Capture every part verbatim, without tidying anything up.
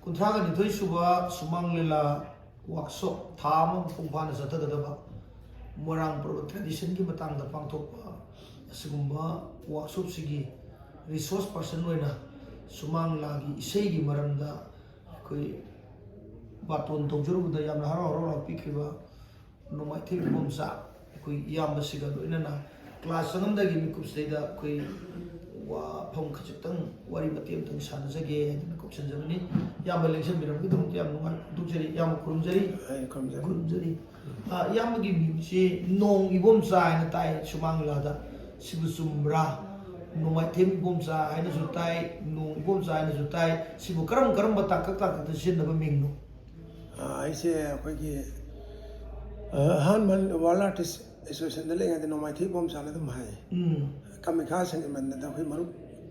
ꯀꯨꯟꯊ꯭ꯔꯥꯒ ꯅꯤꯊꯣꯏ ꯁꯨꯕ ꯁꯨꯃꯥꯡ ꯂꯤꯂꯥ ꯋꯥꯔꯛꯁꯣꯞ ꯊꯥ ꯑꯃ ꯃꯄꯨꯡ ꯐꯥꯅ ꯆꯠꯊꯒꯗꯕ ꯃꯣꯏꯔꯥꯡ ꯄꯔꯕ ꯇ꯭ꯔꯦꯗꯤꯁꯟꯒꯤ ꯃꯇꯥꯡꯗ ꯄꯥꯡꯊꯣꯛꯄ ꯑꯁꯤꯒꯨꯝꯕ ꯋꯥꯔꯛꯁꯣꯞꯁꯤꯒꯤ ꯔꯤꯁꯣꯔꯁ ꯄꯔꯁꯟ ꯑꯣꯏꯅ ꯁꯨꯃꯥꯡ ꯂꯤꯂꯥꯒꯤ ꯏꯁꯩꯒꯤ ꯃꯔꯝꯗ ꯑꯩꯈꯣꯏ ꯕꯥꯇꯣꯟ ꯇꯧꯖꯔꯨꯕꯗ ꯌꯥꯝꯅ ꯍꯔꯥꯎ ꯍꯔꯥꯎ ꯂꯥꯛꯄꯤꯈꯤꯕ ꯅꯣꯡꯃꯥꯏꯊꯦꯝ ꯏꯕꯣꯝꯆꯥ ꯑꯩꯈꯣꯏ ꯏꯌꯥꯝꯕꯁꯤꯒ ꯂꯣꯏꯅꯅ ꯀ꯭ꯂꯥꯁ ꯆꯪꯉꯝꯗꯥꯏꯒꯤ ꯃꯤꯀꯨꯞꯁꯤꯗꯩꯗ ꯑꯩꯈꯣꯏ ꯋꯥꯐꯝ ꯈꯖꯤꯛꯇꯪ, ꯋꯥꯔꯤ ꯃꯇꯦꯛ ꯑꯃꯇꯪ ꯁꯥꯟꯅꯖꯒꯦ ꯍꯥꯏꯗꯅ ꯀꯧꯁꯟꯖꯕꯅꯤ꯫ ꯏꯌꯥꯝꯕ ꯂꯦꯡꯁꯟꯕꯤꯔꯝꯕꯒꯤꯗꯃꯛꯇ ꯌꯥꯝ ꯅꯨꯡꯉꯥꯏ ꯐꯣꯡꯗꯣꯛꯆꯔꯤ꯫ ꯏꯌꯥꯝꯕ ꯈꯨꯔꯨꯝꯖꯔꯤ꯫ ꯑꯩ ꯈꯨꯔꯨꯝꯖꯔꯤ꯫ ꯈꯨꯔꯨꯝꯖꯔꯤ꯫ ꯑ, ꯏꯌꯥꯝꯕꯒꯤ ꯃꯤꯡꯁꯦ ꯅꯣꯡ ꯏꯕꯣꯝꯆꯥ ꯍꯥꯏꯅ ꯇꯥꯏ ꯁꯨꯃꯥꯡ ꯂꯤꯂꯥꯗ꯫ ꯁꯤꯕꯨ ꯆꯨꯝꯕ꯭ꯔꯥ? ꯅꯣꯡꯃꯥꯏꯊꯦꯝ ꯏꯕꯣꯝꯆꯥ ꯍꯥꯏꯅꯁꯨ ꯇꯥꯏ, ꯅꯣꯡ ꯏꯕꯣꯝꯆꯥ ꯍꯥꯏꯅꯁꯨ ꯇꯥꯏ꯫ ꯁꯤꯕꯨ ꯀꯔꯝ ꯀꯔꯝꯕ ꯇꯥꯡꯀꯛ ꯇꯥꯡꯀꯛꯇ ꯁꯤꯖꯤꯟꯅꯕ ꯃꯤꯡꯅꯣ? ꯑ, ꯑꯩꯁꯦ ꯑꯩꯈꯣꯏꯒꯤ, ꯑ, ꯑꯍꯥꯟꯕ ꯋꯥꯔꯜ ꯑꯥꯔꯇꯤꯁ ꯑꯦꯁꯣꯁꯤꯌꯦꯁꯟꯗ ꯂꯩꯔꯤꯉꯩꯗ ꯅꯣꯡꯃꯥꯏꯊꯦꯝ ꯏꯕꯣꯝꯆꯥꯅ ꯑꯗꯨꯝ ꯍꯥꯏ꯫ ꯎꯝ꯫ ꯀꯥꯃꯤꯈꯥ ꯁꯦꯟꯖꯃꯟꯗꯅ ꯑꯩꯈꯣꯏ ꯃꯔꯨꯞ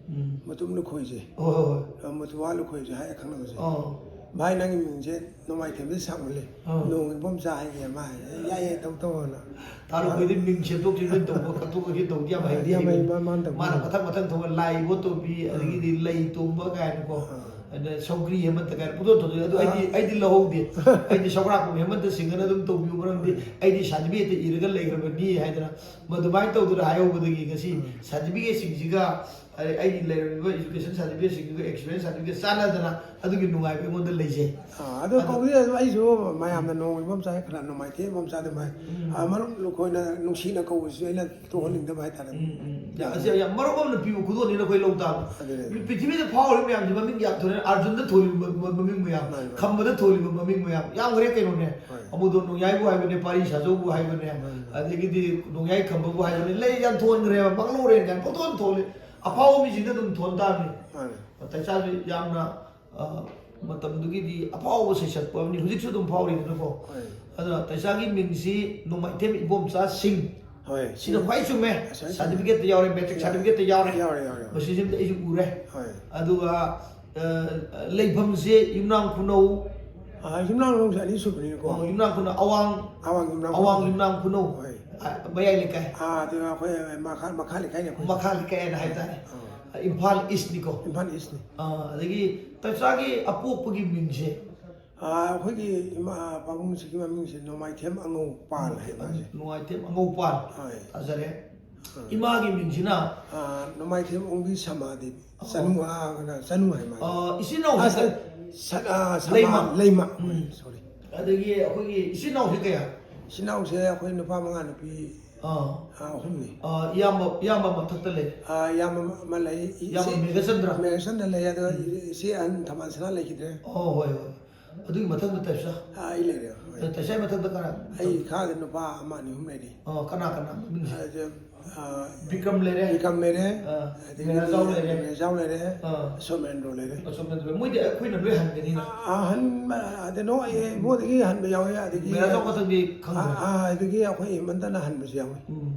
ꯎꯝ꯫ ꯃꯇꯨꯝ ꯂꯨꯈꯣꯏꯁꯦ꯫ ꯍꯣꯏ, ꯍꯣꯏ, ꯍꯣꯏ꯫ ꯑ, ꯃꯇꯨꯋꯥ ꯂꯨꯈꯣꯏꯁꯦ ꯍꯥꯏꯔ ꯈꯪꯅꯕꯁꯦ꯫ ꯑꯥ꯫ "ꯚꯥꯏ, ꯅꯪꯒꯤ ꯃꯤꯡꯁꯦ ꯅꯣꯡꯃꯥꯏꯊꯦꯝꯗ ꯁꯥꯡꯃꯜꯂꯦ꯫ ꯑꯥ꯫ ꯅꯣꯡ ꯏꯕꯣꯝꯆꯥ ꯍꯥꯏꯒꯦ", ꯃꯥ ꯍꯥꯏ꯫ "ꯌꯥꯏ, ꯌꯥꯏ, ꯇꯧ, ꯇꯧ" ꯍꯥꯏꯅ꯫ ꯇꯥꯔꯨꯛꯈꯣꯏꯗꯤ ꯃꯤꯡ ꯁꯦꯝꯗꯣꯛ ꯁꯦꯝꯖꯤꯟ ꯇꯧꯕ, ꯀꯛꯊꯣꯛ ꯀꯛꯁꯤꯟ ꯇꯧꯕꯗꯤ ꯌꯥꯝ ꯍꯩꯗꯤ ꯌꯥꯝ ꯍꯩ, ꯍꯩꯕꯅꯤ꯫ ꯃꯥ, ꯃꯥꯅ ꯇꯧꯕ ꯃꯥꯅ ꯃꯥꯅ꯫ ꯃꯊꯪ ꯃꯊꯪ ꯊꯣꯛꯑ ꯂꯥꯏ ꯏꯕꯣ ꯇꯣꯝꯕꯤ, ꯑꯥ꯫ ꯑꯗꯒꯤꯗꯤ ꯂꯩ ꯇꯣꯝꯕ ꯀꯥꯏꯅꯀꯣ꯫ ꯑꯥ꯫ ꯑꯗ ꯁꯧꯒ꯭ꯔꯤ ꯍꯦꯃꯟꯇ ꯀꯥꯏꯅ ꯄꯨꯊꯣꯛ ꯊꯣꯛꯇꯣꯛꯑꯦ꯫ ꯑꯗꯨ ꯑꯩꯗꯤ, ꯑꯥ꯫ ꯑꯩꯗꯤ ꯂꯧꯍꯧꯗꯦ꯫ ꯑꯩꯗꯤ ꯁꯧꯒ꯭ꯔꯥꯛꯄꯝ ꯍꯦꯃꯟꯇ ꯁꯤꯡꯍꯅ ꯑꯗꯨꯝ ꯇꯧꯕꯤꯌꯨ, ꯃꯔꯝꯗꯤ ꯑꯩꯗꯤ ꯁꯥꯔꯇꯤꯐꯤꯀꯦꯠꯇ ꯏꯔꯒ ꯂꯩꯈ꯭ꯔꯕꯅꯤ ꯍꯥꯏꯗꯅ ꯃꯗꯨꯃꯥꯏꯅ ꯇꯧꯗꯅ ꯍꯥꯏꯍꯧꯕꯗꯒꯤ ꯉꯁꯤ ꯎꯝ꯫ ꯁꯥꯔꯇꯤꯐꯤꯀꯦꯠꯁꯤꯡꯁꯤꯒ ꯑꯩ, ꯑꯩꯒꯤ ꯂꯩꯔꯝꯃꯤꯕ ꯏꯖꯨꯀꯦꯁꯟ ꯁꯥꯔꯇꯤꯐꯤꯀꯦꯠꯁꯤꯡꯗꯨꯒ ꯑꯦꯛꯁꯄꯤꯔꯤꯌꯦꯟꯁ ꯁꯥꯔꯇꯤꯐꯤꯀꯦꯠ ꯆꯥꯟꯅꯗꯅ ꯑꯗꯨꯒꯤ ꯅꯨꯡꯉꯥꯏꯕ ꯑꯩꯉꯣꯟꯗ ꯂꯩꯖꯩ꯫ ꯑꯥ, ꯑꯗꯣ ꯑꯗꯣ ꯀꯧꯕꯤꯔꯁꯨ ꯑꯩꯁꯨ ꯃꯌꯥꯝꯅ ꯅꯣꯡꯃ ꯏꯕꯣꯝꯆꯥ ꯈꯔ ꯅꯣꯡꯃꯥꯏꯊꯦꯝ ꯏꯕꯣꯝꯆꯥ ꯑꯗꯨꯃꯥꯏ, ꯎꯝ꯫ ꯑꯥ, ꯃꯔꯨꯞ ꯂꯨꯈꯣꯏꯅ ꯅꯨꯡꯁꯤꯅ ꯀꯧꯕꯁꯤꯁꯨ ꯑꯩꯅ ꯇꯣꯛꯍꯟꯅꯤꯡꯗꯕ ꯍꯥꯏꯇꯥꯔꯦ꯫ ꯎꯝ, ꯎꯝ꯫ ꯌꯥ-, ꯑꯁꯤ ꯌꯥꯝ ꯃꯔꯨꯞ ꯑꯃꯅ ꯄꯤꯕ ꯈꯨꯗꯣꯜꯅꯤꯅ ꯑꯩꯈꯣꯏ ꯂꯧ ꯇꯥꯕ꯫ ꯑꯗꯨꯅꯦ, ꯑꯗꯨꯅꯦ꯫ ꯄ꯭ꯔꯤꯊꯤꯕꯤꯗ ꯐꯥꯎꯔꯤꯕ ꯃꯌꯥꯝꯁꯦ ꯃꯃꯤꯡ ꯌꯥꯝ ꯊꯣꯜꯂꯦ꯫ ꯑꯥꯔꯖꯨꯟꯗ ꯊꯣꯜꯂꯤꯕ ꯃ-, ꯃ-, ꯃꯃꯤꯡ ꯃꯌꯥꯝ, ꯃꯥꯅꯦ, ꯃꯥꯅꯦ꯫ ꯈꯝꯕꯗ ꯊꯣꯜꯂꯤꯕ ꯃꯃꯤꯡ ꯃꯌꯥꯝ ꯌꯥꯝꯈ꯭ꯔꯦ ꯀꯩꯅꯣꯅꯦ꯫ ꯍꯣꯏ꯫ ꯑꯃꯨꯗꯣ ꯅꯣꯡꯌꯥꯏꯕꯨ ꯍꯥꯏꯕꯅꯦ, ꯄꯥꯔꯤ ꯁꯥꯖꯧꯕꯨ ꯍꯥꯏꯕꯅꯦ, ꯃꯥꯅꯦ, ꯃꯥꯅꯦ꯫ ꯑꯗꯒꯤꯗꯤ ꯅꯣꯡꯌꯥꯏ ꯈꯝꯕꯕꯨ ꯍꯥꯏꯕꯅꯦ, ꯂꯩ ꯌꯥꯝ ꯊꯣꯟꯈ꯭ꯔꯦꯕ, ꯄꯪꯂꯧꯔꯦ ꯀꯥꯏꯅ ꯄꯪꯊꯣꯟ ꯊꯣꯜꯂꯤ꯫ ꯑꯐꯥꯎꯕ ꯃꯤꯁꯤꯡꯗ ꯑꯗꯨꯝ ꯊꯣꯟ ꯇꯥꯕꯅꯤ꯫ ꯃꯥꯅꯦ꯫ ꯇꯩꯆꯥꯁꯨ ꯌꯥꯝꯅ, ꯑ, ꯃꯇꯝꯗꯨꯒꯤꯗꯤ ꯑꯐꯥꯎꯕ ꯁꯩꯁꯛꯄ ꯑꯃꯅꯤ, ꯍꯧꯖꯤꯛꯁꯨ ꯑꯗꯨꯝ ꯐꯥꯎꯔꯤꯗꯅꯀꯣ꯫ ꯍꯣꯏ꯫ ꯑꯗꯨꯅ ꯇꯩꯆꯥꯒꯤ ꯃꯤꯡꯁꯤ ꯅꯣꯡꯃꯥꯏꯊꯦꯝ ꯏꯕꯣꯝꯆꯥ ꯁꯤꯡ꯫ ꯍꯣꯏ, ꯁꯤꯅ ꯁꯤꯡ꯫ ꯈ꯭ꯋꯥꯏ ꯆꯨꯝꯃꯦ꯫ ꯑꯁ, ꯁꯥꯔꯇꯤꯐꯤꯀꯦꯠꯇ ꯌꯥꯎꯔꯦ, ꯃꯦꯇ꯭ꯔꯤꯛ ꯌꯥꯎꯔꯦ꯫ ꯁꯥꯔꯇꯤꯐꯤꯀꯦꯠꯇ ꯌꯥꯎꯔꯦ꯫ ꯌꯥꯎꯔꯦ, ꯌꯥꯎꯔꯦ, ꯌꯥꯎꯔꯦ꯫ ꯃꯁꯤꯁꯤꯃꯗꯤ ꯑꯩꯁꯨ ꯎꯔꯦ꯫ ꯍꯣꯏ꯫ ꯑꯗꯨꯒ, ꯑ, ꯂꯩꯐꯝꯁꯦ ꯌꯨꯝꯅꯥꯝ ꯈꯨꯅꯧ꯫ ꯑꯥ, ꯌꯨꯝꯅꯥꯝ ꯈꯨꯅꯧꯁꯦ ꯑꯅꯤ ꯁꯨꯕꯅꯤꯅꯀꯣ꯫ ꯑꯣ, ꯌꯨꯝꯅꯥꯝ ꯈꯨꯅꯧ ꯑꯋꯥꯡ, ꯑꯋꯥꯡ ꯌꯨꯝꯅꯥꯝ ꯑꯋꯥꯡ ꯈꯨꯅꯧ꯫ ꯌꯨꯝꯅꯥꯝ ꯈꯨꯅꯧ꯫ ꯍꯣꯏ꯫ ꯑ, ꯃꯌꯥꯏ ꯂꯩꯀꯥꯏ꯫ ꯑꯥ, ꯑꯗꯨꯅ ꯑꯩꯈꯣꯏ ꯃꯈꯥ, ꯃꯈꯥ ꯂꯩꯀꯥꯏꯅꯦ ꯑꯩꯈꯣꯏ꯫ ꯃꯈꯥ ꯂꯩꯀꯥꯏ ꯍꯥꯏꯅ ꯍꯥꯏꯇꯥꯔꯦ꯫ ꯑꯥ꯫ ꯏꯝꯐꯥꯜ ꯏꯁꯅꯤꯀꯣ? ꯏꯝꯐꯥꯜ ꯏꯁꯅꯤ꯫ ꯑꯥ, ꯑꯗꯒꯤ ꯇꯆꯥꯒꯤ ꯑꯄꯣꯛꯄꯒꯤ ꯃꯤꯡꯁꯦ? ꯑꯥ, ꯑꯩꯈꯣꯏꯒꯤ ꯏꯃꯥ ꯄꯥꯕꯨꯡꯁꯤꯒꯤ ꯃꯃꯤꯡꯁꯦ ꯅꯣꯡꯃꯥꯏꯊꯦꯝ ꯑꯉꯧ ꯄꯥꯜ ꯍꯥꯏ ꯃꯥꯁꯦ꯫ ꯅꯨꯡꯉꯥꯏꯊꯦꯝ ꯑꯉꯧꯄꯥꯜ꯫ ꯍꯣꯏ꯫ ꯐꯖꯔꯦ꯫ ꯑꯥ꯫ ꯏꯃꯥꯒꯤ ꯃꯤꯡꯁꯤꯅ? ꯑꯥ, ꯅꯣꯡꯃꯥꯏꯊꯦꯝ ꯑꯣꯡꯕꯤ ꯁꯃꯥꯗꯦꯕꯤ꯫ ꯑꯣ꯫ ꯆꯅꯨ, ꯑꯥ, ꯀꯩꯅꯣ, ꯆꯅꯨ ꯍꯥꯏ ꯃꯥꯁꯦ꯫ ꯑꯥ, ꯏꯆꯤꯟ ꯏꯅꯥꯎꯁꯦ ꯑꯥ, ꯀ-, ꯁ-, ꯑꯥ, ꯁꯃꯥ-, ꯂꯩꯃ꯫ ꯂꯩꯃ꯫ ꯎꯝ꯫ ꯁꯣꯔꯤ꯫ ꯑꯗꯒꯤ ꯑꯩꯈꯣꯏꯒꯤ ꯏꯆꯤꯟ ꯏꯅꯥꯎꯁꯦ ꯀꯌꯥ? ꯏꯆꯤꯟ ꯏꯅꯥꯎꯁꯦ ꯑꯩꯈꯣꯏ ꯅꯨꯄꯥ ꯃꯉꯥ, ꯅꯨꯄꯤ, ꯑꯥ꯫ ꯑꯥ, ꯑꯍꯨꯝꯅꯤ꯫ ꯑꯥ, ꯏꯌꯥꯝꯕ, ꯏꯌꯥꯝꯕ ꯃꯊꯛꯇ ꯂꯩ꯫ ꯑꯥ, ꯏꯌꯥꯝꯕ ꯑꯃ ꯂꯩ꯫ ꯏ-, ꯏꯌꯥꯝꯕ ꯏꯆꯦ ꯃꯦꯘꯆꯟꯗ꯭ꯔ? ꯃꯦꯘꯆꯟꯗ꯭ꯔ ꯂꯩ, ꯑꯗꯨꯒ ꯎꯝ꯫ ꯏꯆꯦ ꯑꯍꯟ ꯊꯝꯕꯥꯜꯁꯅꯥ ꯂꯩꯈꯤꯗ꯭ꯔꯦ꯫ ꯑꯣ, ꯍꯣꯏ, ꯍꯣꯏ꯫ ꯑꯗꯨꯒꯤ ꯃꯊꯪꯗ ꯇꯥꯏꯞꯁꯥ? ꯑꯥ, ꯑꯩ ꯂꯩꯔꯦ꯫ ꯍꯣꯏ꯫ ꯑꯗ ꯇꯥꯏꯁꯥꯒꯤ ꯃꯊꯪꯗ ꯀꯅꯥ? ꯑꯩ ꯏꯈꯥꯗ ꯅꯨꯄꯥ ꯑꯃ ꯑꯅꯤ ꯑꯍꯨꯝ ꯂꯩꯔꯤ꯫ ꯑꯣ, ꯀꯅꯥ ꯀꯅꯥ ꯃꯃꯤꯡꯁꯦ? ꯑꯗ, ꯑꯥ, ꯕꯤꯀ꯭ꯔꯝ ꯂꯩꯔꯦ꯫ ꯕꯤꯀ꯭ꯔꯝ ꯂꯩꯔꯦ꯫ ꯑꯥ, ꯑꯗꯒꯤ ꯃꯦꯔꯥꯖꯥꯎ ꯂꯩꯔꯦ꯫ ꯃꯦꯔꯥꯖꯥꯎ ꯂꯩꯔꯦ꯫ ꯑꯥ꯫ ꯁꯣꯃꯦꯟꯗ꯭ꯔꯣ ꯂꯩꯔꯦ꯫ ꯑꯁꯣꯝꯗ ꯂꯩꯔꯦ꯫ ꯃꯣꯏꯗꯤ ꯑꯩꯈꯣꯏꯅ ꯂꯣꯏ ꯍꯟꯒꯅꯤꯅ꯫ ꯑꯍꯟ, ꯑꯗ ꯅꯣ-, ꯑꯦ, ꯏꯕꯣꯗꯒꯤ ꯍꯟꯕ ꯌꯥꯎꯋꯦ, ꯑꯗꯒꯤ ꯃꯦꯔꯥꯖꯥꯎ ꯈꯛꯇꯪꯗꯤ ꯈꯪꯗ꯭ꯔꯦ꯫ ꯑꯥ, ꯑꯥ, ꯑꯗꯒꯤ ꯑꯩꯈꯣꯏ ꯏꯃꯟꯗꯅ ꯍꯟꯕꯁꯨ ꯌꯥꯎꯋꯤ꯫ ꯎꯝ꯫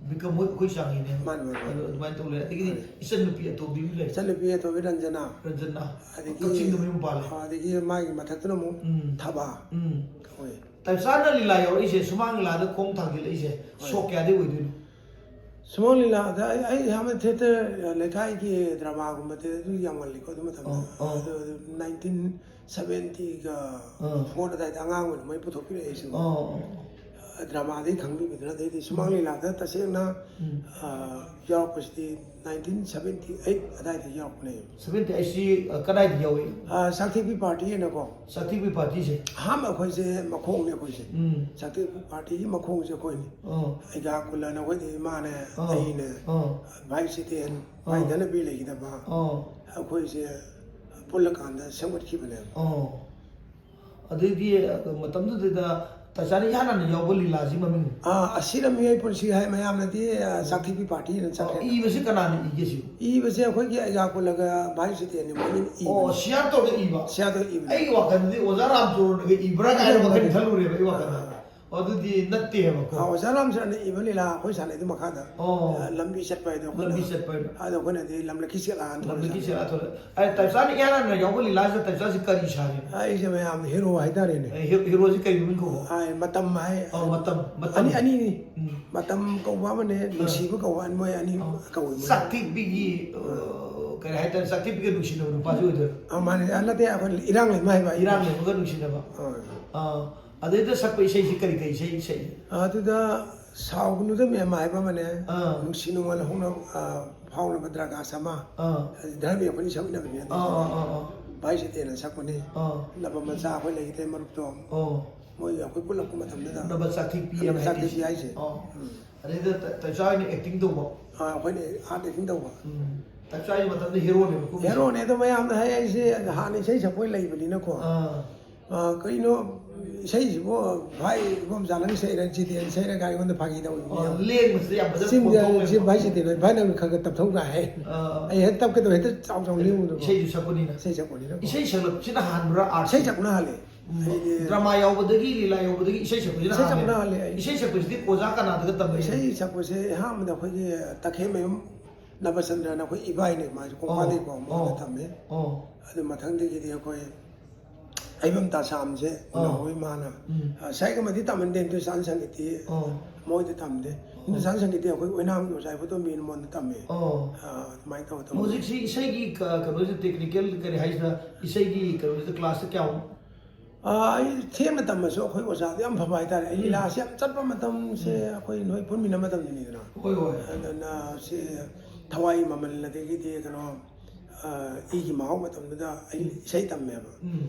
ꯕꯤꯀ꯭ꯔꯝ ꯍꯣꯏ ꯑꯩꯈꯣꯏ ꯆꯥꯡꯉꯤꯅꯦ꯫ ꯃꯥꯅꯤ, ꯃꯥꯅꯤ, ꯃꯥꯅꯤ꯫ ꯑꯗꯨ ꯑꯗꯨꯃꯥꯏꯅ ꯇꯧ ꯂꯩꯔꯦ꯫ ꯑꯗꯒꯤꯗꯤ ꯍꯣꯏ꯫ ꯏꯆꯟ ꯅꯨꯄꯤ ꯑꯇꯣꯝꯕꯤ ꯑꯃ ꯂꯩ꯫ ꯏꯆꯟꯅꯨꯄꯤ ꯑꯇꯣꯝꯕꯤ ꯔꯟꯖꯅꯥ꯫ ꯔꯟꯖꯅꯥ꯫ ꯑꯗꯒꯤ ꯀꯛꯆꯤꯡꯗ ꯃꯌꯨꯝ ꯄꯥꯜꯂꯦ꯫ ꯑꯗꯒꯤ ꯃꯥꯒꯤ ꯃꯊꯛꯇꯅ ꯑꯃꯨꯛ ꯎꯝ꯫ ꯊꯕꯥ꯫ ꯎꯝ꯫ ꯍꯣꯏ꯫ ꯇꯥꯏꯞꯁꯥꯅ ꯂꯤꯂꯥ ꯌꯥꯎꯔꯛꯏꯁꯦ, ꯁꯨꯃꯥꯡ ꯂꯤꯂꯥꯗ ꯈꯣꯡ ꯊꯥꯡꯖꯤꯜꯂꯛꯏꯁꯦ, ꯍꯣꯏ꯫ ꯁꯣꯛ ꯀꯌꯥꯗꯩ ꯑꯣꯏꯗꯣꯏꯅꯣ? ꯁꯨꯃꯥꯡ ꯂꯤꯂꯥꯗ ꯑꯩ, ꯑꯩ ꯑꯍꯥꯟꯕ ꯊꯤꯌꯦꯇꯔ, ꯂꯩꯀꯥꯏꯒꯤ ꯗ꯭ꯔꯃꯥꯒꯨꯝꯕꯗ ꯑꯗꯨ ꯌꯥꯝꯃꯜꯂꯤꯀꯣ, ꯑꯗꯨ ꯃꯇꯝꯗ꯫ ꯑꯣ, ꯑꯣ꯫ ꯑꯗꯨ, ꯑꯗꯨ ꯅꯥꯏꯟꯇꯤꯟ ꯁꯕꯦꯟꯇꯤꯒ ꯑꯥ꯫ ꯐꯣꯔ ꯑꯗꯥꯏꯗ ꯑꯉꯥꯡ ꯑꯣꯏꯅ ꯃꯣꯏ ꯄꯨꯊꯣꯛꯄꯤꯔꯛꯑꯦ ꯑꯩꯁꯨ꯫ ꯑꯣ, ꯑꯣ꯫ ꯗ꯭ꯔꯃꯥꯗꯒꯤ ꯈꯪꯕꯤꯕꯗꯨꯅ, ꯑꯗꯩꯗꯤ ꯁꯨꯃꯥꯡ ꯂꯤꯂꯥꯗ ꯇꯁꯦꯡꯅ, ꯎꯝ꯫ ꯑꯥ, ꯌꯥꯎꯔꯛꯄꯁꯤꯗꯤ ꯅꯥꯏꯟꯇꯤꯟ ꯁꯕꯦꯟꯇꯤ ꯑꯩꯠ ꯑꯗꯥꯏꯗ ꯌꯥꯎꯔꯛꯄꯅꯦ꯫ ꯁꯕꯦꯟꯇꯤ ꯑꯩꯠꯁꯤ, ꯑ, ꯀꯗꯥꯏꯗ ꯌꯥꯎꯏ? ꯑꯥ, ꯁꯛꯊꯤꯕꯤ ꯄꯥꯔꯇꯤ ꯍꯥꯏꯅꯀꯣ꯫ ꯁꯛꯊꯤꯕꯤ ꯄꯥꯔꯇꯤꯁꯦ? ꯑꯍꯥꯟꯕ ꯑꯩꯈꯣꯏꯁꯦ ꯃꯈꯣꯡꯅꯦ ꯑꯩꯈꯣꯏꯁꯦ꯫ ꯎꯝ꯫ ꯁꯛꯊꯤꯕꯤ ꯄꯥꯔꯇꯤꯒꯤ ꯃꯈꯣꯡꯁꯦ ꯑꯩꯈꯣꯏꯅꯤ꯫ ꯑꯣ꯫ ꯑꯩꯒꯥ ꯀꯨꯂꯅ ꯑꯩꯈꯣꯏꯗꯤ ꯏꯃꯥꯅꯦ, ꯑꯣ꯫ ꯑꯩꯅꯦ, ꯑꯣ꯫ ꯚꯥꯏ ꯁꯤꯇꯦꯟ, ꯑꯣ꯫ ꯚꯥꯏ ꯙꯅꯕꯤꯔ ꯂꯩꯈꯤꯗꯕ꯫ ꯑꯣ꯫ ꯑꯩꯈꯣꯏꯁꯦ ꯄꯨꯜꯂꯀꯥꯟꯗ ꯁꯦꯝꯒꯠꯈꯤꯕꯅꯦꯕ꯫ ꯑꯣ꯫ ꯑꯗꯩꯗꯤ, ꯑ, ꯃꯇꯝꯗꯨꯗ ꯇꯥꯏꯁꯥꯅ ꯏꯍꯥꯟ ꯍꯥꯟꯅ ꯌꯥꯎꯕ ꯂꯤꯂꯥꯁꯤ ꯃꯃꯤꯡ? ꯑꯥ, ꯑꯁꯤꯅ ꯃꯤꯑꯣꯏ ꯄꯨꯟꯁꯤ ꯍꯥꯏ ꯃꯌꯥꯝꯅꯗꯤ, ꯑ, ꯁꯛꯊꯤꯕꯤ ꯄꯥꯔꯇꯤꯅ ꯑꯣ, ꯆꯠꯈ꯭ꯔꯦ꯫ ꯏꯕꯁꯤ ꯀꯅꯥꯅ ꯏꯒꯦ ꯁꯤꯕꯨ? ꯏꯕꯁꯦ ꯑꯩꯈꯣꯏꯒꯤ ꯑꯩꯒꯥ ꯀꯨꯂꯒ ꯚꯥꯏ ꯁꯤꯇꯦꯟꯅꯤ ꯃꯣꯏꯅ ꯏꯕꯅꯤ꯫ ꯑꯣ, ꯁꯤꯌꯥꯔ ꯇꯧꯔꯒ ꯏꯕ? ꯁꯤꯌꯥꯔ ꯇꯧꯔꯒ ꯏꯕꯅꯤ꯫ ꯑꯩꯒꯤ ꯋꯥꯈꯜꯗꯗꯤ ꯑꯣꯖꯥ ꯔꯥꯝꯆꯣꯔꯟꯅꯒ ꯏꯕ꯭ꯔꯥ ꯀꯥꯏꯅ ꯋꯥꯈꯜ ꯈꯜꯂꯨꯔꯦꯕ ꯑꯩ ꯋꯥꯈꯜꯗ꯫ ꯑꯗꯨꯗꯤ ꯅꯠꯇꯦꯕꯀꯣ꯫ ꯑꯣꯖꯥ ꯔꯥꯝꯆꯔꯟꯅ ꯏꯕ ꯂꯤꯂꯥ ꯑꯩꯈꯣꯏ ꯁꯥꯟꯅꯩꯗꯣ ꯃꯈꯥꯗ꯫ ꯑꯣ꯫ ꯂꯝꯕꯤ ꯆꯠꯄ ꯍꯥꯏꯗꯣ ꯑꯩꯈꯣꯏꯅ꯫ ꯂꯝꯕꯤ ꯆꯠꯄ ꯍꯥꯏꯗꯣ꯫ ꯑꯗꯣ ꯑꯩꯈꯣꯏꯅꯗꯤ ꯂꯝꯂꯛꯀꯤ ꯆꯦꯛꯂꯥꯅ ꯂꯝꯂꯛꯀꯤ ꯊꯣꯛꯂꯛꯑꯦ꯫ ꯆꯦꯛꯂꯥ ꯊꯣꯛꯂꯛꯑꯦ꯫ ꯑꯩ ꯇꯥꯏꯞꯆꯥꯅ ꯏꯍꯥꯟ ꯍꯥꯟꯅ ꯌꯥꯎꯕ ꯂꯤꯂꯥꯁꯤꯗ ꯇꯥꯏꯞꯆꯥꯁꯤ ꯀꯔꯤ ꯁꯥꯔꯤ? ꯑꯩꯁꯦ ꯃꯌꯥꯝ ꯍꯦꯔꯣ ꯍꯥꯏꯇꯥꯔꯦꯅꯦ꯫ ꯑꯦ, ꯍꯦ-, ꯍꯦꯔꯣꯁꯤ ꯀꯔꯤ ꯃꯃꯤꯡ ꯀꯧꯕ? ꯑꯥ, ꯃꯇꯝ ꯍꯥꯏ꯫ ꯑꯣ, ꯃꯇꯝ, ꯃꯇꯝ꯫ ꯑꯅꯤ ꯑꯅꯤꯅꯤ꯫ ꯎꯝ꯫ ꯃꯇꯝ ꯀꯧꯕ ꯑꯃꯅꯦ, ꯅꯨꯡꯁꯤꯕ ꯀꯧꯕ ꯑꯃ, ꯃꯣꯏ ꯑꯅꯤ ꯑꯣ꯫ ꯀꯧꯏ ꯃꯣꯏ꯫ ꯆꯥꯛꯊꯤꯛꯄꯤꯒꯤ, ꯑ, ꯀꯔꯤ ꯍꯥꯏꯇꯥꯔꯦ, ꯆꯥꯛꯊꯤꯛꯄꯤꯒ ꯅꯨꯡꯁꯤꯅꯕ ꯅꯨꯄꯥꯁꯨ ꯑꯣꯏꯗꯣꯏꯔꯣ? ꯑꯥ, ꯃꯥꯅꯦ꯫ ꯑꯥ, ꯅꯠꯇꯦ, ꯑꯩꯈꯣꯏ ꯏꯔꯥꯡ ꯂꯩꯃ ꯍꯥꯏꯕ ꯑꯩ꯫ ꯏꯔꯥꯡ ꯂꯩꯃꯒ ꯅꯨꯡꯁꯤꯅꯕ꯫ ꯑꯥ꯫ ꯑꯥ, ꯑꯗꯩꯗ ꯁꯛꯄ ꯏꯁꯩꯁꯤ ꯀꯔꯤ ꯀꯔꯤ ꯏꯁꯩ ꯁꯛꯏ? ꯑꯗꯨꯗ ꯁꯥꯎꯒꯅꯨꯗ ꯃꯦꯝ ꯍꯥꯏꯕ ꯑꯃꯅꯦ꯫ ꯑꯥ꯫ ꯅꯨꯡꯁꯤ ꯅꯨꯡꯉꯣꯜ ꯍꯧꯅ, ꯑꯥ, ꯐꯥꯎꯅꯕ ꯗ꯭ꯔꯒꯥ ꯁꯃꯥ꯫ ꯑꯥ꯫ ꯙꯔꯃꯤ ꯑꯩꯈꯣꯏꯅꯤ ꯁꯛꯃꯤꯟꯅꯕꯅꯦ꯫ ꯑꯥ, ꯑꯥ, ꯑꯥ, ꯑꯥ꯫ ꯚꯥꯏ ꯁꯇꯦꯅ ꯁꯛꯄꯅꯤ꯫ ꯑꯥ꯫ ꯅꯕ ꯃꯆꯥ ꯑꯩꯈꯣꯏ ꯂꯩꯈꯤꯗ꯭ꯔꯦ ꯃꯔꯨꯞꯇꯣ꯫ ꯑꯣ꯫ ꯃꯣꯏ ꯑꯩꯈꯣꯏ ꯄꯨꯜꯂꯛꯄ ꯃꯇꯝꯗꯨꯗ꯫ ꯅꯕ ꯆꯥꯛꯊꯤꯛꯄꯤ ꯅꯕ ꯍꯥꯏꯗꯤ ꯆꯥꯛꯊꯤꯛꯄꯤ ꯁꯤ꯫ ꯍꯥꯏꯁꯦ꯫ ꯑꯣ꯫ ꯎꯝ꯫ ꯑꯗꯩꯗ ꯇ-, ꯇꯥꯏꯞꯆꯥ ꯍꯣꯏꯅ acting ꯇꯧꯕ꯫ ꯑꯥ, ꯑꯩꯈꯣꯏꯅ art acting ꯇꯧꯕ꯫ ꯎꯝ꯫ ꯇꯥꯏꯞꯆꯥ ꯍꯣꯏ ꯃꯇꯝꯗ ꯍꯦꯔꯣꯅꯦꯕ ꯀꯨꯝꯃꯤꯁꯦ꯫ ꯍꯦꯔꯣꯅꯦ ꯑꯗꯣ ꯃꯌꯥꯝꯅ ꯍꯥꯏ ꯑꯩꯁꯦ ꯍꯥꯟꯅ ꯏꯁꯩ ꯁꯛꯄ ꯂꯩꯕꯅꯤꯅꯀꯣ꯫ ꯑꯥ꯫ ꯑꯥ, ꯀꯩꯅꯣ ꯏꯁꯩꯁꯤꯕꯨ ꯚꯥꯏ ꯏꯕꯣꯝꯆꯥ ꯅꯪ ꯏꯁꯩꯔ ꯖꯤꯇꯦꯟ ꯏꯁꯩꯔ ꯀꯥꯏ ꯑꯩꯉꯣꯟꯗ ꯐꯥꯒꯤ ꯇꯧꯔꯤꯅꯦ꯫ ꯑꯣ, ꯂꯦꯡꯕꯁꯤꯗ ꯌꯥꯝ ꯐꯖꯅ ꯆꯤꯟꯗ ꯈꯣꯟꯊꯣꯛꯅꯦꯕ꯫ ꯁꯤ ꯚꯥꯏ ꯖꯤꯇꯦꯟ ꯍꯣꯏ ꯚꯥꯏ ꯅꯪ ꯈꯔ ꯈꯔ ꯇꯞꯊꯧ ꯀꯥꯏ ꯍꯥꯏ꯫ ꯑꯥ꯫ ꯑꯩ ꯍꯦꯛ ꯇꯞꯀꯦ ꯇꯧꯕ ꯍꯦꯛꯇ ꯆꯥꯎ ꯆꯥꯎ ꯂꯦꯡꯕꯗꯣ꯫ ꯏꯁꯩꯁꯨ ꯁꯛꯄꯅꯤꯅ꯫ ꯏꯁꯩ ꯁꯛꯄꯅꯤꯅꯀꯣ꯫ ꯏꯁꯩ ꯁꯛꯂꯛꯄꯁꯤꯅ ꯍꯥꯟꯕ꯭ꯔꯥ art? ꯏꯁꯩ ꯁꯛꯄꯅ ꯍꯥꯜꯂꯦ꯫ ꯎꯝ꯫ ꯑꯩꯗꯤ Drama ꯌꯥꯎꯕꯗꯒꯤ ꯂꯤꯂꯥ ꯌꯥꯎꯕꯗꯒꯤ ꯏꯁꯩ ꯁꯛꯄꯁꯤꯅ ꯏꯁꯩ ꯍꯥꯟꯕ꯫ ꯁꯛꯄꯅ ꯍꯥꯜꯂꯦ ꯑꯩ꯫ ꯏꯁꯩ ꯁꯛꯄꯁꯤꯗꯤ ꯑꯣꯖꯥ ꯀꯅꯥꯗꯒ ꯇꯝꯕ? ꯏꯁꯩ ꯁꯛꯄꯁꯦ ꯑꯍꯥꯟꯕꯗ ꯑꯩꯈꯣꯏꯒꯤ ꯇꯈꯦꯜꯃꯌꯨꯝ ꯅꯕꯆꯟꯗ꯭ꯔꯅ ꯑꯩꯈꯣꯏ ꯏꯕꯥꯏꯅꯦ, ꯃꯥꯁꯦ ꯀꯣꯡꯄꯥꯟꯗꯩꯀꯣ, ꯑꯣ, ꯃꯉꯣꯟꯗ ꯑꯣ, ꯇꯝꯃꯦ꯫ ꯑꯣ꯫ ꯑꯗꯨ ꯃꯊꯪꯗꯒꯤꯗꯤ ꯑꯩꯈꯣꯏ ꯑꯩꯕꯝ ꯇꯥꯁꯥꯝꯁꯦ ꯑꯣ꯫ ꯎꯅꯍꯧꯋꯤ ꯃꯥꯅ꯫ ꯎꯝ꯫ ꯑ, ꯁꯥꯏꯒꯃꯗꯤ ꯇꯝꯍꯟꯗꯦ, ꯍꯤꯟꯗꯨꯁꯇꯥꯟ ꯁꯪꯒꯤꯠꯇꯤ ꯑꯣ꯫ ꯃꯣꯏꯗ ꯇꯝꯗꯦ꯫ ꯍꯤꯟꯗꯨꯁꯇꯥꯟ ꯁꯪꯒꯤꯠꯇꯤ ꯑꯩꯈꯣꯏ ꯑꯣꯏꯅꯥꯝꯒꯤ ꯑꯣꯖꯥ ꯏꯕꯣꯇꯣꯝꯕꯤꯅ ꯃꯉꯣꯟꯗ ꯇꯝꯃꯦ꯫ ꯑꯣ꯫ ꯑ, ꯑꯗꯨꯃꯥꯏꯅ ꯇꯧꯔ ꯇꯧꯔ꯫ ꯍꯧꯖꯤꯛꯁꯤ ꯏꯁꯩꯒꯤ ꯀ-, ꯀꯩꯅꯣꯁꯦ, technical ꯀꯔꯤ ꯍꯥꯏꯁꯤꯔꯥ, ꯏꯁꯩꯒꯤ ꯀꯩꯅꯣꯁꯦ class ꯁꯦ ꯀꯌꯥꯃꯨꯛ? ꯑ, ꯑꯩ ꯊꯦꯡꯅ ꯇꯝꯃꯁꯨ ꯑꯩꯈꯣꯏ ꯑꯣꯖꯥꯗꯤ ꯌꯥꯝ ꯐꯕ ꯍꯥꯏꯇꯥꯔꯦ꯫ ꯑꯩ ꯂꯤꯂꯥꯁꯦ ꯌꯥꯝ ꯆꯠꯄ ꯃꯇꯝꯁꯦ ꯑꯩꯈꯣꯏ ꯅꯣꯏ ꯄꯨꯟꯃꯤꯟꯅ ꯃꯇꯝꯗꯅꯤꯗꯅ꯫ ꯍꯣꯏ, ꯍꯣꯏ꯫ ꯑꯗꯨꯅ ꯁꯤ ꯊꯋꯥꯏ ꯃꯃꯜ ꯑꯗꯒꯤꯗꯤ ꯀꯩꯅꯣ, ꯑ, ꯏꯒꯤ ꯃꯍꯥꯎ ꯃꯇꯝꯗꯨꯗ ꯑꯩ ꯏꯁꯩ ꯇꯝꯃꯦꯕ꯫ ꯎꯝ꯫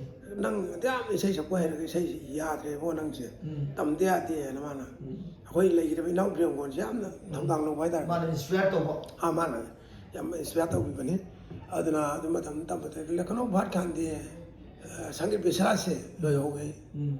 "ꯅꯪ ꯑꯗꯨ ꯌꯥꯝ ꯏꯁꯩ ꯁꯛꯄ ꯍꯩꯔꯒ ꯏꯁꯩ ꯌꯥꯗ꯭ꯔꯦꯕꯣ ꯅꯪꯁꯦ꯫ ꯎꯝ꯫ ꯇꯝꯗ ꯌꯥꯗꯦ" ꯍꯥꯏꯅ ꯃꯥꯅ꯫ ꯎꯝ꯫ ꯑꯩꯈꯣꯏ ꯂꯩꯈꯤꯗꯕ ꯏꯅꯥꯎ ꯄ꯭ꯔꯦꯝꯒꯣꯟꯁꯦ ꯌꯥꯝꯅ ꯊꯧꯗꯥꯡ ꯂꯧꯕ ꯍꯥꯏꯇꯥꯔꯦ꯫ ꯃꯥꯅ inspire ꯇꯧꯕ꯫ ꯑꯥ, ꯃꯥꯅ ꯌꯥꯝ inspire ꯇꯧꯕꯤꯕꯅꯤ꯫ ꯑꯗꯨꯅ ꯑꯗꯨ ꯃꯇꯝꯗ ꯇꯝꯕꯗ ꯂꯈꯅꯧ ꯚꯥꯠ ꯈꯥꯟꯗꯦ, ꯑ, ꯁꯪꯒꯤꯠ ꯕꯤꯁ꯭ꯔꯥꯁꯁꯦ ꯂꯣꯏꯍꯧꯋꯦ꯫ ꯎꯝ꯫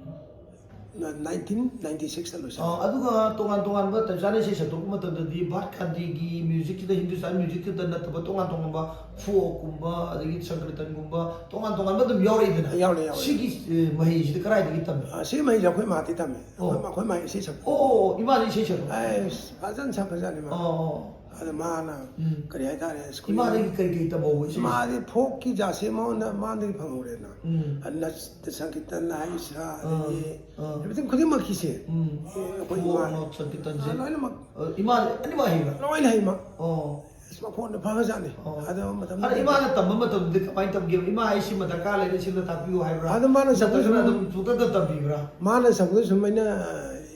ꯅꯥꯏꯟꯇꯤꯟ ꯅꯥꯏꯟꯇꯤ ꯁꯤꯛꯁꯇ ꯂꯣꯏꯁꯤꯜꯂꯦ꯫ ꯑ, ꯑꯗꯨꯒ ꯇꯣꯉꯥꯟ ꯇꯣꯉꯥꯟꯕ ꯇꯟꯖꯥꯅ ꯏꯁꯩ ꯁꯛꯇꯣꯛꯄ ꯃꯇꯝꯗꯗꯤ ꯚꯥꯠ ꯈꯥꯟꯗꯤꯒꯤ ꯃ꯭ꯌꯨꯖꯤꯛꯁꯤꯗ, ꯍꯤꯟꯗꯨꯁꯇꯥꯟ ꯃ꯭ꯌꯨꯖꯤꯛꯁꯤꯗ ꯅꯠꯇꯕ ꯇꯣꯉꯥꯟ ꯇꯣꯉꯥꯟꯕ ꯐꯣꯛꯀꯨꯝꯕ, ꯑꯗꯒꯤ ꯁꯪꯀ꯭ꯔꯤꯇꯟꯒꯨꯝꯕ, ꯇꯣꯉꯥꯟ ꯇꯣꯉꯥꯟꯕ ꯑꯗꯨꯝ ꯌꯥꯎꯔꯛꯏꯗꯅ꯫ ꯌꯥꯎꯔꯦ, ꯌꯥꯎꯔꯦ꯫ ꯁꯤꯒꯤ, ꯑ, ꯃꯍꯩꯁꯤꯗ ꯀꯗꯥꯏꯗꯒꯤ ꯇꯝꯃꯤ? ꯑ, ꯁꯤ ꯃꯍꯩꯁꯦ ꯑꯩꯈꯣꯏ ꯃꯥꯗꯤ ꯇꯝꯃꯦ꯫ ꯑꯣ꯫ ꯑꯩꯈꯣꯏ, ꯑꯩꯈꯣꯏ ꯃꯥ ꯏꯁꯩ ꯁꯛꯄ꯫ ꯑꯣ, ꯑꯣ, ꯑꯣ, ꯏꯃꯥꯗꯤ ꯏꯁꯩ ꯁꯛꯄ? ꯑꯩꯁ, ꯐꯖꯅ ꯁꯛꯈ꯭ꯔꯖꯥꯠꯅꯤ ꯃꯥ꯫ ꯑꯣ, ꯑꯣ꯫ ꯑꯗ ꯃꯥꯅ ꯎꯝ꯫ ꯀꯔꯤ ꯍꯥꯏꯇꯥꯔꯦ, ꯁ꯭ꯀꯨꯜ ꯏꯃꯥꯗꯒꯤ ꯀꯔꯤ ꯀꯔꯤ ꯇꯝꯍꯧꯕ ꯏꯁꯩ? ꯃꯥꯗꯤ ꯐꯣꯛꯀꯤ ꯖꯥꯠꯁꯦ ꯃꯉꯣꯟꯗ, ꯃꯥꯗꯒꯤ ꯐꯪꯍꯧꯔꯦꯅ꯫ ꯎꯝ꯫ ꯑꯗꯨꯅ ꯁꯪꯀꯤꯔꯇꯟ ꯍꯥꯏꯁꯤꯔꯥ, ꯑꯥ, ꯑꯗꯒꯤ ꯑꯥ꯫ Everything ꯈꯨꯗꯤꯡꯃꯛꯀꯤꯁꯦ꯫ ꯎꯝ꯫ ꯑꯦ, ꯑꯩꯈꯣꯏ ꯐꯣꯛ, ꯏꯃꯥ-, ꯑꯃ, ꯁꯪꯀꯤꯔꯇꯟꯁꯦ꯫ ꯑꯥ, ꯂꯣꯏꯅꯃꯛ꯫ ꯑ, ꯏꯃꯥꯗꯤ ꯑꯅꯤꯃꯛ ꯍꯩꯕ? ꯂꯣꯏꯅ ꯍꯩꯕ꯫ ꯑꯣ꯫ ꯑꯁ, ꯃꯈꯣꯟꯗꯣ ꯐꯈ꯭ꯔꯖꯥꯠꯅꯤ꯫ ꯑꯣ꯫ ꯑꯗꯣ ꯃꯇꯝꯗꯨꯗ ꯑꯗ ꯏꯃꯥꯅ ꯇꯝꯕ ꯃꯇꯝꯗꯗꯤ ꯀꯃꯥꯏꯅ ꯇꯝꯒꯦꯕ? "ꯏꯃꯥ, ꯑꯩ ꯁꯤꯃ ꯗꯔꯀꯥꯔ ꯂꯩꯔꯦ, ꯁꯤꯃ ꯇꯥꯛꯄꯤꯌꯨ" ꯍꯥꯏꯕ꯭ꯔꯥ? ꯑꯗꯣ ꯃꯥꯅ ꯁꯛꯄꯗꯣ ꯅꯠꯇ꯭ꯔꯒꯅ ꯁꯨꯝ ꯑꯗꯨꯝ ꯄꯨꯡꯇꯝꯗ ꯇꯝꯕꯤꯕ꯭ꯔꯥ? ꯃꯥꯅ ꯁꯛꯄꯗꯣ ꯁꯨꯝ ꯑꯩꯅ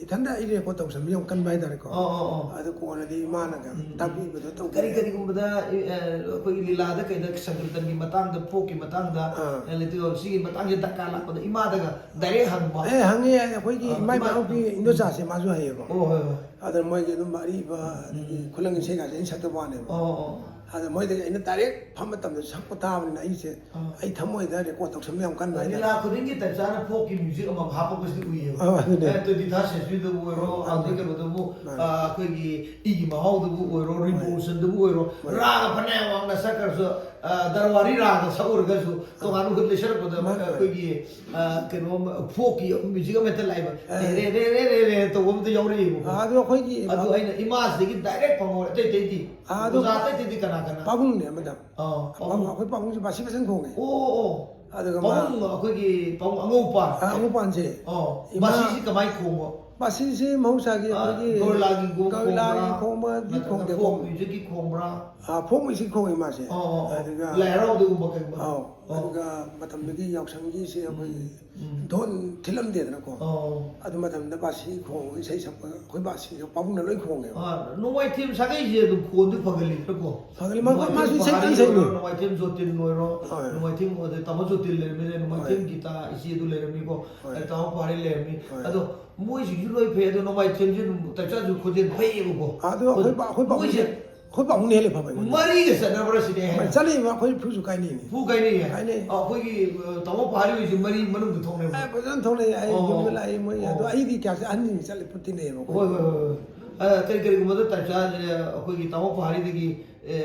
ꯏꯊꯟꯗ ꯑꯩ ꯔꯦꯀꯣꯔꯗ ꯇꯧꯁꯟꯕ ꯌꯥꯝ ꯀꯟꯕ ꯍꯥꯏꯇꯥꯔꯦꯀꯣ꯫ ꯑꯣ, ꯑꯣ, ꯑꯣ꯫ ꯑꯗꯨ ꯀꯣꯟꯅꯗꯤ ꯏꯃꯥꯅꯒ ꯎꯝ, ꯎꯝ꯫ ꯇꯥꯛꯄꯤꯕꯗꯣ ꯇꯧꯕ ꯀꯔꯤ ꯌꯥꯏ꯫ ꯀꯔꯤꯒꯨꯝꯕꯗ, ꯑ, ꯑꯩꯈꯣꯏꯒꯤ ꯂꯤꯂꯥꯗ ꯀꯩꯗ ꯁꯪꯀꯤꯔꯇꯟꯒꯤ ꯃꯇꯥꯡꯗ, ꯐꯣꯛꯀꯤ ꯃꯇꯥꯡꯗ, ꯑꯥ꯫ ꯑ, ꯂꯩꯇꯦꯡ ꯁꯤꯒꯤ ꯃꯇꯥꯡꯁꯦ ꯗꯔꯀꯥꯔ ꯂꯥꯛꯄꯗ ꯏꯃꯥꯗꯒ ꯗꯥꯏꯔꯦꯛ ꯍꯪꯕ? ꯑꯦ, ꯍꯪꯉꯦ꯫ ꯑꯩꯈꯣꯏꯒꯤ ꯑꯥ, ꯏꯃꯥ ꯏꯃꯥ-, ꯏꯃꯥ-, ꯏꯅꯥꯎꯄꯤ ꯎꯝ꯫ ꯏꯟꯗꯣꯆꯥꯁꯦ ꯃꯥꯁꯨ ꯍꯩꯌꯦꯕ꯫ ꯑꯣ, ꯍꯣꯏ, ꯍꯣꯏ꯫ ꯑꯗ ꯃꯣꯏꯒꯤ ꯑꯗꯨꯝ ꯑꯔꯤꯕ, ꯑꯗꯒꯤ ꯎꯝ꯫ ꯈꯨꯂꯪ ꯏꯁꯩꯒꯁꯦ ꯑꯩꯅ ꯁꯛꯇꯕ ꯋꯥꯅꯦꯕ꯫ ꯑꯣ, ꯑꯣ꯫ ꯑꯗ ꯃꯣꯏꯗꯒꯤ ꯑꯩꯅ ꯗꯥꯏꯔꯦꯛ ꯐꯝꯕ ꯃꯇꯝꯗ ꯁꯛꯄ ꯇꯥꯕꯅꯤꯅ ꯑꯩꯁꯦ, ꯑꯥ꯫ ꯑꯩ ꯊꯃꯣꯏꯗ ꯔꯦꯀꯣꯔꯗ ꯇꯧꯁꯟꯕ ꯌꯥꯝ ꯀꯟꯕ ꯍꯥꯏꯇꯥꯔꯦ꯫ ꯂꯤꯂꯥ ꯈꯨꯗꯤꯡꯒꯤ ꯇꯟꯖꯥꯅ ꯐꯣꯛꯀꯤ ꯃ꯭ꯌꯨꯖꯤꯛ ꯑꯃꯃꯝ ꯍꯥꯞꯄꯛꯄꯁꯤꯗꯤ ꯎꯏꯌꯦꯕ꯫ ꯑꯥ, ꯑꯗꯨꯅꯦ꯫ ꯑꯦ, ꯇ꯭ꯋꯦꯟꯇꯤ ꯊꯥꯔꯠ ꯁꯦꯟꯆꯨꯔꯤꯗꯕꯨ ꯑꯣꯏꯔꯣ, ꯃꯥꯅꯦ꯫ ꯑꯗꯩ ꯀꯩꯅꯣꯗꯕꯨ, ꯃꯥꯅꯦ꯫ ꯑꯥ, ꯑꯩꯈꯣꯏꯒꯤ ꯏꯒꯤ ꯃꯍꯥꯎꯗꯕꯨ ꯑꯣꯏꯔꯣ, ꯃꯥꯅꯦ꯫ ꯔꯤꯚꯣꯂꯨꯁꯟꯗꯕꯨ ꯑꯣꯏꯔꯣ, ꯃꯥꯅꯦ꯫ ꯔꯥꯒ ꯐꯅꯌꯥꯝ ꯋꯥꯡꯅ ꯁꯛꯈ꯭ꯔꯁꯨ, ꯑꯥ, ꯗꯔꯕꯥꯔꯤ ꯔꯥꯒ ꯁꯛꯎꯔꯒꯁꯨ, ꯇꯣꯉꯥꯟꯕ ꯍꯨꯠ ꯂꯩꯁꯜꯂꯛꯄꯗ, ꯃꯥꯅꯦ꯫ ꯑꯩꯈꯣꯏꯒꯤ, ꯑꯥ, ꯀꯩꯅꯣ, ꯐꯣꯛꯀꯤ ꯃ꯭ꯌꯨꯖꯤꯛ ꯑꯃ ꯍꯦꯛꯇ ꯂꯥꯛꯑꯦꯕ꯫ ꯑꯥ꯫ ꯔꯦ, ꯔꯦ, ꯔꯦ, ꯔꯦ, ꯔꯦ ꯇꯧꯕ ꯑꯃꯇ ꯌꯥꯎꯔꯛꯑꯦꯕꯀꯣ꯫ ꯑꯥ, ꯑꯗꯨ ꯑꯩꯈꯣꯏꯒꯤ ꯑꯗꯨ ꯑꯩꯅ ꯏꯃꯥꯁꯤꯗꯒꯤ ꯗꯥꯏꯔꯦꯛ ꯐꯪꯍꯧꯔꯦ, ꯑꯇꯩ ꯑꯇꯩꯗꯤ꯫ ꯑꯥ, ꯑꯗꯨ ꯑꯣꯖꯥ ꯑꯇꯩ ꯑꯇꯩꯗꯤ ꯀꯅꯥ ꯀꯅꯥ? ꯄꯥꯕꯨꯡꯅꯦ ꯑꯃꯗ꯫ ꯑꯥ, ꯄꯥꯕꯨꯡ, ꯄꯥꯕꯨꯡ꯫ ꯑꯩꯈꯣꯏ ꯄꯥꯕꯨꯡꯁꯦ ꯕꯥꯁꯤ ꯐꯖꯅ ꯈꯣꯡꯉꯦ꯫ ꯑꯣ, ꯑꯣ, ꯑꯣ꯫ ꯑꯗꯨꯒ ꯃꯥ ꯄꯥꯕꯨꯡ, ꯑꯩꯈꯣꯏꯒꯤ ꯄꯥꯕꯨꯡ ꯑꯉꯧꯕ꯫ ꯑꯥ, ꯑꯉꯧꯕ ꯄꯥꯟꯁꯦ꯫ ꯑꯣ, ꯏꯃꯥ ꯕꯥꯁꯤꯁꯤ ꯀꯃꯥꯏꯅ ꯈꯣꯡꯕ? ꯕꯥꯁꯤꯁꯤ ꯃꯍꯧꯁꯥꯒꯤ ꯑꯥ, ꯑꯩꯈꯣꯏꯒꯤ ꯒꯣꯔꯤꯂꯥꯒꯤ ꯒꯣ-, ꯒꯣꯔꯤꯂꯥꯒꯤ ꯈꯣꯡꯕ꯭ꯔꯥ? ꯈꯣꯡꯕꯗꯤ ꯅꯠꯇ꯭ꯔꯒ ꯈꯣꯡꯗꯦ, ꯐꯣꯛ ꯈꯣꯡ-, ꯃ꯭ꯌꯨꯖꯤꯛꯀꯤ ꯈꯣꯡꯕ꯭ꯔꯥ? ꯑꯥ, ꯐꯣꯛ ꯃ꯭ꯌꯨꯖꯤꯛ ꯈꯣꯡꯉꯤ ꯃꯥꯁꯦ꯫ ꯑꯣ, ꯑꯣ, ꯑꯣ꯫ ꯑꯗꯨꯒ ꯂꯥꯏ ꯍꯔꯥꯎꯕꯗꯒꯨꯝꯕ ꯀꯩꯒꯨꯝꯕ? ꯑꯥꯎ꯫ ꯑꯣ꯫ ꯑꯗꯨꯒ ꯃꯇꯝꯗꯨꯒꯤ ꯌꯥꯎꯁꯪꯒꯤꯁꯦ ꯑꯩꯈꯣꯏ ꯎꯝ, ꯎꯝ꯫ ꯙꯣꯟ ꯊꯤꯜꯂꯝꯗꯦꯗꯅꯀꯣ꯫ ꯑꯣ꯫ ꯑꯗꯨ ꯃꯇꯝꯗ ꯕꯥꯁꯤ ꯈꯣꯡ ꯏꯁꯩ ꯁꯛꯄ ꯑꯩꯈꯣꯏ ꯕꯥꯁꯤꯒ ꯄꯥꯕꯨꯡꯅ ꯂꯣꯏ ꯈꯣꯡꯉꯦꯕ꯫ ꯑꯥ, ꯅꯣꯡꯃꯥꯏꯊꯦꯝ ꯁꯥꯒꯩꯁꯦ ꯑꯗꯨꯝ ꯈꯣꯟꯗꯤ ꯐꯒꯜꯂꯤꯗꯅꯀꯣ꯫ ꯐꯒꯜꯂꯤ, ꯃꯥ-, ꯅꯣꯡꯃꯥꯏꯊꯦꯝ ꯃꯥꯁꯨ ꯏꯁꯩ ꯀꯟꯅ ꯄꯍꯥꯔꯤ ꯁꯛꯏꯅꯦ꯫ ꯑꯣꯏꯔꯣ, ꯅꯣꯡꯃꯥꯏꯊꯦꯝ ꯖꯣꯇꯤꯟ ꯑꯣꯏꯔꯣ, ꯍꯣꯏ꯫ ꯅꯣꯡꯃꯥꯏꯊꯦꯝ ꯑꯗꯩ ꯇꯥꯃꯣ ꯖꯣꯇꯤꯟ ꯂꯩꯔꯝꯃꯤ, ꯅꯣꯡꯃꯥꯏꯊꯦꯝ ꯍꯣꯏ꯫ ꯒꯤꯇꯥ ꯏꯆꯦ ꯑꯗꯨ ꯂꯩꯔꯝꯃꯤꯀꯣ, ꯍꯣꯏ꯫ ꯑꯗꯩ ꯇꯥꯃꯣ ꯄꯍꯥꯔꯤ ꯂꯩꯔꯝꯃꯤ꯫ ꯍꯣꯏ꯫ ꯑꯗꯣ ꯃꯣꯏꯁꯤꯡꯁꯨ ꯂꯣꯏ ꯐꯩ, ꯑꯗꯣ ꯅꯣꯡꯃꯥꯏꯊꯦꯝꯁꯦ ꯑꯗꯨꯝ ꯇꯥꯏꯆꯥꯁꯨ ꯈꯣꯟꯖꯦꯜ ꯐꯩꯌꯦꯕꯀꯣ꯫ ꯑꯗꯣ ꯑꯩꯈꯣꯏ ꯕꯥ-, ꯑꯩꯈꯣꯏ ꯕꯥꯕꯨꯡꯁꯦ ꯃꯣꯏꯁꯦ ꯑꯩꯈꯣꯏ ꯄꯥꯕꯨꯡꯅ ꯍꯦꯜꯂꯦ ꯐꯕ ꯑꯩꯉꯣꯟꯗ꯫ ꯃꯔꯤꯒ ꯆꯠꯅꯕ꯭ꯔꯥ ꯁꯤꯅꯦ ꯑꯩ ꯍꯥꯏ꯫ ꯆꯠꯂꯤꯕ ꯑꯩꯈꯣꯏ ꯐꯨꯁꯨ ꯀꯥꯏꯅꯩꯅꯦ꯫ ꯐꯨ ꯀꯥꯏꯅꯩꯌꯦ꯫ ꯀꯥꯏꯅꯩ꯫ ꯑ, ꯑꯩꯈꯣꯏꯒꯤ ꯑ, ꯇꯥꯃꯣ ꯄꯍꯥꯔꯤ ꯍꯣꯏꯁꯨ ꯃꯔꯤ ꯃꯅꯨꯡꯗ ꯊꯣꯛꯅꯩꯕ꯫ ꯑꯦ, ꯐꯖꯅ ꯊꯣꯛꯅꯩ꯫ ꯑꯩ ꯑꯣ꯫ ꯌꯨꯝꯗ ꯂꯥꯛꯏ ꯃꯣꯏ꯫ ꯑꯗꯣ ꯑꯣ꯫ ꯑꯩꯗꯤ ꯀꯌꯥ ꯆꯠ-, ꯑꯍꯟꯁꯤꯡ ꯆꯠꯂꯤ ꯄꯨꯠꯇꯤꯟꯅꯩꯌꯦꯕ ꯑꯩꯈꯣꯏ꯫ ꯍꯣꯏ ꯍꯣꯏ ꯍꯣꯏ ꯍꯣꯏ꯫ ꯑ, ꯀꯔꯤ ꯀꯔꯤꯒꯨꯝꯕꯗ ꯇꯥꯏꯞ ꯆꯥꯗ꯭ꯔꯦ ꯑꯩꯈꯣꯏꯒꯤ ꯇꯥꯃꯣ ꯄꯍꯥꯔꯤꯗꯒꯤ ꯑꯦ,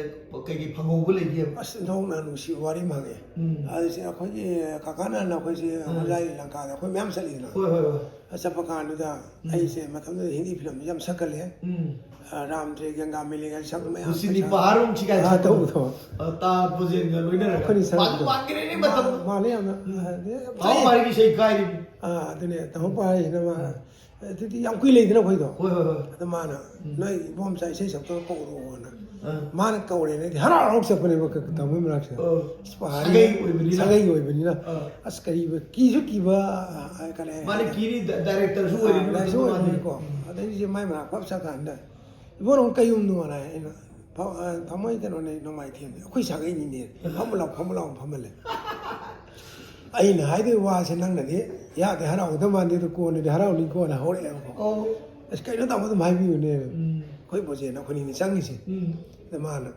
ꯀꯩꯀꯩ ꯐꯪꯍꯧꯕ ꯂꯩꯒꯦꯕ? ꯑꯁ, ꯏꯟꯊꯣꯛꯅ ꯅꯨꯡꯁꯤꯕ ꯋꯥꯔꯤ ꯑꯃ ꯍꯪꯉꯦ꯫ ꯎꯝ꯫ ꯑꯗꯨꯁꯦ ꯑꯩꯈꯣꯏꯒꯤ ꯀꯀꯥꯅ ꯑꯩꯈꯣꯏꯁꯦ ꯎꯝ꯫ ꯍꯣꯖꯥꯏ ꯂꯪꯀꯥꯗ ꯑꯩꯈꯣꯏ ꯃꯌꯥꯝ ꯆꯠꯂꯤꯗꯅ꯫ ꯍꯣꯏ ꯍꯣꯏ ꯍꯣꯏ꯫ ꯑ, ꯆꯠꯄ ꯀꯥꯟꯗꯨꯗ ꯎꯝ꯫ ꯑꯩꯁꯦ ꯃꯇꯝꯗꯨꯗ ꯍꯤꯟꯗꯤ ꯐꯤꯂꯝꯁꯦ ꯌꯥꯝ ꯁꯛꯀꯜꯂꯦ꯫ ꯎꯝ꯫ ꯑ, ꯔꯥꯝ ꯇ꯭ꯔꯦ ꯒꯪꯒꯥ ꯃꯦꯂꯤꯒ ꯁꯛꯄ ꯃꯌꯥꯝ ꯍꯨꯁꯤꯅꯤ ꯁꯛ-, ꯄꯍꯥꯔꯣꯡ ꯁꯤꯒꯥꯏ ꯑ, ꯁꯛꯄꯗꯣ꯫ ꯇꯧꯕꯗꯣ꯫ ꯑ, ꯇꯥ ꯄꯨꯖꯦꯟꯒ ꯂꯣꯏꯅꯔꯒ꯫ ꯑꯩꯈꯣꯏꯅ ꯁꯛꯄꯗꯣ꯫ ꯄꯥꯟꯁꯨ ꯄꯥꯟꯈ꯭ꯔꯦꯅꯦ ꯃꯇꯝꯗꯣ꯫ ꯃꯥꯜꯂꯦ ꯌꯥꯝꯅ꯫ ꯑ, ꯑꯗꯩ ꯌꯥꯝ ꯇꯥꯃꯣ ꯆꯠꯂꯦ꯫ ꯄꯍꯥꯔꯤꯒꯤ ꯏꯁꯩ ꯀꯥꯏꯔꯤꯅꯤ꯫ ꯑ, ꯑꯗꯨꯅꯦ ꯇꯥꯃꯣ ꯄꯍꯥꯔꯤꯅ ꯃꯥ, ꯑꯗꯨꯗꯤ ꯌꯥꯝ ꯀꯨꯏ ꯂꯩꯗꯅ ꯑꯩꯈꯣꯏꯗꯣ꯫ ꯍꯣꯏ ꯍꯣꯏ ꯍꯣꯏ꯫ ꯑꯗ ꯃꯥꯅ, ꯎꯝ꯫ "ꯅꯣꯏ ꯏꯕꯣꯝꯆꯥ ꯏꯁꯩ ꯁꯛꯇꯣ ꯀꯧꯔꯛꯑꯣꯅ"꯫ ꯑ꯫ ꯃꯥꯅ ꯀꯧꯔꯦꯅ ꯑꯩꯗꯤ ꯍꯔꯥꯎ ꯍꯔꯥꯎ ꯆꯠꯄꯅꯦꯕ ꯀ-, ꯇꯥꯃꯣ ꯃꯅꯥꯛꯁꯤꯗ꯫ ꯑ꯫ ꯑꯁ, ꯄꯍꯥꯔꯤ ꯁꯥꯒꯩ ꯑꯣꯏꯕꯅꯤꯅ꯫ ꯁꯥꯒꯩ ꯑꯣꯏꯕꯅꯤꯅ꯫ ꯑ꯫ ꯑꯁ, ꯀꯔꯤꯕ, ꯀꯤꯁꯨ ꯀꯤꯕ, ꯑ, ꯀꯔꯤ ꯍꯥꯏ-, ꯃꯥꯅ ꯀꯤꯔꯤ ꯗ-, ꯗꯥꯏꯔꯦꯛꯇꯔꯁꯨ ꯑ, ꯑꯣꯏꯔꯤꯕꯅꯤ ꯗꯥꯏꯔꯦꯛꯇꯔꯁꯨ ꯃꯥꯅ꯫ ꯑꯣꯏꯕꯅꯤꯀꯣ꯫ ꯎꯝ꯫ ꯑꯗꯩꯗꯤ ꯃꯥꯏ ꯃꯅꯥꯛ ꯄꯞ ꯆꯠꯀꯥꯟꯗ, "ꯏꯕꯣ, ꯅꯪ ꯀꯩ ꯌꯨꯝꯅꯣꯅ?" ꯑꯩꯅ, "ꯐ-, ꯑ, ꯇꯥꯃꯣ, ꯑꯩ ꯀꯩꯅꯣꯅꯦ, ꯅꯣꯡꯃꯥꯏꯊꯦꯝꯅꯦ, ꯑꯩꯈꯣꯏ ꯁꯥꯒꯩꯅꯤꯅꯦ, ꯐꯝꯃꯨ ꯂꯥꯎ, ꯐꯝꯃꯨ ꯂꯥꯎ", ꯐꯝꯍꯜꯂꯦ꯫ ꯑꯩꯅ ꯍꯥꯏꯗꯣꯏ ꯋꯥꯁꯦ ꯅꯪꯅꯗꯤ ꯌꯥꯗꯦ, ꯍꯔꯥꯎꯒꯗꯕ ꯃꯥꯟꯗꯦ, ꯑꯗꯨ ꯀꯣꯟꯅꯗꯤ ꯍꯔꯥꯎꯅꯤ ꯀꯣꯟꯅ ꯍꯧꯔꯛꯑꯦꯕꯀꯣ꯫ ꯑꯣ꯫ "ꯑꯁ, ꯀꯩꯅꯣ ꯇꯥꯃꯣ, ꯑꯗꯨꯝ ꯍꯥꯏꯕꯤꯌꯨꯅꯦ꯫ ꯎꯝ꯫ ꯑꯩꯈꯣꯏ ꯕꯣꯖꯦꯟ ꯑꯩꯈꯣꯏꯅꯤꯅꯦ ꯆꯪꯉꯤꯁꯦ"꯫ ꯎꯝ꯫ ꯑꯗ ꯃꯥꯅ,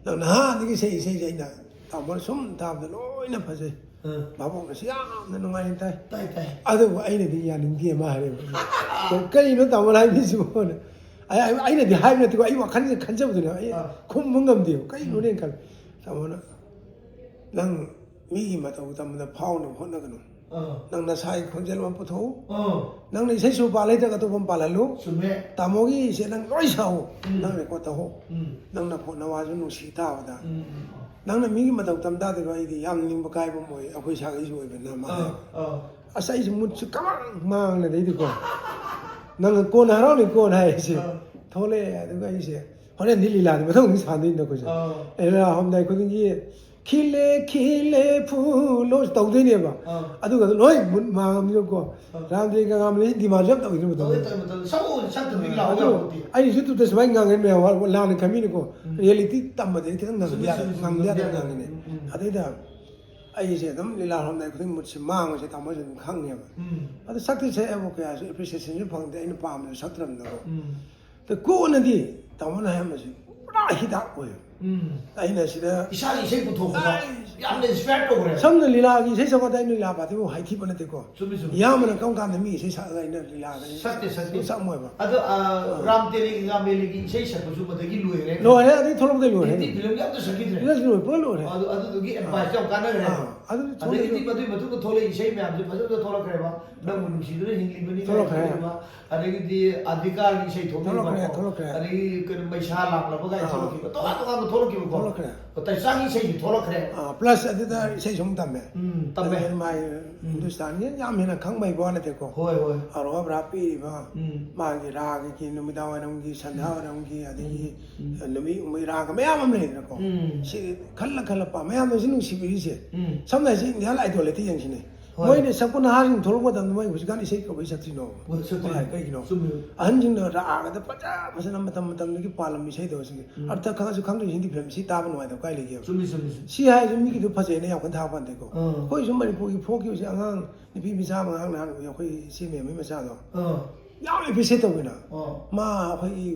"ꯅꯪ ꯅꯍꯥꯟꯗꯒꯤ ꯏꯁꯩ, ꯏꯁꯩꯁꯦ ꯑꯩꯅ ꯇꯥꯃꯣꯅ ꯁꯨꯝ ꯇꯥꯕꯗ ꯂꯣꯏꯅ ꯐꯖꯩ꯫ ꯑꯥ꯫ ꯚꯥꯕꯣꯛꯅꯁꯨ ꯌꯥꯝꯅ ꯅꯨꯡꯉꯥꯏꯅ ꯇꯥꯏ꯫ ꯇꯥꯏ, ꯇꯥꯏ꯫ ꯑꯗꯨꯕꯨ ꯑꯩꯅꯗꯤ ꯌꯥꯅꯤꯡꯗꯦ", ꯃꯥ ꯍꯥꯏꯔꯦꯕ꯫ "ꯀꯔꯤꯅꯣ ꯇꯥꯃꯣꯅ ꯍꯥꯏꯕꯤꯁꯤꯕꯣꯅ?" ꯑꯩ, ꯑꯩ, ꯑꯩꯅꯗꯤ ꯍꯥꯏꯕ ꯅꯠꯇꯦꯀꯣ, ꯑꯩ ꯋꯥꯈꯜꯁꯤꯗ ꯈꯟꯖꯕꯗꯨꯅꯦ꯫ ꯑꯩ ꯑꯥ꯫ ꯈꯨꯝꯕ ꯉꯝꯗꯦꯕ꯫ ꯀꯩꯅꯣꯅꯦ ꯈꯜꯂꯦ꯫ ꯇꯥꯃꯣꯅ, "ꯅꯪ ꯃꯤꯒꯤ ꯃꯇꯧ ꯇꯝꯕꯗ ꯐꯥꯎꯅꯕ ꯍꯣꯠꯅꯒꯅꯨ꯫ ꯑꯥ꯫ ꯅꯪ ꯅꯁꯥꯒꯤ ꯈꯣꯟꯖꯦꯜ ꯑꯃ ꯄꯨꯊꯣꯛꯎ꯫ ꯑꯥ꯫ ꯅꯪꯅ ꯏꯁꯩ ꯁꯨꯔ ꯄꯥꯜ ꯍꯩꯇ꯭ꯔꯒ ꯑꯇꯣꯞꯄ ꯑꯃ ꯄꯥꯜꯍꯜꯂꯨ꯫ ꯆꯨꯝꯃꯦ꯫ ꯇꯥꯃꯣꯒꯤ ꯏꯁꯩ ꯅꯪ ꯂꯣꯏ ꯁꯥꯎ꯫ ꯎꯝ꯫ ꯅꯪ ꯔꯦꯀꯣꯔꯠ ꯇꯧꯍꯧ꯫ ꯎꯝ꯫ ꯅꯪ ꯅꯈꯣꯟ ꯅꯋꯥꯁꯨ ꯅꯨꯡꯁꯤ ꯇꯥꯕꯗ꯫ ꯎꯝ, ꯎꯝ, ꯎꯝ꯫ ꯅꯪꯅ ꯃꯤꯒꯤ ꯃꯇꯧ ꯇꯝ ꯇꯥꯗꯣꯏꯕ, ꯑꯩꯗꯤ ꯌꯥꯝ ꯅꯤꯡꯕ ꯀꯥꯏꯕ ꯑꯃ ꯑꯣꯏ, ꯑꯩꯈꯣꯏ ꯁꯥꯒꯩꯁꯨ ꯑꯣꯏꯕꯅꯤꯅ", ꯃꯥ ꯑꯥ, ꯍꯥꯏ꯫ ꯑꯥ꯫ ꯑꯁ, ꯑꯩꯁꯦ ꯃꯨꯠꯁꯨ ꯀꯃꯥꯡ ꯃꯥꯡꯂꯦ꯫ ꯑꯗꯩꯗꯤꯀꯣ, "ꯅꯪ ꯀꯣꯟꯅ ꯍꯔꯥꯎꯅꯤ ꯀꯣꯟꯅ", ꯍꯥꯏꯔꯤꯁꯦ꯫ ꯑꯥ꯫ ꯊꯣꯛꯂꯛꯑꯦ꯫ ꯑꯗꯨꯒ ꯑꯩꯁꯦ ꯍꯣꯔꯦꯟꯗꯤ ꯂꯤꯂꯥꯗꯤ ꯃꯊꯪꯗꯤ ꯁꯥꯟꯗꯣꯏꯅꯤꯅ ꯑꯩꯈꯣꯏꯁꯦ꯫ ꯑꯥ꯫ ꯑꯦ, ꯂꯤꯂꯥ ꯍꯧꯔꯝꯗꯥꯏ ꯈꯨꯗꯤꯡꯒꯤ "ꯈꯤꯂꯦ ꯈꯤꯂꯦ ꯐꯨꯂꯣ" ꯇꯧꯗꯣꯏꯅꯦꯕ꯫ ꯑꯥ꯫ ꯑꯗꯨꯒ ꯂꯣꯏ ꯃꯨꯠ ꯃꯥꯡꯉꯝꯅꯤꯅꯀꯣ꯫ ꯑꯥ꯫ ꯔꯥꯝꯗꯦꯕ ꯀꯪꯉꯥꯃꯂꯦꯁꯤ ꯗꯤꯃꯥꯟꯁꯨ ꯌꯥꯝ ꯇꯧꯋꯤꯗꯅ ꯃꯇꯝꯗꯨꯗ꯫ ꯇꯧꯋꯦ, ꯇꯧꯋꯦ, ꯃꯇꯝꯗꯨꯗ꯫ ꯁꯛꯎ, ꯁꯛꯇꯕꯗꯤ ꯑꯥ, ꯂꯥꯎꯕ ꯑꯗꯨ ꯌꯥꯄꯣꯠꯇꯦ꯫ ꯑꯩꯅ YouTubeꯇ ꯁꯨꯃꯥꯏꯅ ꯉꯥꯡꯉꯦ ꯃꯌꯥꯝ ꯂꯥꯟꯅ ꯈꯟꯕꯤꯅꯀꯣ꯫ ꯎꯝ꯫ Reality ꯇꯝꯕꯗꯗꯤ ꯈꯤꯇꯪ ꯉꯥꯡꯗ ꯆꯨꯝꯃꯦ, ꯌꯥꯗ-, ꯆꯨꯝꯃꯦ, ꯉꯥꯡꯗ ꯆꯨꯝꯃꯦ꯫ ꯌꯥꯗꯕ ꯉꯥꯡꯉꯤꯅꯦ꯫ ꯎꯝ, ꯎꯝ꯫ ꯑꯗꯩꯗ ꯑꯩꯁꯦ ꯑꯗꯨꯝ ꯂꯤꯂꯥ ꯍꯧꯔꯝꯗꯥꯏ ꯈꯨꯗꯤꯡ ꯃꯨꯠꯁꯦ ꯃꯥꯡꯕꯁꯦ ꯇꯥꯃꯣꯁꯦ ꯑꯗꯨꯝ ꯈꯪꯉꯦꯕ꯫ ꯎꯝ꯫ ꯑꯗꯣ ꯁꯛꯇꯤ ꯁꯛꯑꯦꯕꯨ ꯀꯌꯥꯁꯨ appreciationꯁꯨ ꯐꯪꯗꯦ, ꯑꯩꯅ ꯄꯥꯝꯕꯁꯨ ꯁꯛꯇ꯭ꯔꯕꯅꯤꯅꯀꯣ꯫ ꯎꯝ꯫ ꯑꯗꯣ ꯀꯣꯟꯅꯗꯤ ꯇꯥꯃꯣꯅ ꯍꯥꯏꯔꯝꯕꯁꯤ ꯄꯨꯔꯥ ꯍꯤꯗꯥꯛ ꯑꯣꯏ꯫ ꯎꯝ ꯑꯩꯅ ꯁꯤꯗ ꯏꯁꯥꯒꯤ ꯏꯁꯩ ꯄꯨꯊꯣꯛꯄꯗ ꯑꯩ ꯌꯥꯝꯅ ꯏꯟꯁꯄꯥꯌꯔ ꯇꯧꯈ꯭ꯔꯦ꯫ ꯁꯝꯅ ꯂꯤꯂꯥꯒꯤ ꯏꯁꯩ ꯁꯛꯄꯗ ꯑꯩ ꯂꯤꯂꯥ ꯄꯥꯔꯇꯤꯕꯨ ꯍꯥꯏꯊꯤꯕ ꯅꯠꯇꯦꯀꯣ꯫ ꯆꯨꯝꯃꯤ, ꯆꯨꯝꯃꯤ꯫ ꯏꯌꯥꯝꯕꯅ ꯀꯔꯝ ꯀꯥꯟꯗ ꯃꯤ ꯏꯁꯩ ꯁꯛꯑꯒ ꯑꯩꯅ ꯂꯤꯂꯥꯗ ꯁꯛꯇꯦ, ꯁꯛꯇꯦ꯫ ꯁꯛꯑꯝꯃꯣꯏꯕ꯫ ꯑꯗꯣ ꯑ, ꯔꯥꯝ ꯇꯦꯔꯦꯒꯤ ꯒꯥꯃꯦꯂꯤꯒꯤ ꯏꯁꯩ ꯁꯛꯄꯁꯨ ꯃꯗꯒꯤ ꯂꯣꯏꯔꯦ꯫ ꯂꯣꯏꯔꯦ, ꯑꯗꯩ ꯊꯣꯛꯂꯛꯄꯗꯩ ꯂꯣꯏꯔꯦ꯫ ꯍꯤꯟꯗꯤ ꯐꯤꯂꯝꯒꯤ ꯑꯝꯇ ꯁꯛꯈꯤꯗ꯭ꯔꯦ꯫ ꯂꯣꯏ ꯂꯣꯏ, ꯄꯨꯂꯞ ꯂꯣꯏꯔꯦ꯫ ꯑꯗꯨ ꯑꯗꯨꯗꯨꯒꯤ ꯑꯦꯗꯚꯥꯏꯁ ꯌꯥꯝ ꯀꯥꯟꯅꯈ꯭ꯔꯦ꯫ ꯑꯥ, ꯑꯗꯨ ꯑꯗꯒꯤꯗꯤ ꯊꯣꯛꯂꯛꯑꯦ꯫ ꯃꯗꯨꯒꯤ ꯃꯇꯨꯡꯗ ꯊꯣꯛꯂꯛꯏ ꯏꯁꯩ ꯃꯌꯥꯝꯁꯦ ꯐꯖ ꯐꯖ ꯊꯣꯛꯂꯛꯈ꯭ꯔꯦꯕ꯫ ꯅꯪꯕꯨ ꯅꯨꯡꯁꯤꯗꯨꯅ ꯍꯤꯡꯂꯤꯕꯅꯤ ꯊꯣꯛꯂꯛꯈ꯭ꯔꯦ꯫ ꯀꯥꯏꯅ ꯊꯣꯛꯂꯛꯄ꯫ ꯑꯗꯒꯤꯗꯤ ꯑꯙꯤꯀꯥꯔꯒꯤ ꯏꯁꯩ ꯊꯣꯛꯂꯛꯄ꯫ ꯊꯣꯛꯂꯛꯈ꯭ꯔꯦ, ꯊꯣꯛꯂꯛꯈ꯭ꯔꯦ꯫ ꯑꯗꯒꯤ ꯀꯩꯅꯣ ꯃꯩꯁꯥ ꯂꯥꯛꯂꯕ ꯀꯥꯏꯅ ꯑꯥ꯫ ꯊꯣꯛꯂꯛꯈꯤꯕ꯫ ꯇꯣꯉꯥꯟ ꯇꯣꯉꯥꯟꯕ ꯊꯣꯛꯂꯛꯈꯤꯕꯀꯣ꯫ ꯊꯣꯛꯂꯛꯈ꯭ꯔꯦ꯫ ꯇꯩꯁꯥꯒꯤ ꯏꯁꯩꯁꯨ ꯊꯣꯛꯂꯛꯈ꯭ꯔꯦ꯫ ꯑꯥ, ꯄ꯭ꯂꯁ ꯑꯗꯨꯗ ꯏꯁꯩ ꯁꯨꯝ ꯇꯝꯃꯦ꯫ ꯎꯝ, ꯇꯝꯃꯦ꯫ ꯑꯗꯨꯗ ꯃꯥꯏ ꯍꯤꯟꯗꯨꯁꯇꯥꯟꯒꯤ ꯌꯥꯝ ꯍꯦꯟꯅ ꯈꯪꯕ ꯍꯩꯕ ꯋꯥ ꯅꯠꯇꯦꯀꯣ꯫ ꯍꯣꯏ, ꯍꯣꯏ꯫ ꯑꯔꯣꯍ ꯕ꯭ꯔꯥ ꯄꯤꯔꯤꯕ ꯎꯝ꯫ ꯃꯥꯒꯤ ꯔꯥꯒꯒꯤ ꯅꯨꯃꯤꯗꯥꯡ ꯋꯥꯏꯔꯝꯒꯤ, ꯁꯟꯙꯥ ꯋꯥꯏꯔꯝꯒꯤ, ꯑꯗꯒꯤ ꯎꯝ꯫ ꯅꯨꯃꯤꯠ ꯍꯨꯝꯕꯩ ꯔꯥꯒ ꯃꯌꯥꯝ ꯑꯃ ꯂꯩꯗꯅꯀꯣ꯫ ꯎꯝ꯫ ꯁꯤ ꯈꯜꯂ ꯈꯜꯂ ꯄꯥ-, ꯃꯌꯥꯝꯅꯁꯨ ꯅꯨꯡꯁꯤꯕꯤꯔꯤꯁꯦ꯫ ꯎꯝ꯫ ꯁꯝꯅ ꯍꯥꯏꯁꯤ ꯏꯟꯗꯤꯌꯥꯟ ꯑꯥꯏꯗꯣꯜ ꯍꯦꯛꯇ ꯌꯦꯡꯁꯤꯅꯦ꯫ ꯍꯣꯏ꯫ ꯃꯣꯏꯅ ꯁꯛꯄ ꯅꯍꯥꯁꯤꯡ ꯊꯣꯛꯂꯛꯄ ꯃꯇꯝꯗ ꯃꯣꯏ ꯍꯧꯖꯤꯛꯀꯥꯟ ꯏꯁꯩ ꯀꯧꯕꯩ ꯁꯛꯇ꯭ꯔꯤꯅꯣ? ꯍꯣꯏ, ꯁꯛꯇ꯭ꯔꯤꯅꯣ꯫ ꯍꯣꯏ, ꯀꯩꯒꯤꯅꯣ? ꯆꯨꯝꯃꯦ꯫ ꯑꯍꯟꯁꯤꯡꯅ ꯔꯥꯒꯗ ꯐꯖ ꯐꯖꯅ ꯃꯇꯝ ꯃꯇꯝꯗꯨꯒꯤ ꯄꯥꯜꯂꯝꯕ ꯏꯁꯩꯗꯣ ꯍꯧꯖꯤꯛ ꯎꯝ꯫ ꯑꯝꯇ ꯈꯪꯉꯁꯨ ꯈꯪꯗ꯭ꯔꯁꯨ ꯍꯤꯟꯗꯤ ꯐꯤꯂꯝ ꯁꯤ ꯇꯥꯕ ꯅꯨꯡꯉꯥꯏꯇꯕ ꯀꯥꯏ ꯂꯩꯒꯦꯕ? ꯆꯨꯝꯃꯤ, ꯆꯨꯝꯃꯤ, ꯆꯨꯝꯃꯤ꯫ ꯁꯤ ꯍꯥꯏꯔꯁꯨ ꯃꯤꯒꯤꯗꯨ ꯐꯖꯩꯅ ꯌꯥꯝ ꯀꯟꯅ ꯊꯥꯕ ꯅꯠꯇꯦꯀꯣ꯫ ꯑꯥ꯫ ꯑꯩꯈꯣꯏ ꯁꯨꯝ ꯃꯅꯤꯄꯨꯔꯒꯤ ꯐꯣꯛꯀꯤ ꯍꯧꯖꯤꯛ ꯑꯉꯥꯡ ꯅꯨꯄꯤ ꯃꯆꯥ ꯑꯃ ꯑꯉꯥꯡ ꯅꯍꯥꯟ ꯑꯩꯈꯣꯏ ꯏꯆꯦ ꯃꯦꯝꯒꯤ ꯃꯆꯥꯗꯣ ꯑꯥ꯫ ꯌꯥꯝ ꯑꯦꯄ꯭ꯔꯤꯁꯤꯌꯦꯠ ꯇꯧꯋꯤꯅ꯫ ꯑꯥ꯫ ꯃꯥ ꯑꯩꯈꯣꯏꯒꯤ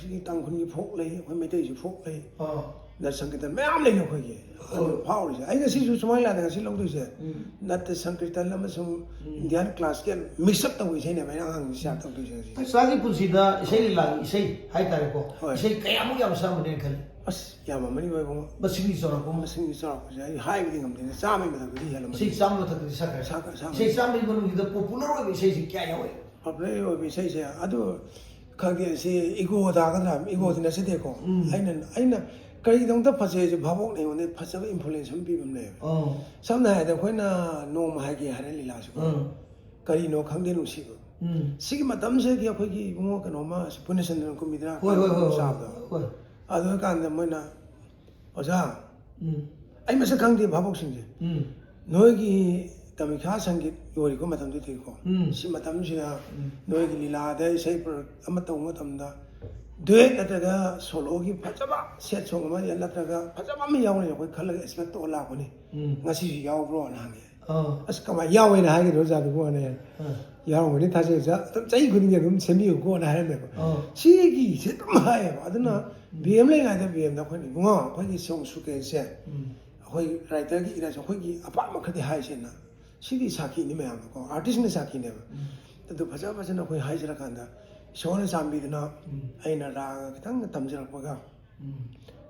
ꯁꯤꯒꯤ ꯇꯥꯡꯈꯨꯜꯒꯤ ꯐꯣꯛ ꯂꯩ, ꯑꯩꯈꯣꯏ ꯃꯩꯇꯩꯁꯨ ꯐꯣꯛ ꯂꯩ, ꯑꯥ꯫ ꯅꯠ ꯁꯪꯀꯤꯔꯇꯟ ꯃꯌꯥꯝ ꯂꯩꯅ ꯑꯩꯈꯣꯏꯒꯤ꯫ ꯑꯗꯨ ꯍꯣꯏ꯫ ꯐꯥꯎꯔꯤꯁꯦ꯫ ꯑꯩ ꯉꯁꯤꯁꯨ ꯁꯨꯃꯥꯡ ꯂꯤꯂꯥꯗ ꯉꯁꯤ ꯂꯧꯗꯣꯏꯁꯦ ꯎꯝ꯫ ꯅꯠꯇ ꯁꯪꯀꯤꯔꯇꯟ ꯑꯃꯁꯨꯡ ꯎꯝ꯫ ꯏꯟꯗꯤꯌꯥꯟ ꯀ꯭ꯂꯥꯁꯤꯀꯦꯜ ꯃꯤꯛꯁ ꯑꯞ ꯇꯧꯕ ꯏꯁꯩꯅꯦꯕ ꯑꯩꯅ ꯑꯉꯥꯡꯁꯤꯡꯁꯦ ꯁꯤꯌꯥꯔ ꯇꯧꯗꯣꯏꯁꯦ ꯉꯁꯤ꯫ ꯇꯩꯁꯥꯒꯤ ꯄꯨꯟꯁꯤꯗ ꯏꯁꯩ ꯂꯤꯂꯥꯒꯤ ꯏꯁꯩ ꯍꯥꯏꯇꯥꯔꯦꯀꯣ꯫ ꯍꯣꯏ꯫ ꯏꯁꯩ ꯀꯌꯥꯃꯨꯛ ꯌꯥꯝ ꯁꯛꯑꯝꯃꯅꯤ ꯈꯜꯂꯤ꯫ ꯑꯁ, ꯌꯥꯝꯃꯝꯃꯅꯤ ꯏꯕꯨꯡꯉꯣ꯫ ꯃꯁꯤꯡꯗꯤ ꯆꯥꯎꯔꯛꯄ ꯑꯃ꯫ ꯏꯁꯩ ꯆꯥꯝꯃ ꯃꯊꯛꯇꯗꯤ ꯁꯛꯈ꯭ꯔꯦ꯫ ꯁꯛꯈ꯭ꯔꯦ, ꯁꯛꯈ꯭ꯔꯦ꯫ ꯏꯁꯩ ꯆꯥꯝꯃꯒꯤ ꯃꯅꯨꯡꯁꯤꯗ ꯄꯣꯄꯨꯂꯔ ꯑꯣꯏꯕ ꯏꯁꯩꯁꯤ ꯀꯌꯥ ꯌꯥꯎꯋꯦ? ꯄꯣꯄꯨꯂꯔ ꯑꯣꯏꯕ ꯏꯁꯩꯁꯦ ꯑꯗꯨ ꯈꯪꯗꯦ, ꯁꯤ ꯏꯒꯣ ꯇꯥꯒꯗ꯭ꯔꯥ? ꯏꯒꯣꯗꯤ ꯅꯠꯆꯗꯦꯀꯣ꯫ ꯎꯝ꯫ ꯑꯩꯅ, ꯑꯩꯅ ꯀꯔꯤꯒꯤꯗꯃꯛꯇ ꯐꯖꯩ ꯍꯥꯏꯁꯦ ꯚꯥꯕꯣꯛꯅ ꯑꯩꯉꯣꯟꯗ ꯐꯖꯕ ꯏꯟꯐ꯭ꯂꯨꯌꯦꯟꯁ ꯑꯃ ꯄꯤꯕ ꯑꯃ ꯂꯩꯌꯦꯕ꯫ ꯑꯥ꯫ ꯁꯝꯅ ꯍꯥꯏꯔꯕꯗ ꯑꯩꯈꯣꯏꯅ ꯅꯣꯡꯃ ꯍꯥꯏꯒꯦ ꯍꯥꯏꯔꯦ ꯂꯤꯂꯥꯁꯤꯀꯣ꯫ ꯎꯝ꯫ ꯀꯔꯤꯅꯣ ꯈꯪꯗꯦ ꯅꯨꯡꯁꯤꯕ꯫ ꯎꯝ꯫ ꯁꯤꯒꯤ ꯃꯇꯝꯁꯤꯗꯒꯤ ꯑꯩꯈꯣꯏꯒꯤ ꯏꯕꯨꯡꯉꯣ ꯀꯩꯅꯣꯝꯃ ꯄꯨꯅꯦꯁꯟꯗ꯭ꯔꯟ ꯀꯨꯝꯕꯤꯗꯅ ꯍꯣꯏ, ꯍꯣꯏ, ꯍꯣꯏ, ꯍꯣꯏ꯫ ꯆꯥꯕꯗꯣ꯫ ꯍꯣꯏ꯫ ꯑꯗꯨ ꯀꯥꯟꯗ ꯃꯣꯏꯅ, "ꯑꯣꯖꯥ, ꯎꯝ꯫ ꯑꯩ ꯃꯁꯛ ꯈꯪꯗꯦ ꯚꯥꯕꯣꯛꯁꯤꯡꯁꯦ꯫ ꯎꯝ꯫ ꯅꯣꯏꯒꯤ ꯀꯃꯤꯈꯥ ꯁꯪꯒꯤꯠ ꯌꯣꯜꯂꯤꯀꯣ ꯃꯇꯝꯗꯨꯗꯤꯀꯣ꯫ ꯎꯝ꯫ ꯁꯤ ꯃꯇꯝꯁꯤꯗ ꯎꯝ꯫ ꯅꯣꯏꯒꯤ ꯂꯤꯂꯥꯗ ꯏꯁꯩ ꯄ꯭ꯔ-, ꯑꯃ ꯇꯧꯕ ꯃꯇꯝꯗ ꯗꯨꯌꯦꯠ ꯅꯠꯇ꯭ꯔꯒ ꯁꯣꯂꯣꯒꯤ ꯐꯖꯕ ꯁꯦꯠ ꯁꯣꯡ ꯑꯃ ꯅꯠꯇ꯭ꯔꯒ ꯐꯖꯕ ꯑꯃ ꯌꯥꯎꯔꯦ ꯑꯩꯈꯣꯏ ꯈꯜꯂꯒ ꯑꯦꯛꯁꯄꯦꯛ ꯇꯧꯔ ꯂꯥꯛꯄꯅꯤ꯫ ꯎꯝ꯫ ꯉꯁꯤꯁꯨ ꯌꯥꯎꯕ꯭ꯔꯣꯅ ꯍꯪꯉꯦ꯫ ꯑꯥ ꯑꯁ, ꯀꯃꯥꯏꯅ ꯌꯥꯎꯋꯦꯅ ꯍꯥꯏꯒꯗ꯭ꯔꯣ ꯑꯣꯖꯥꯗꯨꯕꯨ ꯍꯥꯏꯅ꯫ ꯑꯥ ꯌꯥꯎꯔꯝꯒꯅꯤ, ꯊꯥꯖꯩ ꯑꯣꯖꯥ, ꯑꯗꯨꯝ ꯆꯍꯤ ꯈꯨꯗꯤꯡꯒꯤ ꯑꯗꯨꯝ ꯁꯦꯝꯕꯤꯌꯨꯀꯣꯅ ꯍꯥꯏꯔꯝꯃꯦꯕ꯫ ꯑꯥ ꯁꯤꯒꯤꯁꯦ ꯑꯗꯨꯝ ꯍꯥꯏꯌꯦꯕ꯫ ꯑꯗꯨꯅ ꯕꯤ ꯑꯦꯝ ꯂꯩꯉꯩꯗ ꯕꯤ ꯑꯦꯝꯗ ꯑꯩꯈꯣꯏꯅ, "ꯏꯕꯨꯡꯉꯣ, ꯑꯩꯈꯣꯏꯒꯤ ꯁꯣꯡ ꯁꯨꯀꯦꯟꯁꯦ, ꯎꯝ ꯑꯩꯈꯣꯏ ꯔꯥꯏꯇꯔꯒꯤ ꯏꯔꯁꯦ ꯑꯩꯈꯣꯏꯒꯤ ꯑꯄꯥꯝꯕ ꯈꯔꯗꯤ ꯍꯥꯏꯁꯦꯅ", ꯁꯤꯗꯤ ꯁꯥꯈꯤꯅꯤ ꯃꯌꯥꯝꯅꯀꯣ, ꯑꯥꯔꯇꯤꯁꯅ ꯁꯥꯈꯤꯅꯦꯕ꯫ ꯎꯝ ꯑꯗꯨ ꯐꯖ ꯐꯖꯅ ꯑꯩꯈꯣꯏ ꯍꯥꯏꯖꯔꯀꯥꯟꯗ, ꯏꯁꯣꯔꯅ ꯆꯥꯟꯕꯤꯗꯨꯅ ꯎꯝ ꯑꯩꯅ ꯔꯥꯒ ꯈꯤꯇꯪ ꯇꯝꯖꯔꯛꯄꯒ, ꯎꯝ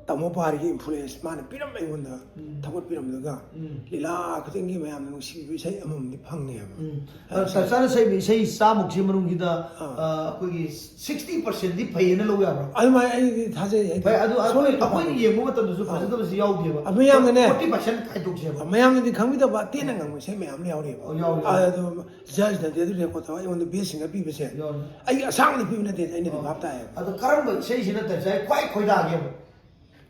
ꯇꯥꯃꯣ ꯄꯥꯔꯤꯒꯤ ꯏꯟꯐ꯭ꯂꯨꯌꯦꯟꯁ ꯃꯥꯅ ꯄꯤꯔꯝꯕ, ꯑꯩꯉꯣꯟꯗ ꯎꯝ ꯊꯧꯒꯠꯄꯤꯔꯝꯕꯗꯨꯒ, ꯎꯝ ꯂꯤꯂꯥ ꯈꯨꯗꯤꯡꯒꯤ ꯃꯌꯥꯝꯅ ꯅꯨꯡꯁꯤꯕꯤꯕ ꯏꯁꯩ ꯑꯃꯃꯝꯗꯤ ꯐꯪꯉꯦꯕ꯫ ꯎꯝ ꯑꯗꯣ ꯇꯥ ꯆꯥꯅ ꯁꯛꯏꯕ ꯏꯁꯩ ꯆꯥꯝꯃꯨꯛꯁꯤ ꯃꯅꯨꯡꯁꯤꯗ ꯑꯥ꯫ ꯑ, ꯑꯩꯈꯣꯏꯒꯤ ꯁꯤꯛꯁꯇꯤ ꯄꯥꯔꯁꯦꯟꯗꯤ ꯐꯩꯌꯦꯅ ꯂꯧ ꯌꯥꯕ꯭ꯔꯥ? ꯑꯗꯨꯃꯥꯏꯅ ꯑꯩꯗꯤ ꯊꯥꯖꯩ꯫ ꯑꯩꯗꯤ ꯐꯩ, ꯑꯗꯨ ꯑꯩꯈꯣꯏ ꯁꯣꯏꯅ ꯑꯩꯈꯣꯏꯅ ꯌꯦꯡꯕ ꯃꯇꯝꯗꯁꯨ ꯐꯖꯗꯕꯁꯤ ꯌꯥꯎꯗꯦꯕ꯫ ꯑꯗꯨ ꯌꯥꯝꯅꯅꯦ꯫ Forty percent ꯈꯥꯏꯗꯣꯛꯁꯦꯕ꯫ ꯃꯌꯥꯝꯅꯗꯤ ꯈꯪꯕꯤꯗꯕ ꯇꯦꯟꯅ ꯉꯪꯕ ꯏꯁꯩ ꯃꯌꯥꯝ ꯌꯥꯎꯔꯤꯕ꯫ ꯑꯣ, ꯌꯥꯎꯔꯤ, ꯑꯥ, ꯌꯥꯎꯔꯤ꯫ ꯑꯗꯨ ꯖꯁꯅꯗꯤ ꯑꯗꯨ ꯔꯦꯀꯣꯔꯠ ꯇꯧꯔꯒ ꯑꯩꯉꯣꯟꯗ ꯕꯦꯁ ꯁꯤꯡꯒꯔ ꯄꯤꯕꯁꯦ ꯌꯥꯎꯔꯤ꯫ ꯑꯩꯒꯤ ꯑꯁꯥꯡꯕꯗ ꯄꯤꯕ ꯅꯠꯇꯦ, ꯑꯩꯅꯗꯤ ꯚꯥꯞ ꯇꯥꯏꯌꯦꯕ꯫ ꯑꯗꯣ ꯀꯔꯝꯕ ꯏꯁꯩꯁꯤꯅ ꯇꯞꯁꯥꯏ ꯈ꯭ꯋꯥꯏ ꯈꯣꯏꯗꯥꯒꯦꯕ?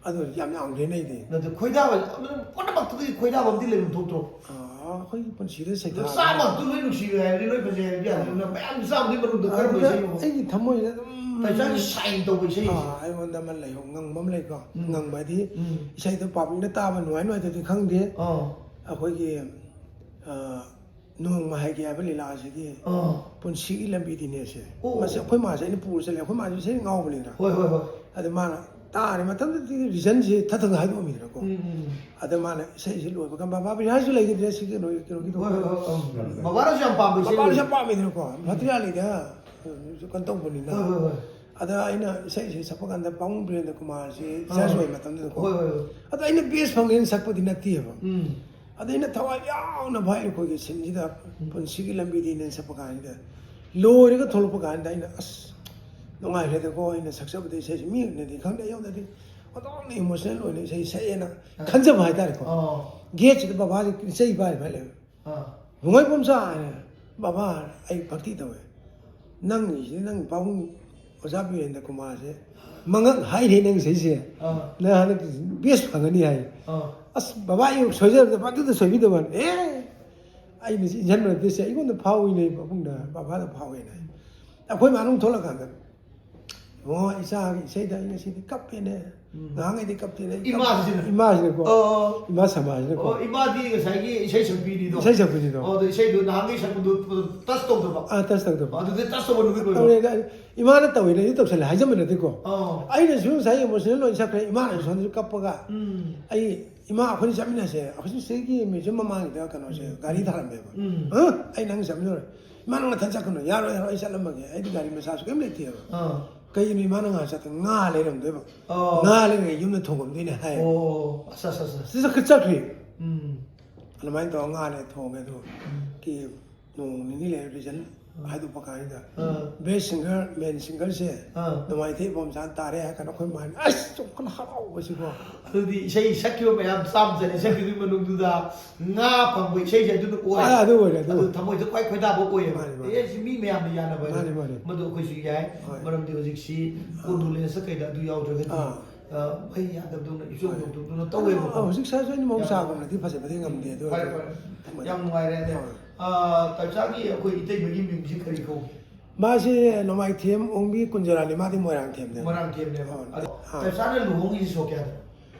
ꯑꯗꯨ ꯌꯥꯝ ꯌꯥꯝꯈ꯭ꯔꯦꯅꯦ ꯑꯩꯗꯤ꯫ ꯅꯠꯇꯦ, ꯈꯣꯏꯗꯥꯕ, ꯑꯗꯨꯝ ꯄꯨꯝꯅꯃꯛꯇꯨꯗꯒꯤ ꯈꯣꯏꯗꯥꯕ ꯑꯃꯗꯤ ꯂꯩꯐꯝ ꯊꯣꯛꯇ꯭ꯔꯣ? ꯑꯥ, ꯑꯩꯈꯣꯏꯒꯤ ꯄꯨꯟꯁꯤꯗ ꯑꯗꯣ ꯁꯩꯊꯥꯕ ꯆꯥꯝꯃ ꯑꯗꯨ ꯂꯣꯏ ꯅꯨꯡꯁꯤꯔꯦ ꯍꯥꯏꯔꯗꯤ ꯂꯣꯏ ꯐꯖꯩ ꯍꯥꯏꯕꯗꯤ ꯌꯥꯗꯦ꯫ ꯑꯗꯨꯅ ꯃꯌꯥꯝ ꯆꯥꯝꯃꯗꯨꯒꯤ ꯃꯅꯨꯡꯗ ꯀꯔꯝꯕ ꯑꯗꯨꯗ ꯏꯁꯩꯅꯣ? ꯑꯩꯒꯤ ꯊꯃꯣꯏꯗ ꯑꯗꯨꯝ ꯇꯞꯁꯥꯏꯒꯤ ꯁꯥꯏꯟ ꯇꯧꯕ ꯏꯁꯩ꯫ ꯑꯥ, ꯑꯩꯉꯣꯟꯗ ꯑꯃ ꯂꯩꯍꯧ ꯉꯪꯕ ꯑꯃ ꯂꯩꯀꯣ꯫ ꯎꯝ꯫ ꯉꯪꯕ ꯍꯥꯏꯗꯤ ꯎꯝ꯫ ꯏꯁꯩꯗꯣ ꯄꯥꯕ꯭ꯂꯤꯛꯅ ꯇꯥꯕ ꯅꯨꯡꯉꯥꯏ ꯅꯨꯡꯉꯥꯏꯇꯕꯗꯤ ꯈꯪꯗꯦ꯫ ꯑꯥ꯫ ꯑꯩꯈꯣꯏꯒꯤ, ꯑꯥ, ꯅꯣꯡꯃ ꯍꯥꯏꯒꯦ ꯍꯥꯏꯕ ꯂꯤꯂꯥꯁꯤꯒꯤ ꯑꯥ꯫ ꯄꯨꯟꯁꯤꯒꯤ ꯂꯝꯕꯤꯗꯤꯅꯦ ꯁꯦ꯫ ꯑꯣ꯫ ꯃꯁꯤ ꯑꯩꯈꯣꯏ ꯃꯥꯁꯦ ꯑꯩꯅ ꯄꯨꯔ ꯆꯠꯂꯦ꯫ ꯑꯩꯈꯣꯏ ꯃꯥꯁꯦ ꯏꯁꯩ ꯉꯥꯎꯕꯅꯤꯗꯅ꯫ ꯍꯣꯏ, ꯍꯣꯏ, ꯍꯣꯏ꯫ ꯑꯗ ꯃꯥꯅ ꯇꯥꯔꯦ ꯃꯇꯝꯗꯨꯗꯗꯤ ꯔꯤꯖꯟꯁꯦ ꯊꯛ ꯊꯛ ꯍꯥꯏꯗꯣꯛꯑꯝꯃꯤꯗꯅꯀꯣ꯫ ꯎꯝ, ꯎꯝ꯫ ꯑꯗ ꯃꯥꯅ ꯏꯁꯩꯁꯤ ꯂꯣꯏꯕꯒ, "ꯕꯕꯥ, ꯄꯩꯁꯥꯁꯨ ꯂꯩꯈꯤꯗ꯭ꯔꯦ ꯁꯤꯒꯤ ꯅꯣꯏ ꯀꯩꯅꯣꯒꯤꯗꯣ"꯫ ꯍꯣꯏ, ꯍꯣꯏ, ꯍꯣꯏ, ꯎꯝ꯫ ꯕꯕꯥꯁꯨ ꯌꯥꯝ ꯄꯥꯝꯕ ꯏꯁꯩ ꯕꯕꯥꯁꯨ ꯑꯣꯏ꯫ ꯌꯥꯝ ꯄꯥꯝꯃꯤꯗꯅꯀꯣ, ꯃꯊꯤꯔꯥꯂꯤꯗ ꯀꯩꯅꯣ ꯇꯧꯕꯅꯤꯅ꯫ ꯍꯣꯏ, ꯍꯣꯏ, ꯍꯣꯏ꯫ ꯑꯗ ꯑꯩꯅ ꯏꯁꯩꯁꯦ ꯁꯛꯄ ꯀꯥꯟꯗ ꯄꯥꯕꯨꯡ ꯕꯤꯔꯦꯟꯗ꯭ꯔ ꯀꯨꯃꯥꯔꯁꯦ ꯑꯥ꯫ ꯖꯁ ꯑꯣꯏꯕ ꯃꯇꯝꯗꯨꯗꯀꯣ꯫ ꯍꯣꯏ, ꯍꯣꯏ, ꯍꯣꯏ꯫ ꯑꯗ ꯑꯩꯅ ꯕꯦꯁ ꯐꯪꯉꯦꯅ ꯁꯛꯄꯗꯤ ꯅꯠꯇꯦꯕ꯫ ꯎꯝ꯫ ꯑꯗ ꯑꯩꯅ ꯊꯋꯥꯏ ꯌꯥꯎꯅ ꯚꯥꯏ ꯑꯩꯈꯣꯏꯒꯤ ꯁꯤꯟꯁꯤꯗ ꯄꯨꯟꯁꯤꯒꯤ ꯂꯝꯕꯤꯗꯤꯅꯦꯅ ꯁꯛꯄ ꯀꯥꯟꯁꯤꯗ, ꯂꯣꯏꯔꯒ ꯊꯣꯛꯂꯛꯄ ꯀꯥꯟꯗ ꯑꯩꯅ, "ꯑꯁ, ꯅꯨꯡꯉꯥꯏꯈ꯭ꯔꯦꯗꯀꯣ, ꯑꯩꯅ ꯁꯛꯆꯕꯗ ꯏꯁꯩꯁꯤ ꯃꯤꯅꯗꯤ ꯈꯪꯗꯦ, ꯑꯩꯉꯣꯟꯗꯗꯤ ꯑꯣꯟꯊꯣꯛꯅ ꯏꯃꯣꯁꯅꯦꯜ ꯑꯣꯏꯅ ꯏꯁꯩ ꯁꯛꯑꯦꯅ" ꯈꯟꯖꯕ ꯍꯥꯏꯇꯥꯔꯦꯀꯣ꯫ ꯑꯣ꯫ ꯒꯦꯠꯁꯤꯗ ꯕꯕꯥꯁꯦ ꯏꯁꯩ ꯄꯥꯏꯔꯤ ꯄꯥꯏ ꯂꯩꯕ꯫ ꯑꯥ꯫ "ꯅꯣꯡꯃꯩ ꯄꯣꯝꯆꯥ" ꯍꯥꯏꯅ, "ꯕꯕꯥ, ꯑꯩ ꯚꯛꯇꯤ ꯇꯧꯋꯦ꯫ ꯅꯪꯒꯤꯁꯤ, ꯅꯪ ꯄꯥꯕꯨꯡ ꯑꯣꯖꯥ ꯕꯤꯔꯦꯟꯗ꯭ꯔ ꯀꯨꯃꯥꯔꯁꯦ ꯃꯉꯛ ꯍꯥꯏꯔꯦ ꯅꯪ ꯏꯁꯩꯁꯦ꯫ ꯑꯥ꯫ ꯅꯪ ꯍꯟꯗꯛ ꯕꯦꯁ ꯐꯪꯒꯅꯤ" ꯍꯥꯏ꯫ ꯑꯥ꯫ "ꯑꯁ ꯕꯕꯥ, ꯑꯩ ꯁꯣꯏꯖꯔꯕꯗ ꯑꯗꯨꯗ ꯁꯣꯏꯕꯤꯗꯕꯅꯤ"꯫ "ꯑꯦ, ꯑꯩꯅ ꯁꯤ ꯏꯟꯁꯟꯕ ꯅꯠꯇꯦ, ꯁꯦ ꯑꯩꯉꯣꯟꯗ ꯐꯥꯎꯏꯅꯦ ꯄꯥꯕꯨꯡꯗ, ꯕꯕꯥꯗ ꯐꯥꯎꯏꯅꯦ" ꯍꯥꯏ꯫ ꯑꯩꯈꯣꯏ ꯃꯥ ꯃꯅꯨꯡ ꯊꯣꯛꯂꯀꯥꯟꯗ, ꯏꯕꯨꯡꯉꯣ, ꯏꯆꯥꯒꯤ ꯏꯁꯩꯗ ꯑꯩ ꯉꯁꯤꯗꯤ ꯀꯞꯄꯦꯅꯦ꯫ ꯎꯝ꯫ ꯉꯍꯥꯡꯉꯩꯗꯤ ꯀꯞꯇꯦꯅꯦ, ꯑꯩ ꯀꯞ- ꯏꯃꯥꯁꯤꯅ? ꯏꯃꯥꯁꯤꯅꯀꯣ꯫ ꯑꯣ꯫ ꯏꯃꯥ ꯁꯃꯥꯁꯤꯅꯀꯣ꯫ ꯑꯣ, ꯏꯃꯥꯗꯤ ꯉꯁꯥꯏꯒꯤ ꯏꯁꯩ ꯁꯛꯄꯤꯅꯤꯗꯣ꯫ ꯏꯁꯩ ꯁꯛꯄꯤꯅꯤꯗꯣ꯫ ꯑꯣ, ꯑꯗꯣ ꯏꯁꯩꯗꯣ ꯅꯍꯥꯟꯒꯩ ꯁꯛꯄꯗꯣ touch ꯇꯧꯗꯕ꯫ ꯑꯥ, touch ꯇꯧꯗꯕ꯫ ꯑꯗꯨꯗꯤ touch ꯇꯧꯕ ꯅꯨꯃꯤꯠ ꯑꯣꯏꯕ꯫ ꯇꯧꯔꯦ, ꯏꯃꯥꯅ ꯇꯧꯋꯦꯅ ꯑꯩꯗꯤ ꯇꯧꯁꯜꯂꯦ ꯍꯥꯏꯖꯕ ꯅꯠꯇꯦꯀꯣ꯫ ꯑꯣ꯫ ꯑꯩꯅꯁꯨ ꯉꯁꯥꯏ emotional ꯂꯣꯏ ꯁꯛꯈ꯭ꯔꯦ, ꯏꯃꯥꯅꯁꯨ ꯁꯣꯝꯗꯁꯨ ꯀꯞꯄꯒ꯫ ꯎꯝ꯫ ꯑꯩ, "ꯏꯃꯥ, ꯑꯩꯈꯣꯏꯅꯤ ꯆꯠꯃꯤꯟꯅꯁꯦ, ꯑꯩꯈꯣꯏꯁꯨ ꯁꯤꯒꯤ museum ꯃꯃꯥꯡꯒꯤꯗ ꯀꯩꯅꯣꯁꯦ ꯒꯥꯔꯤ ꯊꯥꯔꯝꯃꯦꯕ"꯫ ꯎꯝ꯫ "ꯍꯥ? ꯑꯩ ꯅꯪ ꯆꯠꯃꯤꯟꯅꯔꯣꯏ"꯫ "ꯏꯃꯥ, ꯅꯪ ꯅꯊꯟ ꯆꯠꯀꯅꯨ"꯫ "ꯌꯥꯔꯣꯏ, ꯌꯥꯔꯣꯏ, ꯑꯩ ꯆꯠꯂꯝꯃꯒꯦ, ꯑꯩꯗꯤ ꯒꯥꯔꯤ ꯃꯆꯥꯁꯨ ꯀꯩꯝ ꯂꯩꯇꯦꯕ"꯫ ꯑꯥ꯫ "ꯀꯩꯒꯤꯅꯣ ꯏꯃꯥ, ꯅꯪ ꯉꯥꯏꯍꯥꯛ ꯆꯠꯇ ꯉꯥ ꯂꯩꯔꯝꯗꯣꯏꯕ"꯫ ꯑꯣ꯫ "ꯉꯥ ꯂꯩꯔꯒ ꯌꯨꯝꯗ ꯊꯣꯡꯉꯝꯗꯣꯏꯅꯦ" ꯍꯥꯏ꯫ ꯑꯣ, ꯑꯁ, ꯑꯁ, ꯑꯁ, ꯑꯁ꯫ ꯁꯤꯗ ꯆꯠꯈ꯭ꯔꯦ꯫ ꯎꯝ꯫ ꯑꯗꯨꯃꯥꯏꯅ ꯇꯧꯔꯒ ꯉꯥ ꯂꯩꯔ ꯊꯣꯡꯉꯦ꯫ ꯑꯗꯨ ꯎꯝ꯫ ꯀꯤ ꯅꯣꯡ ꯅꯤꯅꯤ ꯂꯩꯔ result ꯍꯥꯏꯗꯣꯛꯄ ꯀꯥꯟꯁꯤꯗ ꯑꯥ꯫ best singer, main singerꯁꯦ ꯑꯥ꯫ ꯅꯣꯡꯃꯥꯏꯊꯦꯝ ꯏꯕꯣꯝꯆꯥꯅ ꯇꯥꯔꯦ ꯍꯥꯏ ꯀꯥꯟꯗ ꯑꯩꯈꯣꯏ ꯃꯥꯅ ꯑꯁ ꯌꯥꯝ ꯀꯟꯅ ꯍꯔꯥꯎꯕꯁꯤꯀꯣ꯫ ꯑꯗꯨꯗꯤ ꯏꯁꯩ ꯁꯛꯈꯤꯕ ꯃꯌꯥꯝ ꯆꯥꯝꯃ ꯆꯅꯤ ꯁꯛꯈꯤꯕꯒꯤ ꯃꯅꯨꯡꯗꯨꯗ ꯉꯥ ꯐꯪꯕ ꯏꯁꯩꯁꯦ ꯑꯗꯨꯅ ꯑꯣꯏ꯫ ꯑꯥ, ꯑꯗꯨ ꯑꯣꯏꯔꯦ, ꯑꯗꯨ ꯑꯗꯨ ꯑꯣꯏꯔꯦ꯫ ꯊꯃꯣꯏꯗ ꯈ꯭ꯋꯥꯏ ꯈꯣꯏꯗꯥꯕ ꯑꯣꯏꯌꯦꯕ꯫ ꯃꯥꯅꯤ, ꯃꯥꯅꯤ꯫ ꯑꯦ, ꯁꯤ ꯃꯤ ꯃꯌꯥꯝꯅ ꯌꯥꯅꯕ ꯍꯥꯏꯗꯣ꯫ ꯃꯥꯅꯤ, ꯃꯥꯅꯤ꯫ ꯃꯗꯨ ꯑꯩꯈꯣꯏꯁꯨ ꯌꯥꯏ꯫ ꯍꯣꯏ꯫ ꯃꯔꯝꯗꯤ ꯍꯧꯖꯤꯛꯁꯤ condolence ꯀꯩꯗ ꯑꯗꯨ ꯌꯥꯎꯗ꯭ꯔꯒꯗꯤ, ꯑꯥ꯫ ꯑ, ꯃꯩ ꯌꯥꯗꯕꯗꯧꯅ ꯏꯆꯣꯡ ꯍꯣꯏ꯫ ꯆꯣꯡꯊꯣꯛꯇꯧꯅ ꯇꯧꯋꯦꯕꯀꯣ꯫ ꯑꯥ, ꯍꯧꯖꯤꯛ ꯁꯥꯔꯁꯨ ꯑꯩꯅ ꯌꯥꯝ ꯃꯍꯧꯁꯥꯒꯨꯝꯅꯗꯤ ꯐꯖꯕꯗꯤ ꯉꯝꯗꯦ, ꯑꯗꯨ ꯐꯔꯦ, ꯑꯣꯏꯔꯁꯨ ꯐꯔꯦ꯫ ꯊꯃꯣꯏ ꯌꯥꯝ ꯅꯨꯡꯉꯥꯏꯔꯦ꯫ ꯑꯗꯩ, ꯍꯣꯏ꯫ ꯑ, ꯇꯥꯏꯆꯥꯒꯤ ꯑꯩꯈꯣꯏ ꯏꯇꯩꯃꯒꯤ ꯃꯤꯡꯁꯤ ꯀꯔꯤ ꯀꯧꯒꯦ? ꯃꯥꯁꯤ ꯅꯣꯡꯃꯥꯏꯊꯦꯝ ꯑꯣꯡꯕꯤ ꯀꯨꯟꯖꯔꯥꯅꯤ, ꯃꯥꯗꯤ ꯃꯣꯏꯔꯥꯡꯊꯦꯝꯅꯦꯕ꯫ ꯃꯣꯏꯔꯥꯡꯊꯦꯝꯅꯦꯕ꯫ ꯑꯥ, ꯑꯗꯣ ꯑꯥ꯫ ꯇꯥꯏꯆꯥꯅ ꯂꯨꯍꯣꯡꯉꯤꯁꯤ ꯁꯣꯛ ꯀꯌꯥꯗ?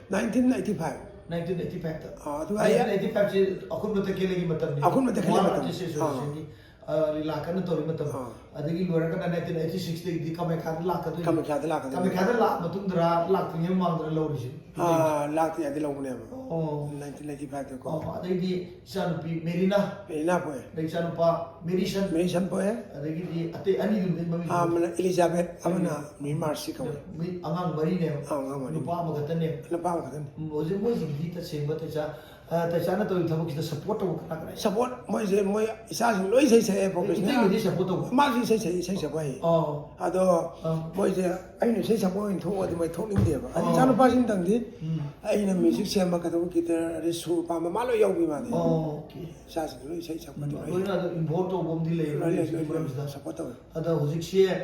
nineteen eighty five꯫ nineteen eighty five ꯇ꯫ ꯑꯥ, ꯑꯗꯨ nineteen eighty five ꯁꯤ ꯑꯩꯈꯣꯏ ꯃꯊꯛ ꯀꯦꯜꯂꯒꯤ ꯃꯇꯝꯅꯤ꯫ ꯑꯩꯈꯣꯏ ꯃꯊꯛ ꯀꯦꯜꯂꯒꯤ One ꯃꯇꯝ꯫ Artist ꯑꯥ꯫ Association ꯒꯤ, ꯑ, ꯂꯤꯂꯥ ꯀꯟꯅ ꯇꯧꯔꯤ ꯃꯇꯝ꯫ ꯑꯥ꯫ ꯑꯗꯒꯤ ꯂꯣꯏꯔꯒꯅ nineteen eighty six ꯇꯒꯤꯗꯤ ꯀꯥꯃꯥꯈ꯭ꯌꯥꯗ ꯂꯥꯛꯀꯗꯣꯏꯅꯤ꯫ ꯀꯥꯃꯥꯈ꯭ꯌꯥꯗ ꯂꯥꯛꯀꯗꯣꯏꯅꯤ꯫ ꯀꯥꯃꯥꯈ꯭ꯌꯥꯗ ꯂꯥꯛ ꯃꯇꯨꯡꯗꯔ ꯂꯥꯛꯇ꯭ꯔꯤꯉꯩ ꯃꯃꯥꯡꯗꯔ ꯂꯧꯔꯤꯁꯤ? ꯑꯥ, ꯂꯥꯛꯇ꯭ꯔꯤꯉꯩꯗ ꯂꯧꯕꯅꯦꯕ꯫ ꯑꯣ꯫ nineteen eighty five ꯇꯀꯣ꯫ ꯑꯣ, ꯑꯗꯩꯗꯤ ꯏꯆꯥꯅꯨꯄꯤ ꯃꯦꯔꯤꯅꯥ꯫ ꯃꯦꯔꯤꯅꯥ ꯄꯣꯛꯑꯦ꯫ ꯑꯗꯩ ꯏꯆꯥꯅꯨꯄꯥ ꯃꯦꯔꯤꯁꯟ꯫ ꯃꯦꯔꯤꯁꯟ ꯄꯣꯛꯑꯦ꯫ ꯑꯗꯒꯤꯗꯤ ꯑꯇꯩ ꯑꯅꯤꯗꯨꯗꯤ ꯃꯃꯤꯡ ꯑꯥ, ꯑꯃꯅ ꯏꯂꯤꯖꯥꯕꯦꯠ, ꯑꯃꯅ ꯃꯤ ꯃꯥꯔꯁꯤ ꯀꯧꯋꯦ꯫ ꯃꯤ ꯑꯉꯥꯡ ꯃꯔꯤꯅꯦꯕ꯫ ꯑꯥ, ꯑꯉꯥꯡ ꯃꯔꯤ꯫ ꯅꯨꯄꯥ ꯑꯃꯈꯛꯇꯅꯦ꯫ ꯅꯨꯄꯥ ꯑꯃꯈꯛꯇꯅꯤ꯫ ꯎꯝ, ꯍꯧꯖꯤꯛ ꯃꯣꯏꯁꯤꯡꯗꯤ ꯇꯁꯦꯡꯕ ꯇꯩꯆꯥ, ꯑ, ꯇꯩꯆꯥꯅ ꯇꯧꯔꯤꯕ ꯊꯕꯛꯁꯤꯗ support ꯇꯧꯕ ꯀꯅꯥ ꯀꯅꯥ? Support ꯃꯣꯏꯁꯦ, ꯃꯣꯏ ꯏꯆꯥꯁꯤꯡ ꯂꯣꯏ ꯏꯁꯩ ꯁꯛꯑꯦ, professional꯫ ꯏꯇꯩꯒꯤꯗꯤ support ꯇꯧꯕ? ꯃꯥꯁꯨ ꯏꯁꯩ ꯁꯛꯏ, ꯏꯁꯩ ꯁꯛꯄ ꯍꯩ꯫ ꯑꯣ꯫ ꯑꯗꯣ ꯑꯥ꯫ ꯃꯣꯏꯁꯦ ꯑꯩꯅ ꯏꯁꯩ ꯁꯛꯄ ꯑꯣꯏꯅ ꯊꯣꯛꯑꯗꯤ ꯃꯣꯏ ꯊꯣꯛꯅꯤꯡꯗꯦꯕ꯫ ꯑꯗꯩ ꯑꯣ꯫ ꯏꯆꯥꯅꯨꯄꯥꯁꯤꯡꯗꯪꯗꯤ ꯎꯝ꯫ ꯑꯩꯅ music ꯁꯦꯝꯕ ꯀꯩꯗꯧꯕ, guitar, ꯑꯗꯩ ꯁꯨꯔ ꯄꯥꯟꯕ ꯃꯥ ꯂꯣꯏ ꯌꯥꯎꯕꯤ ꯃꯥꯗꯤ꯫ ꯑꯣꯀꯦ꯫ ꯏꯆꯥꯁꯤꯡ ꯂꯣꯏ ꯏꯁꯩ ꯁꯛꯄ ꯎꯝ, ꯑꯗꯨꯝ ꯍꯩ꯫ ꯂꯣꯏꯅ ꯑꯗꯨꯝ involve ꯇꯧꯕ ꯑꯃꯗꯤ ꯂꯩꯌꯦꯕ ꯂꯣꯏ ꯂꯩ, ꯃꯤꯒꯤ ꯂꯣꯏ ꯂꯩ꯫ ꯃꯔꯝꯁꯤꯗ꯫ Support ꯇꯧꯋꯦ꯫ ꯑꯗꯣ ꯍꯧꯖꯤꯛꯁꯦ,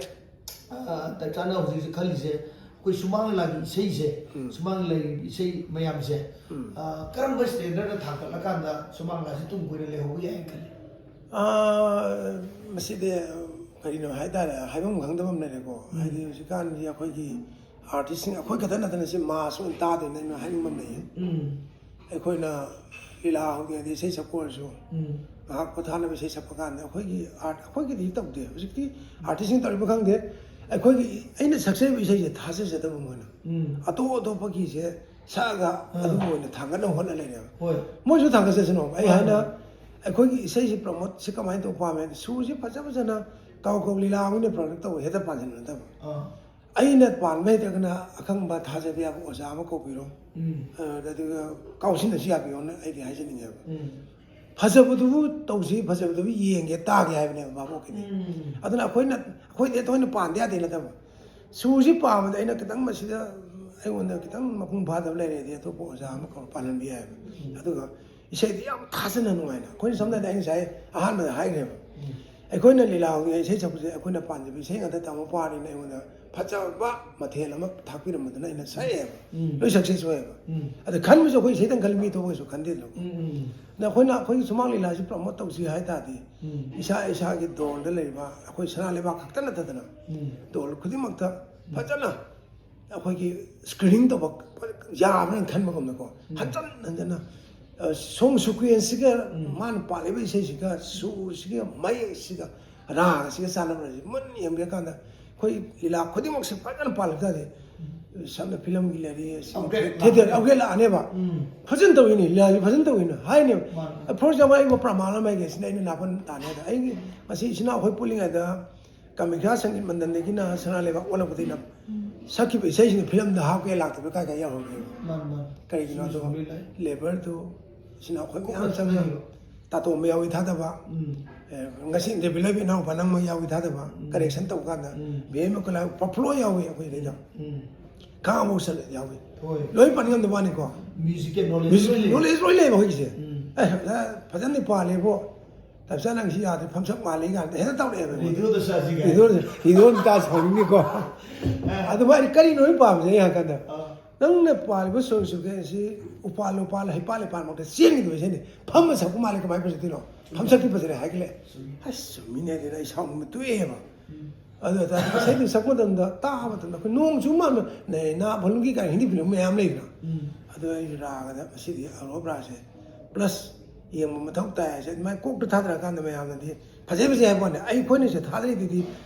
ꯑ, ꯇꯥꯏꯆꯥꯅ ꯍꯧꯖꯤꯛꯁꯦ ꯈꯜꯂꯤꯁꯦ, ꯑꯩꯈꯣꯏ ꯁꯨꯃꯥꯡ ꯂꯤꯂꯥꯒꯤ ꯏꯁꯩꯁꯦ, ꯎꯝ꯫ ꯁꯨꯃꯥꯡ ꯂꯤꯂꯥꯒꯤ ꯏꯁꯩ ꯃꯌꯥꯝꯁꯦ, ꯎꯝ꯫ ꯑ, ꯀꯔꯝꯕ standard ꯊꯥꯡꯒꯠꯂꯀꯥꯟꯗ ꯁꯨꯃꯥꯡ ꯂꯤꯂꯥꯁꯦ ꯇꯨꯡ ꯀꯣꯏꯅ ꯂꯩꯍꯧꯕ ꯌꯥꯏꯅ ꯈꯜꯂꯤ? ꯑꯥ, ꯃꯁꯤꯗꯤ ꯀꯔꯤꯅꯣ ꯍꯥꯏꯇꯥꯔꯦ, ꯍꯥꯏꯐꯝ ꯈꯪꯗꯕ ꯑꯃ ꯂꯩꯔꯦꯀꯣ꯫ ꯎꯝ꯫ ꯍꯥꯏꯗꯤ ꯍꯧꯖꯤꯛꯀꯥꯟꯒꯤ ꯑꯩꯈꯣꯏꯒꯤ ꯑꯥꯔꯇꯤꯁꯁꯤꯡ, ꯑꯩꯈꯣꯏ ꯈꯛꯇ ꯅꯠꯇꯅ ꯁꯤ ꯃꯥꯁ ꯑꯣꯏꯅ ꯇꯥꯗꯣꯏꯅꯦ꯫ ꯑꯩꯅ ꯍꯥꯏꯅꯤꯡꯕ ꯑꯃ ꯂꯩꯌꯦ꯫ ꯎꯝ꯫ ꯑꯩꯈꯣꯏꯅ ꯂꯤꯂꯥ ꯍꯧꯒꯦ ꯍꯥꯏꯗꯤ ꯏꯁꯩ ꯁꯛꯄ ꯑꯣꯏꯔꯁꯨ, ꯎꯝ꯫ ꯉꯥꯏꯍꯥꯛ ꯄꯣꯊꯥꯅꯕ ꯏꯁꯩ ꯁꯛꯄ ꯀꯥꯟꯗ ꯑꯩꯈꯣꯏꯒꯤ ꯑꯥꯔꯠ, ꯑꯩꯈꯣꯏꯒꯤꯗꯤ ꯇꯧꯗꯦ꯫ ꯍꯧꯖꯤꯛꯇꯤ ꯑꯥꯔꯇꯤꯁꯁꯤꯡ ꯇꯧꯔꯤꯕ ꯈꯪꯗꯦ꯫ ꯑꯩꯈꯣꯏꯒꯤ, ꯑꯩꯅ ꯁꯛꯆꯔꯤꯕ ꯏꯁꯩꯁꯦ ꯊꯥꯖꯖꯗꯕ ꯃꯣꯏꯅ꯫ ꯎꯝ꯫ ꯑꯇꯣꯞ ꯑꯇꯣꯞꯄꯒꯤꯁꯦ ꯁꯛꯑꯒ ꯑꯥ꯫ ꯑꯗꯨꯕꯨ ꯑꯣꯏꯅ ꯊꯥꯡꯒꯠꯅꯕ ꯍꯣꯠꯅ ꯂꯩꯔꯦꯕ꯫ ꯍꯣꯏ꯫ ꯃꯣꯏꯁꯨ ꯊꯥꯡꯒꯠꯆꯁꯅꯣ꯫ ꯑꯩ ꯃꯥꯅꯦ꯫ ꯍꯥꯏꯅ ꯑꯩꯈꯣꯏꯒꯤ ꯏꯁꯩꯁꯤ ꯄ꯭ꯔꯃꯣꯠꯁꯤ ꯀꯃꯥꯏꯅ ꯇꯧꯕ ꯄꯥꯝꯃꯦ ꯍꯥꯏꯗꯤ ꯁꯨꯔꯁꯤ ꯐꯖ ꯐꯖꯅ ꯀꯥꯎ ꯀꯥꯎ ꯂꯤꯂꯥ ꯑꯣꯏꯅ ꯄ꯭ꯔꯗꯛ ꯇꯧꯕ ꯍꯦꯛꯇ ꯄꯥꯟꯁꯤꯟꯕ ꯅꯠꯇꯕ꯫ ꯑꯥ꯫ ꯑꯩꯅ ꯄꯥꯟꯕ ꯍꯩꯇ꯭ꯔꯒꯅ ꯑꯈꯪꯕ ꯊꯥꯖꯕ ꯌꯥꯕ ꯑꯣꯖꯥ ꯑꯃ ꯀꯧꯕꯤꯔꯣ꯫ ꯎꯝ꯫ ꯑ, ꯑꯗꯨꯒ ꯀꯥꯎꯁꯤꯟꯅꯁꯨ ꯌꯥꯕꯤꯌꯣꯅ ꯑꯩꯗꯤ ꯍꯥꯏꯖꯅꯤꯡꯉꯦꯕ꯫ ꯎꯝ꯫ ꯐꯖꯕꯗꯨꯕꯨ ꯇꯧꯁꯤ, ꯐꯖꯕꯗꯨꯕꯨ ꯌꯦꯡꯒꯦ, ꯇꯥꯒꯦ ꯍꯥꯏꯕꯅꯦꯕ ꯚꯥꯕꯣꯛꯀꯤꯗꯤ꯫ ꯎꯝ꯫ ꯑꯗꯨꯅ ꯑꯩꯈꯣꯏꯅ, ꯑꯩꯈꯣꯏꯗꯤ ꯍꯦꯛꯇ ꯑꯣꯏꯅ ꯄꯥꯟꯗ ꯌꯥꯗꯦ ꯅꯠꯇꯕ꯫ ꯁꯨꯔꯁꯤ ꯄꯥꯕꯗ ꯑꯩꯅ ꯈꯤꯇꯪ ꯃꯁꯤꯗ ꯑꯩꯉꯣꯟꯗ ꯈꯤꯇꯪ ꯃꯄꯨꯡ ꯐꯥꯗꯕ ꯂꯩꯔꯗꯤ ꯑꯇꯣꯞꯄ ꯑꯣꯖꯥ ꯑꯃ ꯀꯧꯔ ꯄꯥꯜꯍꯟꯕ ꯌꯥꯏꯕ꯫ ꯎꯝ꯫ ꯑꯗꯨꯒ ꯏꯁꯩꯗꯤ ꯌꯥꯝ ꯊꯥꯖꯅ ꯅꯨꯡꯉꯥꯏꯅ꯫ ꯑꯩꯈꯣꯏꯅ ꯁꯝꯅ ꯍꯥꯏꯔꯕꯗ ꯑꯩ ꯉꯁꯥꯏ ꯑꯍꯥꯟꯕꯗ ꯍꯥꯏꯈ꯭ꯔꯦꯕ꯫ ꯎꯝ꯫ ꯑꯩꯈꯣꯏꯅ ꯂꯤꯂꯥ ꯍꯧꯒꯤ ꯏꯁꯩ ꯁꯛꯄꯁꯦ ꯑꯩꯈꯣꯏꯅ ꯄꯥꯝꯖꯕ ꯏꯁꯩ ꯉꯥꯛꯇ ꯇꯝꯃ ꯄꯥꯔꯤꯅ ꯑꯩꯉꯣꯟꯗ ꯐꯖꯕ ꯃꯊꯦꯜ ꯑꯃ ꯊꯥꯛꯄꯤꯔꯝꯕꯗꯨꯅ ꯑꯩꯅ ꯁꯛꯑꯦꯕ꯫ ꯎꯝ꯫ ꯂꯣꯏ success ꯑꯣꯏꯌꯦꯕ꯫ ꯎꯝ꯫ ꯑꯗ ꯈꯟꯕꯁꯨ ꯑꯩꯈꯣꯏ ꯏꯁꯩꯗꯪ ꯈꯜꯂꯤ, ꯃꯤ ꯑꯇꯣꯞꯄꯒꯤꯁꯨ ꯈꯟꯗꯦꯗꯅꯀꯣ꯫ ꯎꯝ, ꯎꯝ꯫ ꯑꯗ ꯑꯩꯈꯣꯏꯅ ꯑꯩꯈꯣꯏꯒꯤ ꯁꯨꯃꯥꯡ ꯂꯤꯂꯥꯁꯤ promote ꯇꯧꯁꯤ ꯍꯥꯏ ꯇꯥꯔꯗꯤ, ꯎꯝ꯫ ꯏꯁꯥ ꯏꯁꯥꯒꯤ ꯗꯣꯜꯗ ꯂꯩꯔꯤꯕ ꯑꯩꯈꯣꯏ ꯁꯅꯥ ꯂꯩꯕꯥꯛ ꯈꯛꯇ ꯅꯠꯇꯗꯅ, ꯎꯝ꯫ ꯗꯣꯜ ꯈꯨꯗꯤꯡꯃꯛꯇ ꯐꯖꯅ ꯑꯩꯈꯣꯏꯒꯤ screening ꯇꯧꯕ ꯌꯥꯕ꯭ꯔꯅ ꯈꯟꯕꯒꯨꯝꯅꯀꯣ, ꯎꯝ꯫ ꯍꯟꯖꯟ ꯍꯟꯖꯟꯅ, ꯑ, song sequenceꯁꯤꯒ ꯎꯝ꯫ ꯃꯥꯅ ꯄꯥꯜꯂꯤꯕ ꯏꯁꯩꯁꯤꯒ, ꯁꯨꯔꯁꯤꯒ, ꯃꯌꯦꯛꯁꯤꯒ, ꯔꯥꯒꯁꯤꯒ ꯆꯥꯟꯅꯕꯁꯤ ꯃꯨꯟꯅ ꯌꯦꯡꯕꯤꯔꯀꯥꯟꯗ ꯑꯩꯈꯣꯏ ꯂꯤꯂꯥ ꯈꯨꯗꯤꯡꯃꯛꯁꯦ ꯐꯖꯅ ꯄꯥꯜꯂꯛ ꯇꯥꯔꯗꯤ, ꯎꯝ꯫ ꯁꯝꯅ filmꯒꯤ ꯂꯩꯔꯤ, Upgrade theatre ꯂꯥꯛꯑꯅꯤ꯫ Upgrade ꯂꯥꯛꯑꯅꯦꯕ꯫ ꯎꯝ꯫ ꯐꯖꯅ ꯇꯧꯏꯅꯦ, ꯂꯤꯂꯥꯁꯤ ꯐꯖꯅ ꯇꯧꯏꯅꯦ ꯍꯥꯏꯅꯦꯕ꯫ ꯃꯥꯅꯤ꯫ For example, ꯑꯩꯕꯨ ꯄ꯭ꯔꯃꯥꯟ ꯑꯃ ꯍꯥꯏꯒꯦ, ꯁꯤꯅ ꯑꯩꯅ ꯅꯥꯄꯟ ꯇꯥꯅꯤ ꯍꯥꯏꯗ꯫ ꯑꯩꯒꯤ ꯉꯁꯤ ꯏꯆꯤꯟ ꯏꯅꯥꯎ ꯑꯩꯈꯣꯏ ꯄꯨꯜꯂꯤꯉꯩꯗ ꯀꯥꯃꯦꯈ꯭ꯌꯥ ꯁꯪꯒꯤꯠ ꯃꯟꯗꯟꯗꯒꯤꯅ ꯁꯅꯥ ꯂꯩꯕꯥꯛ ꯑꯣꯜꯂꯛꯄꯗꯒꯤꯅ ꯎꯝ꯫ ꯁꯛꯈꯤꯕ ꯏꯁꯩꯁꯤꯡ filmꯗ ꯍꯥꯞꯀꯦ ꯂꯥꯛꯇꯕ ꯀꯥꯏ ꯀꯥꯏ ꯌꯥꯎꯍꯧꯒꯦꯕ? ꯃꯥꯅꯤ, ꯃꯥꯅꯤ꯫ ꯀꯔꯤꯒꯤꯅꯣ ꯑꯗꯣ? ꯆꯨꯝꯃꯤ, ꯆꯨꯝꯃꯤ, ꯂꯣꯏ ꯂꯥꯛꯑꯦ꯫ Labourꯗꯨ ꯏꯆꯤꯟ ꯏꯅꯥꯎ ꯑꯩꯈꯣꯏ ꯃꯌꯥꯝ ꯀꯣꯛꯅ ꯆꯪꯉꯤ꯫ ꯈꯜꯂꯤꯕ꯫ ꯇꯥꯇꯣꯝꯕ ꯌꯥꯎꯏ ꯊꯥꯗꯕ꯫ ꯎꯝ꯫ ꯑꯦ, ꯉꯁꯤ interview ꯂꯧꯔꯤꯕ ꯏꯅꯥꯎꯄꯥ ꯅꯪꯃꯛ ꯌꯥꯎꯏ ꯊꯥꯗꯕ꯫ ꯎꯝ꯫ Correction ꯇꯧꯕ ꯀꯥꯟꯗ ꯎꯝ꯫ ꯚꯦꯝ ꯃꯀꯨꯂꯥ ꯄꯐ꯭ꯂꯣ ꯌꯥꯎꯏ ꯑꯩꯈꯣꯏꯗꯩꯗ꯫ ꯎꯝ꯫ ꯈꯥꯡꯉꯕꯣꯛ ꯁꯔꯨꯛ ꯌꯥꯎꯏ꯫ ꯍꯣꯏ꯫ ꯂꯣꯏ ꯄꯟ ꯉꯝꯗꯕ ꯋꯥꯅꯤꯀꯣ꯫ Musicꯀꯤ knowledge music ꯂꯣꯏ ꯂꯩ꯫ Knowledge ꯂꯣꯏ ꯂꯩꯕ ꯑꯩꯈꯣꯏꯒꯤꯁꯦ꯫ ꯎꯝ꯫ ꯑꯦ, ꯐꯖ-, ꯐꯖꯅꯗꯤ ꯄꯥꯜꯂꯦꯕꯣ꯫ ꯇꯞꯆꯥ ꯅꯪ ꯁꯤ ꯌꯥꯗ꯭ꯔꯦ, ꯐꯝꯁꯛ ꯃꯥꯜꯂꯦ ꯀꯥꯏꯅ ꯍꯦꯛꯇ ꯇꯧꯔꯛꯑꯦꯕ ꯑꯩꯉꯣꯟꯗ꯫ ꯔꯦꯗꯤꯑꯣꯗ ꯆꯥꯁꯤ ꯀꯥꯏꯅ꯫ ꯔꯦꯗꯤꯑꯣꯗ, ꯔꯦꯗꯤꯑꯣꯗ ꯇꯥ ꯁꯥꯎꯅꯤꯡꯅꯤꯀꯣ꯫ ꯑꯥ꯫ ꯑꯗꯨꯃꯥꯏꯅ ꯀꯔꯤꯅꯣ ꯑꯩꯅ ꯄꯥꯝꯃꯤꯁꯦ ꯑꯩ ꯍꯥꯏ ꯀꯥꯟꯗ꯫ ꯑꯥ꯫ ꯅꯪꯅ ꯄꯥꯜꯂꯤꯕ ꯁꯣꯔ ꯁꯨꯀꯦꯟꯁꯤ ꯎꯄꯥꯜ ꯎꯄꯥꯜ ꯍꯩꯄꯥꯜ ꯂꯩꯄꯥꯜ ꯃꯔꯛꯇ ꯆꯦꯟꯈꯤꯗꯣꯏꯁꯦ ꯁꯤꯅꯤ꯫ ꯐꯝꯃ ꯁꯛꯄ ꯃꯥꯜꯂꯦ, ꯀꯃꯥꯏꯅ ꯐꯖꯗꯣꯏꯅꯣ? ꯐꯝ ꯁꯛꯇꯤ ꯐꯖꯔꯦ ꯍꯥꯏꯒꯠꯂꯦ꯫ ꯑꯁ, ꯆꯨꯝꯃꯤꯅꯦ ꯑꯗꯨꯅ ꯑꯩ ꯁꯥꯎꯅꯤꯡꯕ ꯇꯣꯛꯑꯦꯕ꯫ ꯑꯗꯨ ꯑꯣꯏꯇꯥꯔꯗꯤ ꯏꯁꯩꯗꯨ ꯁꯛꯄ ꯃꯇꯝꯗ, ꯇꯥꯕ ꯃꯇꯝꯗ ꯑꯩꯈꯣꯏ ꯅꯣꯡ ꯆꯨ ꯃꯥꯟꯕ, ꯅ ꯐꯤꯂꯝꯒꯤ ꯀꯥꯏ ꯍꯤꯟꯗꯤ ꯐꯤꯂꯝ ꯃꯌꯥꯝ ꯂꯩꯗꯅ꯫ ꯑꯗꯨ ꯑꯩꯁꯨ ꯔꯥꯒꯗ ꯉꯁꯤꯗꯤ ꯑꯔꯣꯞ ꯔꯥꯁꯦ ꯄ꯭ꯂꯁ ꯌꯦꯡꯕ ꯃꯊꯧ ꯇꯥꯏ ꯍꯥꯏꯁꯦ ꯑꯗꯨꯃꯥꯏꯅ ꯀꯣꯛꯇ ꯊꯥꯗꯔꯀꯥꯟꯗ ꯃꯌꯥꯝꯅꯗꯤ ꯐꯖꯩ ꯐꯖꯩ ꯍꯥꯏꯕ ꯋꯥꯅꯤ꯫ ꯑꯩꯈꯣꯏꯅꯁꯨ ꯊꯥꯗꯔꯤꯗꯨꯗꯤ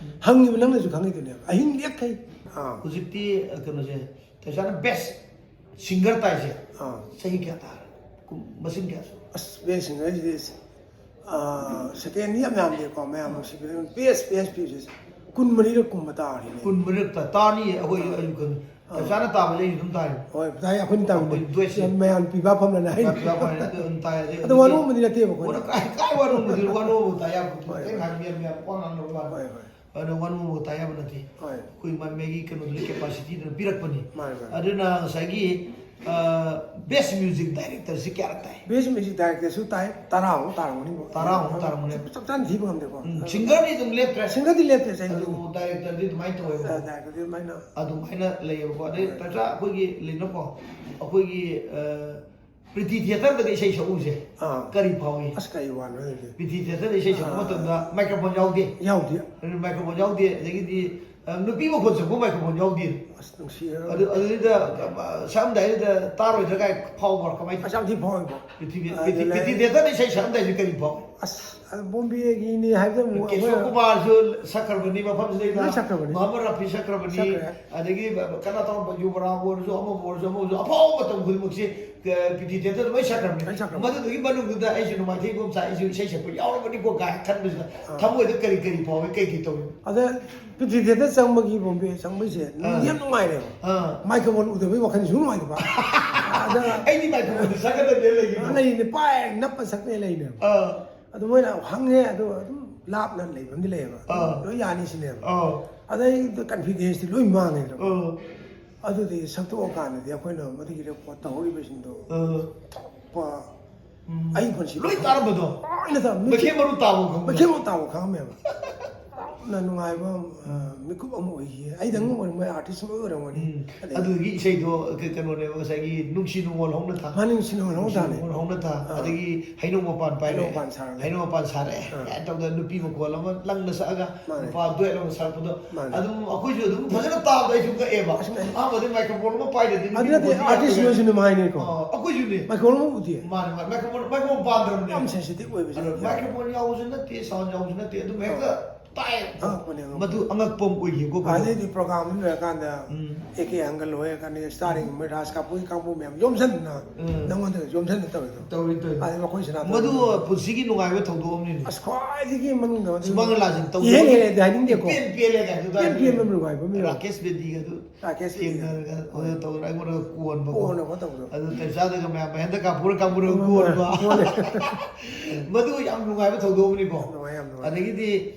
ꯍꯪꯉꯤꯕ ꯅꯪꯅꯁꯨ ꯈꯪꯉꯤꯗꯨꯅꯦꯕ꯫ ꯑꯍꯤꯡ ꯂꯦꯛꯈꯩ꯫ ꯑꯥ꯫ ꯍꯧꯖꯤꯛꯇꯤ, ꯑ, ꯀꯩꯅꯣꯁꯦ, ꯇꯥꯏꯁꯥꯅ ꯕꯦꯁ ꯁꯤꯡꯒꯔ ꯇꯥꯏꯁꯦ꯫ ꯑꯥ꯫ ꯆꯍꯤ ꯀꯌꯥ ꯇꯥꯔꯦ? ꯀꯨꯝ-, ꯃꯁꯤꯡ ꯀꯌꯥ ꯁꯨꯔꯦ? ꯑꯁ, ꯕꯦꯁ ꯁꯤꯡꯒꯔꯁꯤꯗꯤ, ꯑꯥ, ꯁꯦꯀꯦꯟꯗꯤ ꯌꯥꯝ ꯌꯥꯝꯗꯦꯀꯣ, ꯃꯌꯥꯝ ꯅꯨꯡꯁꯤꯕꯤꯔ ꯕꯦꯁ, ꯕꯦꯁ ꯄꯤꯕꯁꯦ ꯀꯨꯟꯃꯔꯤꯔꯛ ꯀꯨꯝꯕ ꯇꯥꯔꯤꯅꯦ꯫ ꯀꯨꯟꯃꯔꯤꯔꯛ ꯇꯥ-, ꯇꯥꯅꯤ ꯑꯩꯈꯣꯏ, ꯑꯥ꯫ ꯑꯩꯁꯨ ꯈꯪꯉꯤ꯫ ꯑꯥ꯫ ꯇꯥꯏꯁꯥꯅ ꯇꯥꯕꯁꯦ ꯑꯩꯁꯨ ꯑꯗꯨꯝ ꯇꯥꯏ꯫ ꯍꯣꯏ, ꯇꯥꯏ, ꯑꯩꯈꯣꯏꯅ ꯇꯥꯕꯅꯦ꯫ ꯑꯩꯈꯣꯏ ꯗ꯭ꯋꯦꯠꯁꯦ꯫ ꯃꯌꯥꯝ ꯄꯤꯕ ꯐꯝꯅꯅ ꯍꯥꯏꯅꯤ꯫ ꯄꯤꯕ ꯐꯝꯅ ꯑꯗꯨ ꯑꯗꯨꯝ ꯇꯥꯏ, ꯑꯗꯩ ꯑꯗꯣ ꯑꯗꯨꯝ ꯋꯥꯅꯣꯝꯕꯗꯤ ꯅꯠꯇꯦꯕ ꯑꯩꯈꯣꯏꯅ꯫ ꯀꯥꯏ, ꯀꯥꯏ ꯋꯥꯅꯣꯝꯕꯗꯤ, ꯋꯥꯅꯣꯝꯕ ꯇꯥꯏ ꯌꯥꯕ ꯍꯣꯏ, ꯍꯣꯏ꯫ ꯃꯌꯥꯝ, ꯃꯌꯥꯝ ꯋꯥ ꯉꯥꯡꯅꯕ ꯃꯥꯜꯂꯦ꯫ ꯍꯣꯏ, ꯍꯣꯏ꯫ ꯑꯗꯨꯅ ꯋꯥꯅꯣꯝꯕ ꯇꯥꯏ ꯌꯥꯕ ꯅꯠꯇꯦ꯫ ꯍꯣꯏ꯫ ꯑꯩꯈꯣꯏ ꯃꯥ-, ꯃꯥꯒꯤ ꯀꯩꯅꯣꯗꯨꯅ, ꯀꯦꯄꯥꯁꯤꯇꯤꯗꯨꯅ ꯄꯤꯔꯛꯄꯅꯤ꯫ ꯃꯥꯅꯦ, ꯃꯥꯅꯦ꯫ ꯑꯗꯨꯅ ꯉꯁꯥꯏꯒꯤ, ꯑ, ꯕꯦꯁ ꯃ꯭ꯌꯨꯖꯤꯛ ꯗꯥꯏꯔꯦꯛꯇꯔꯁꯤ ꯀꯌꯥꯔꯛ ꯇꯥꯏ? ꯕꯦꯁ ꯃ꯭ꯌꯨꯖꯤꯛ ꯗꯥꯏꯔꯦꯛꯇꯔꯁꯨ ꯇꯥꯏ, ꯇꯔꯥꯃꯨꯛ ꯇꯥꯔꯝꯒꯅꯤꯕꯣ꯫ ꯇꯔꯥꯃꯨꯛ ꯇꯥꯔꯝꯒꯅꯤ꯫ ꯆꯞ, ꯆꯞ ꯆꯥꯅ ꯊꯤꯕ ꯉꯝꯗꯦꯀꯣ꯫ ꯎꯝ, ꯁꯤꯡꯒꯔꯗꯤ ꯑꯗꯨꯝ ꯂꯦꯞꯇ꯭ꯔꯦ꯫ ꯁꯤꯡꯒꯔꯗꯤ ꯂꯦꯞꯇ꯭ꯔꯦ, ꯆꯍꯤ ꯑꯗꯨꯕꯨ ꯈꯨꯗꯤꯡꯒꯤ꯫ ꯗꯥꯏꯔꯦꯛꯇꯔꯗꯤ ꯑꯗꯨꯃꯥꯏꯅ ꯇꯧꯋꯦꯕ꯫ ꯑ, ꯗꯥꯏꯔꯦꯛꯇꯔꯗꯤ ꯑꯗꯨꯃꯥꯏꯅ꯫ ꯑꯗꯨꯃꯥꯏꯅ ꯂꯩꯌꯦꯕꯀꯣ꯫ ꯑꯗꯩ ꯍꯣꯏ꯫ ꯇꯥꯆꯥ ꯑꯩꯈꯣꯏꯒꯤ ꯂꯩꯅꯀꯣ, ꯑꯩꯈꯣꯏꯒꯤ, ꯑ, ꯄ꯭ꯔꯤꯇꯤ ꯊꯤꯌꯦꯇꯔꯗꯒ ꯏꯁꯩ ꯁꯛꯎꯁꯦ꯫ ꯑꯥ꯫ ꯀꯔꯤ ꯐꯥꯎꯏ? ꯑꯁ, ꯀꯔꯤ ꯋꯥꯅꯣ ꯑꯗꯨꯗꯤ? ꯄ꯭ꯔꯤꯇꯤ ꯊꯤꯌꯦꯇꯔꯗ ꯏꯁꯩ ꯁꯛꯄ ꯑꯥ꯫ ꯃꯇꯝꯗ ꯃꯥꯏꯀ꯭ꯔꯣꯐꯣꯟ ꯌꯥꯎꯗꯦ꯫ ꯌꯥꯎꯗꯦ꯫ ꯑꯗꯨ ꯃꯥꯏꯀ꯭ꯔꯣꯐꯣꯟ ꯌꯥꯎꯗꯦ, ꯑꯗꯒꯤꯗꯤ, ꯑ, ꯅꯨꯄꯤ ꯃꯈꯣꯟ ꯁꯛꯄ ꯃꯥꯏꯀ꯭ꯔꯣꯐꯣꯟ ꯌꯥꯎꯗꯦ꯫ ꯑꯁ, ꯅꯨꯡꯁꯤꯔꯕ꯫ ꯑꯗꯨ, ꯑꯗꯨꯗ, ꯑ, ꯁꯛꯑꯝꯗꯥꯏꯗꯨꯗ ꯇꯥꯔꯣꯏꯗ꯭ꯔꯥ ꯀꯥꯏ ꯐꯥꯎꯕ꯭ꯔꯥ? ꯀꯃꯥꯏꯅ ꯑꯁ, ꯌꯥꯝ ꯊꯤ ꯐꯥꯎꯏꯀꯣ꯫ ꯄ꯭ꯔꯤꯊꯤꯕꯤ-, ꯑꯗꯨ ꯄ꯭ꯔꯤꯊꯤ-, ꯂꯩ-, ꯄ꯭ꯔꯤꯊꯤ ꯊꯤꯌꯦꯇꯔꯗ ꯏꯁꯩ ꯁꯛꯑꯝꯗꯥꯏꯁꯦ ꯀꯔꯤ ꯐꯥꯎꯏ? ꯑꯁ, ꯑꯗꯨ ꯕꯣꯝꯕꯦꯒꯤꯅꯤ ꯍꯥꯏꯕꯗ ꯑꯃꯨꯛ ꯀꯦꯁꯣꯔ ꯑꯩꯈꯣꯏ ꯀꯨꯃꯥꯔꯁꯨ ꯁꯛꯈ꯭ꯔꯕꯅꯤ ꯃꯐꯝꯁꯤꯗꯩꯗ꯫ ꯂꯣꯏ ꯁꯛꯈ꯭ꯔꯕꯅꯤ꯫ ꯃꯣꯍꯝꯃꯗ ꯔꯥꯐꯤ ꯁꯛꯈ꯭ꯔꯕꯅꯤ꯫ ꯁꯛꯈ꯭ꯔꯦ꯫ ꯑꯗꯒꯤ ꯀꯅꯥ ꯇꯧꯔꯝꯕ ꯌꯨꯕꯔꯥꯕ ꯑꯣꯏꯔꯁꯨ, ꯑꯃꯕꯨ ꯑꯣꯏꯔꯁꯨ, ꯑꯃꯕꯨ ꯑꯣꯏꯔꯁꯨ, ꯑꯐꯥꯎꯕ ꯃꯇꯝ ꯈꯨꯗꯤꯡꯃꯛꯁꯤ, ꯑ, ꯄ꯭ꯔꯤꯊꯤ ꯊꯤꯌꯦꯇꯔꯗ ꯂꯣꯏ ꯁꯛꯈ꯭ꯔꯕꯅꯤ꯫ ꯂꯣꯏ ꯁꯛꯈ꯭ꯔꯕꯅꯤ꯫ ꯃꯗꯨꯗꯨꯒꯤ ꯃꯅꯨꯡꯗꯨꯗ ꯑꯩꯁꯨ ꯅꯣꯡꯃꯥꯏꯊꯦꯝ ꯏꯕꯣꯝꯆꯥ, ꯑꯩꯁꯨ ꯏꯁꯩ ꯁꯛꯄ ꯌꯥꯎꯔꯕꯅꯤꯀꯣ ꯀꯥꯏꯅ ꯈꯟꯕꯁꯤꯗ ꯑꯥ꯫ ꯊꯃꯣꯏꯗ ꯀꯔꯤ ꯀꯔꯤ ꯐꯥꯎꯏ, ꯀꯩ ꯀꯩ ꯇꯧꯏ? ꯑꯗ ꯄ꯭ꯔꯤꯊꯤ ꯊꯤꯌꯦꯇꯔ ꯆꯪꯕꯒꯤ ꯕꯣꯝꯕꯦ ꯆꯪꯕꯩꯁꯦ ꯅꯨꯡꯗꯤ ꯑꯥ꯫ ꯌꯥꯝ ꯅꯨꯡꯉꯥꯏꯔꯦꯕ꯫ ꯑꯥ꯫ ꯃꯥꯏꯀ꯭ꯔꯣꯐꯣꯟ ꯎꯗꯕꯩ ꯋꯥꯈꯜꯁꯨ ꯅꯨꯡꯉꯥꯏꯇꯕ꯫ ꯑꯗ ꯑꯩꯗꯤ ꯃꯥꯏꯀ꯭ꯔꯣꯐꯣꯟꯗꯨ ꯁꯛꯀꯗꯕꯅꯦ ꯂꯩꯔꯤꯕ꯫ ꯂꯩꯔꯤꯅꯦ, ꯄꯥꯏ ꯅꯞꯄ ꯁꯛꯅꯦ ꯂꯩꯔꯤꯅꯦꯕ꯫ ꯑꯥ꯫ ꯑꯗꯨ ꯃꯣꯏꯅ ꯍꯪꯉꯦ, ꯑꯗꯨ ꯑꯗꯨꯝ ꯂꯥꯞꯅ ꯂꯩꯕ ꯑꯃꯗꯤ ꯂꯩꯌꯦꯕ꯫ ꯑꯥ꯫ ꯂꯣꯏ ꯌꯥꯅꯤ ꯁꯤꯅꯦꯕ꯫ ꯑꯥ꯫ ꯑꯗꯩ ꯀꯟꯐꯤꯗꯦꯟꯁꯇꯤ ꯂꯣꯏ ꯃꯥꯡꯉꯦꯗꯅ꯫ ꯑꯥ꯫ ꯑꯗꯨꯗꯤ ꯁꯛꯇꯣꯛꯑꯀꯥꯟꯗꯗꯤ ꯑꯩꯈꯣꯏꯅ ꯃꯗꯨꯒꯤ ꯔꯦꯀꯣꯔꯠ ꯇꯧꯍꯧꯔꯤꯕꯁꯤꯡꯗꯣ ꯑꯥ꯫ ꯑꯇꯣꯞꯄ ꯎꯝ꯫ ꯑꯩ ꯄꯨꯟꯁꯤ ꯂꯣꯏ ꯇꯥꯔꯝꯕꯗꯣ? ꯂꯣꯏꯅ ꯇꯥꯔꯝ-, ꯃꯩꯈꯦꯠ ꯃꯔꯨ ꯇꯥꯕ ꯈꯪꯕ꯭ꯔꯥ? ꯃꯩꯈꯦꯠ ꯃꯔꯨ ꯇꯥꯕ ꯈꯪꯉꯝꯃꯦꯕ꯫ ꯌꯥꯝꯅ ꯅꯨꯡꯉꯥꯏꯕ, ꯑ, ꯃꯤꯀꯨꯞ ꯑꯃ ꯑꯣꯏꯈꯤ꯫ ꯑꯩꯗꯪ ꯑꯣꯏꯔꯝꯃꯣꯏ, artist ꯂꯣꯏ ꯑꯣꯏꯔꯝꯒꯅꯤ꯫ ꯎꯝ꯫ ꯑꯗꯩ ꯑꯗꯨꯗꯒꯤ ꯏꯁꯩꯗꯣ ꯀ- ꯀꯩꯅꯣꯅꯦꯕ, ꯉꯁꯥꯏꯒꯤ ꯅꯨꯡꯁꯤ ꯅꯨꯡꯉꯣꯜ ꯍꯧꯅ ꯊꯥ꯫ ꯃꯥꯅꯤ, ꯅꯨꯡꯁꯤ ꯅꯨꯡꯉꯣꯜ ꯍꯧꯅ ꯅꯨꯡꯁꯤ ꯊꯥꯅꯤ꯫ ꯅꯨꯡꯉꯣꯜ ꯍꯧꯅ ꯊꯥ꯫ ꯑꯥ꯫ ꯑꯗꯒꯤ ꯍꯩꯅꯧ ꯃꯄꯥꯟ ꯄꯥꯏꯔꯦ꯫ ꯍꯩꯅꯧ ꯃꯄꯥꯟ ꯁꯥꯔꯦ꯫ ꯍꯩꯅꯧ ꯃꯄꯥꯟ ꯁꯥꯔꯛꯑꯦ꯫ ꯑꯥ꯫ ꯀꯥꯏꯅ ꯇꯧꯗꯅ ꯅꯨꯄꯤ ꯃꯈꯣꯜ ꯑꯃ ꯂꯪꯅ ꯁꯛꯑꯒ ꯃꯥꯅꯦ꯫ ꯅꯨꯄꯥ duet ꯑꯃ ꯁꯛꯄꯗꯣ꯫ ꯃꯥꯅꯦ꯫ ꯑꯗꯨꯝ ꯑꯩꯈꯣꯏꯁꯨ ꯑꯗꯨꯝ ꯐꯖꯅ ꯇꯥꯕꯗ ꯑꯩꯁꯨ ꯉꯛꯑꯦꯕ꯫ ꯑꯁ, ꯉꯛꯑꯦ꯫ ꯑꯍꯥꯟꯕꯗꯤ microphone ꯑꯃ ꯄꯥꯏꯗ꯭ꯔꯗꯤ ꯅꯨꯄꯤ ꯑꯗꯨ ꯅꯠꯇꯦ, ꯃꯈꯣꯜꯁꯦ artist ꯌꯥꯝꯅ ꯂꯣꯏꯁꯨ ꯑꯗꯨꯝ ꯍꯥꯏꯅꯤꯀꯣ꯫ ꯑꯥ, ꯑꯩꯈꯣꯏꯁꯨꯅꯦ꯫ Microphone ꯑꯃ ꯎꯗꯦ꯫ ꯃꯥꯅꯦ, ꯃꯥꯅꯦ꯫ Microphone, microphone ꯄꯥꯟꯗ꯭ꯔꯕꯅꯦ꯫ ꯌꯥꯝ sensitive ꯑꯣꯏꯕꯁꯦ꯫ ꯑꯗꯨ microphone ꯌꯥꯎꯕꯁꯨ ꯅꯠꯇꯦ, sound ꯌꯥꯎꯕꯁꯨ ꯅꯠꯇꯦ, ꯑꯗꯨꯝ ꯍꯦꯛꯇ ꯇꯥꯏ꯫ ꯑꯉꯛꯄꯅꯦ, ꯑꯉꯛꯄꯅꯦ꯫ ꯃꯗꯨ ꯑꯉꯛꯄ ꯑꯃ ꯑꯣꯏꯈꯤꯀꯣ ꯑꯩꯈꯣꯏꯗ꯫ ꯑꯗꯩꯗꯤ program ꯑꯃ ꯂꯣꯏꯔꯀꯥꯟꯗ ꯎꯝ꯫ ꯑꯦ ꯀꯦ ꯍꯪꯒꯜ ꯍꯣꯏ, ꯀꯥꯟꯗ starring ꯃꯣꯏ ꯔꯥꯖ ꯀꯥꯄꯨꯔꯒꯤ ꯀꯥꯡꯕꯨ ꯃꯌꯥꯝ ꯌꯣꯝꯁꯟꯅ ꯎꯝ꯫ ꯅꯪꯉꯣꯟꯗ ꯌꯣꯝꯁꯟꯅ ꯇꯧꯔꯤꯗꯣ꯫ ꯇꯧꯔꯤ, ꯇꯧꯔꯤ꯫ ꯑꯗꯩ ꯃꯈꯣꯏ ꯁꯅꯥꯇꯣꯟ ꯃꯗꯨ ꯄꯨꯟꯁꯤꯒꯤ ꯅꯨꯡꯉꯥꯏꯕ ꯊꯧꯗꯣꯛ ꯑꯃꯅꯤꯅꯦ꯫ ꯑꯁ, ꯈ꯭ꯋꯥꯏꯗꯒꯤ ꯃꯅꯨꯡꯗ ꯃꯗꯨ ꯁꯨꯃꯥꯡ ꯂꯤꯂꯥꯁꯤꯡ ꯇꯧꯗꯕ ꯏꯍꯦꯟ ꯍꯦꯜꯂꯦꯗꯤ ꯍꯥꯏꯅꯤꯡꯗꯦꯀꯣ꯫ ꯏꯄꯦꯟ ꯄꯦꯜꯂꯦ ꯀꯥꯏꯅ ꯑꯗꯨ ꯏꯄꯦꯟ ꯄꯦꯟꯕ ꯅꯨꯡꯉꯥꯏꯕ ꯑꯃ ꯌꯥꯎꯋꯦ꯫ ꯔꯥꯀꯦꯁ ꯕꯦꯗꯤꯒ ꯑꯗꯨ ꯔꯥꯀꯦꯁ ꯕꯦꯗꯤꯒ꯫ ꯊꯦꯡꯅꯔꯒ ꯑꯗꯨ ꯇꯧꯗꯅ ꯑꯩꯉꯣꯟꯗ ꯀꯣꯟꯕꯀꯣ꯫ ꯀꯣꯟꯅ ꯀꯣꯟ ꯇꯧꯕꯗꯣ꯫ ꯑꯗꯨ ꯇꯟꯖꯥꯗꯒ ꯃꯌꯥꯝ ꯃꯍꯦꯟꯗ꯭ꯔ ꯀꯥꯄꯨꯔ ꯀꯥꯡꯕꯨꯅ ꯎꯝ, ꯀꯣꯟꯕ꯫ ꯀꯣꯟꯅ꯫ ꯃꯗꯨ ꯌꯥꯝ ꯅꯨꯡꯉꯥꯏꯕ ꯊꯧꯗꯣꯛ ꯑꯃꯅꯤꯀꯣ꯫ ꯅꯨꯡꯉꯥꯏ, ꯌꯥꯝ ꯅꯨꯡꯉꯥꯏ꯫ ꯑꯗꯒꯤꯗꯤ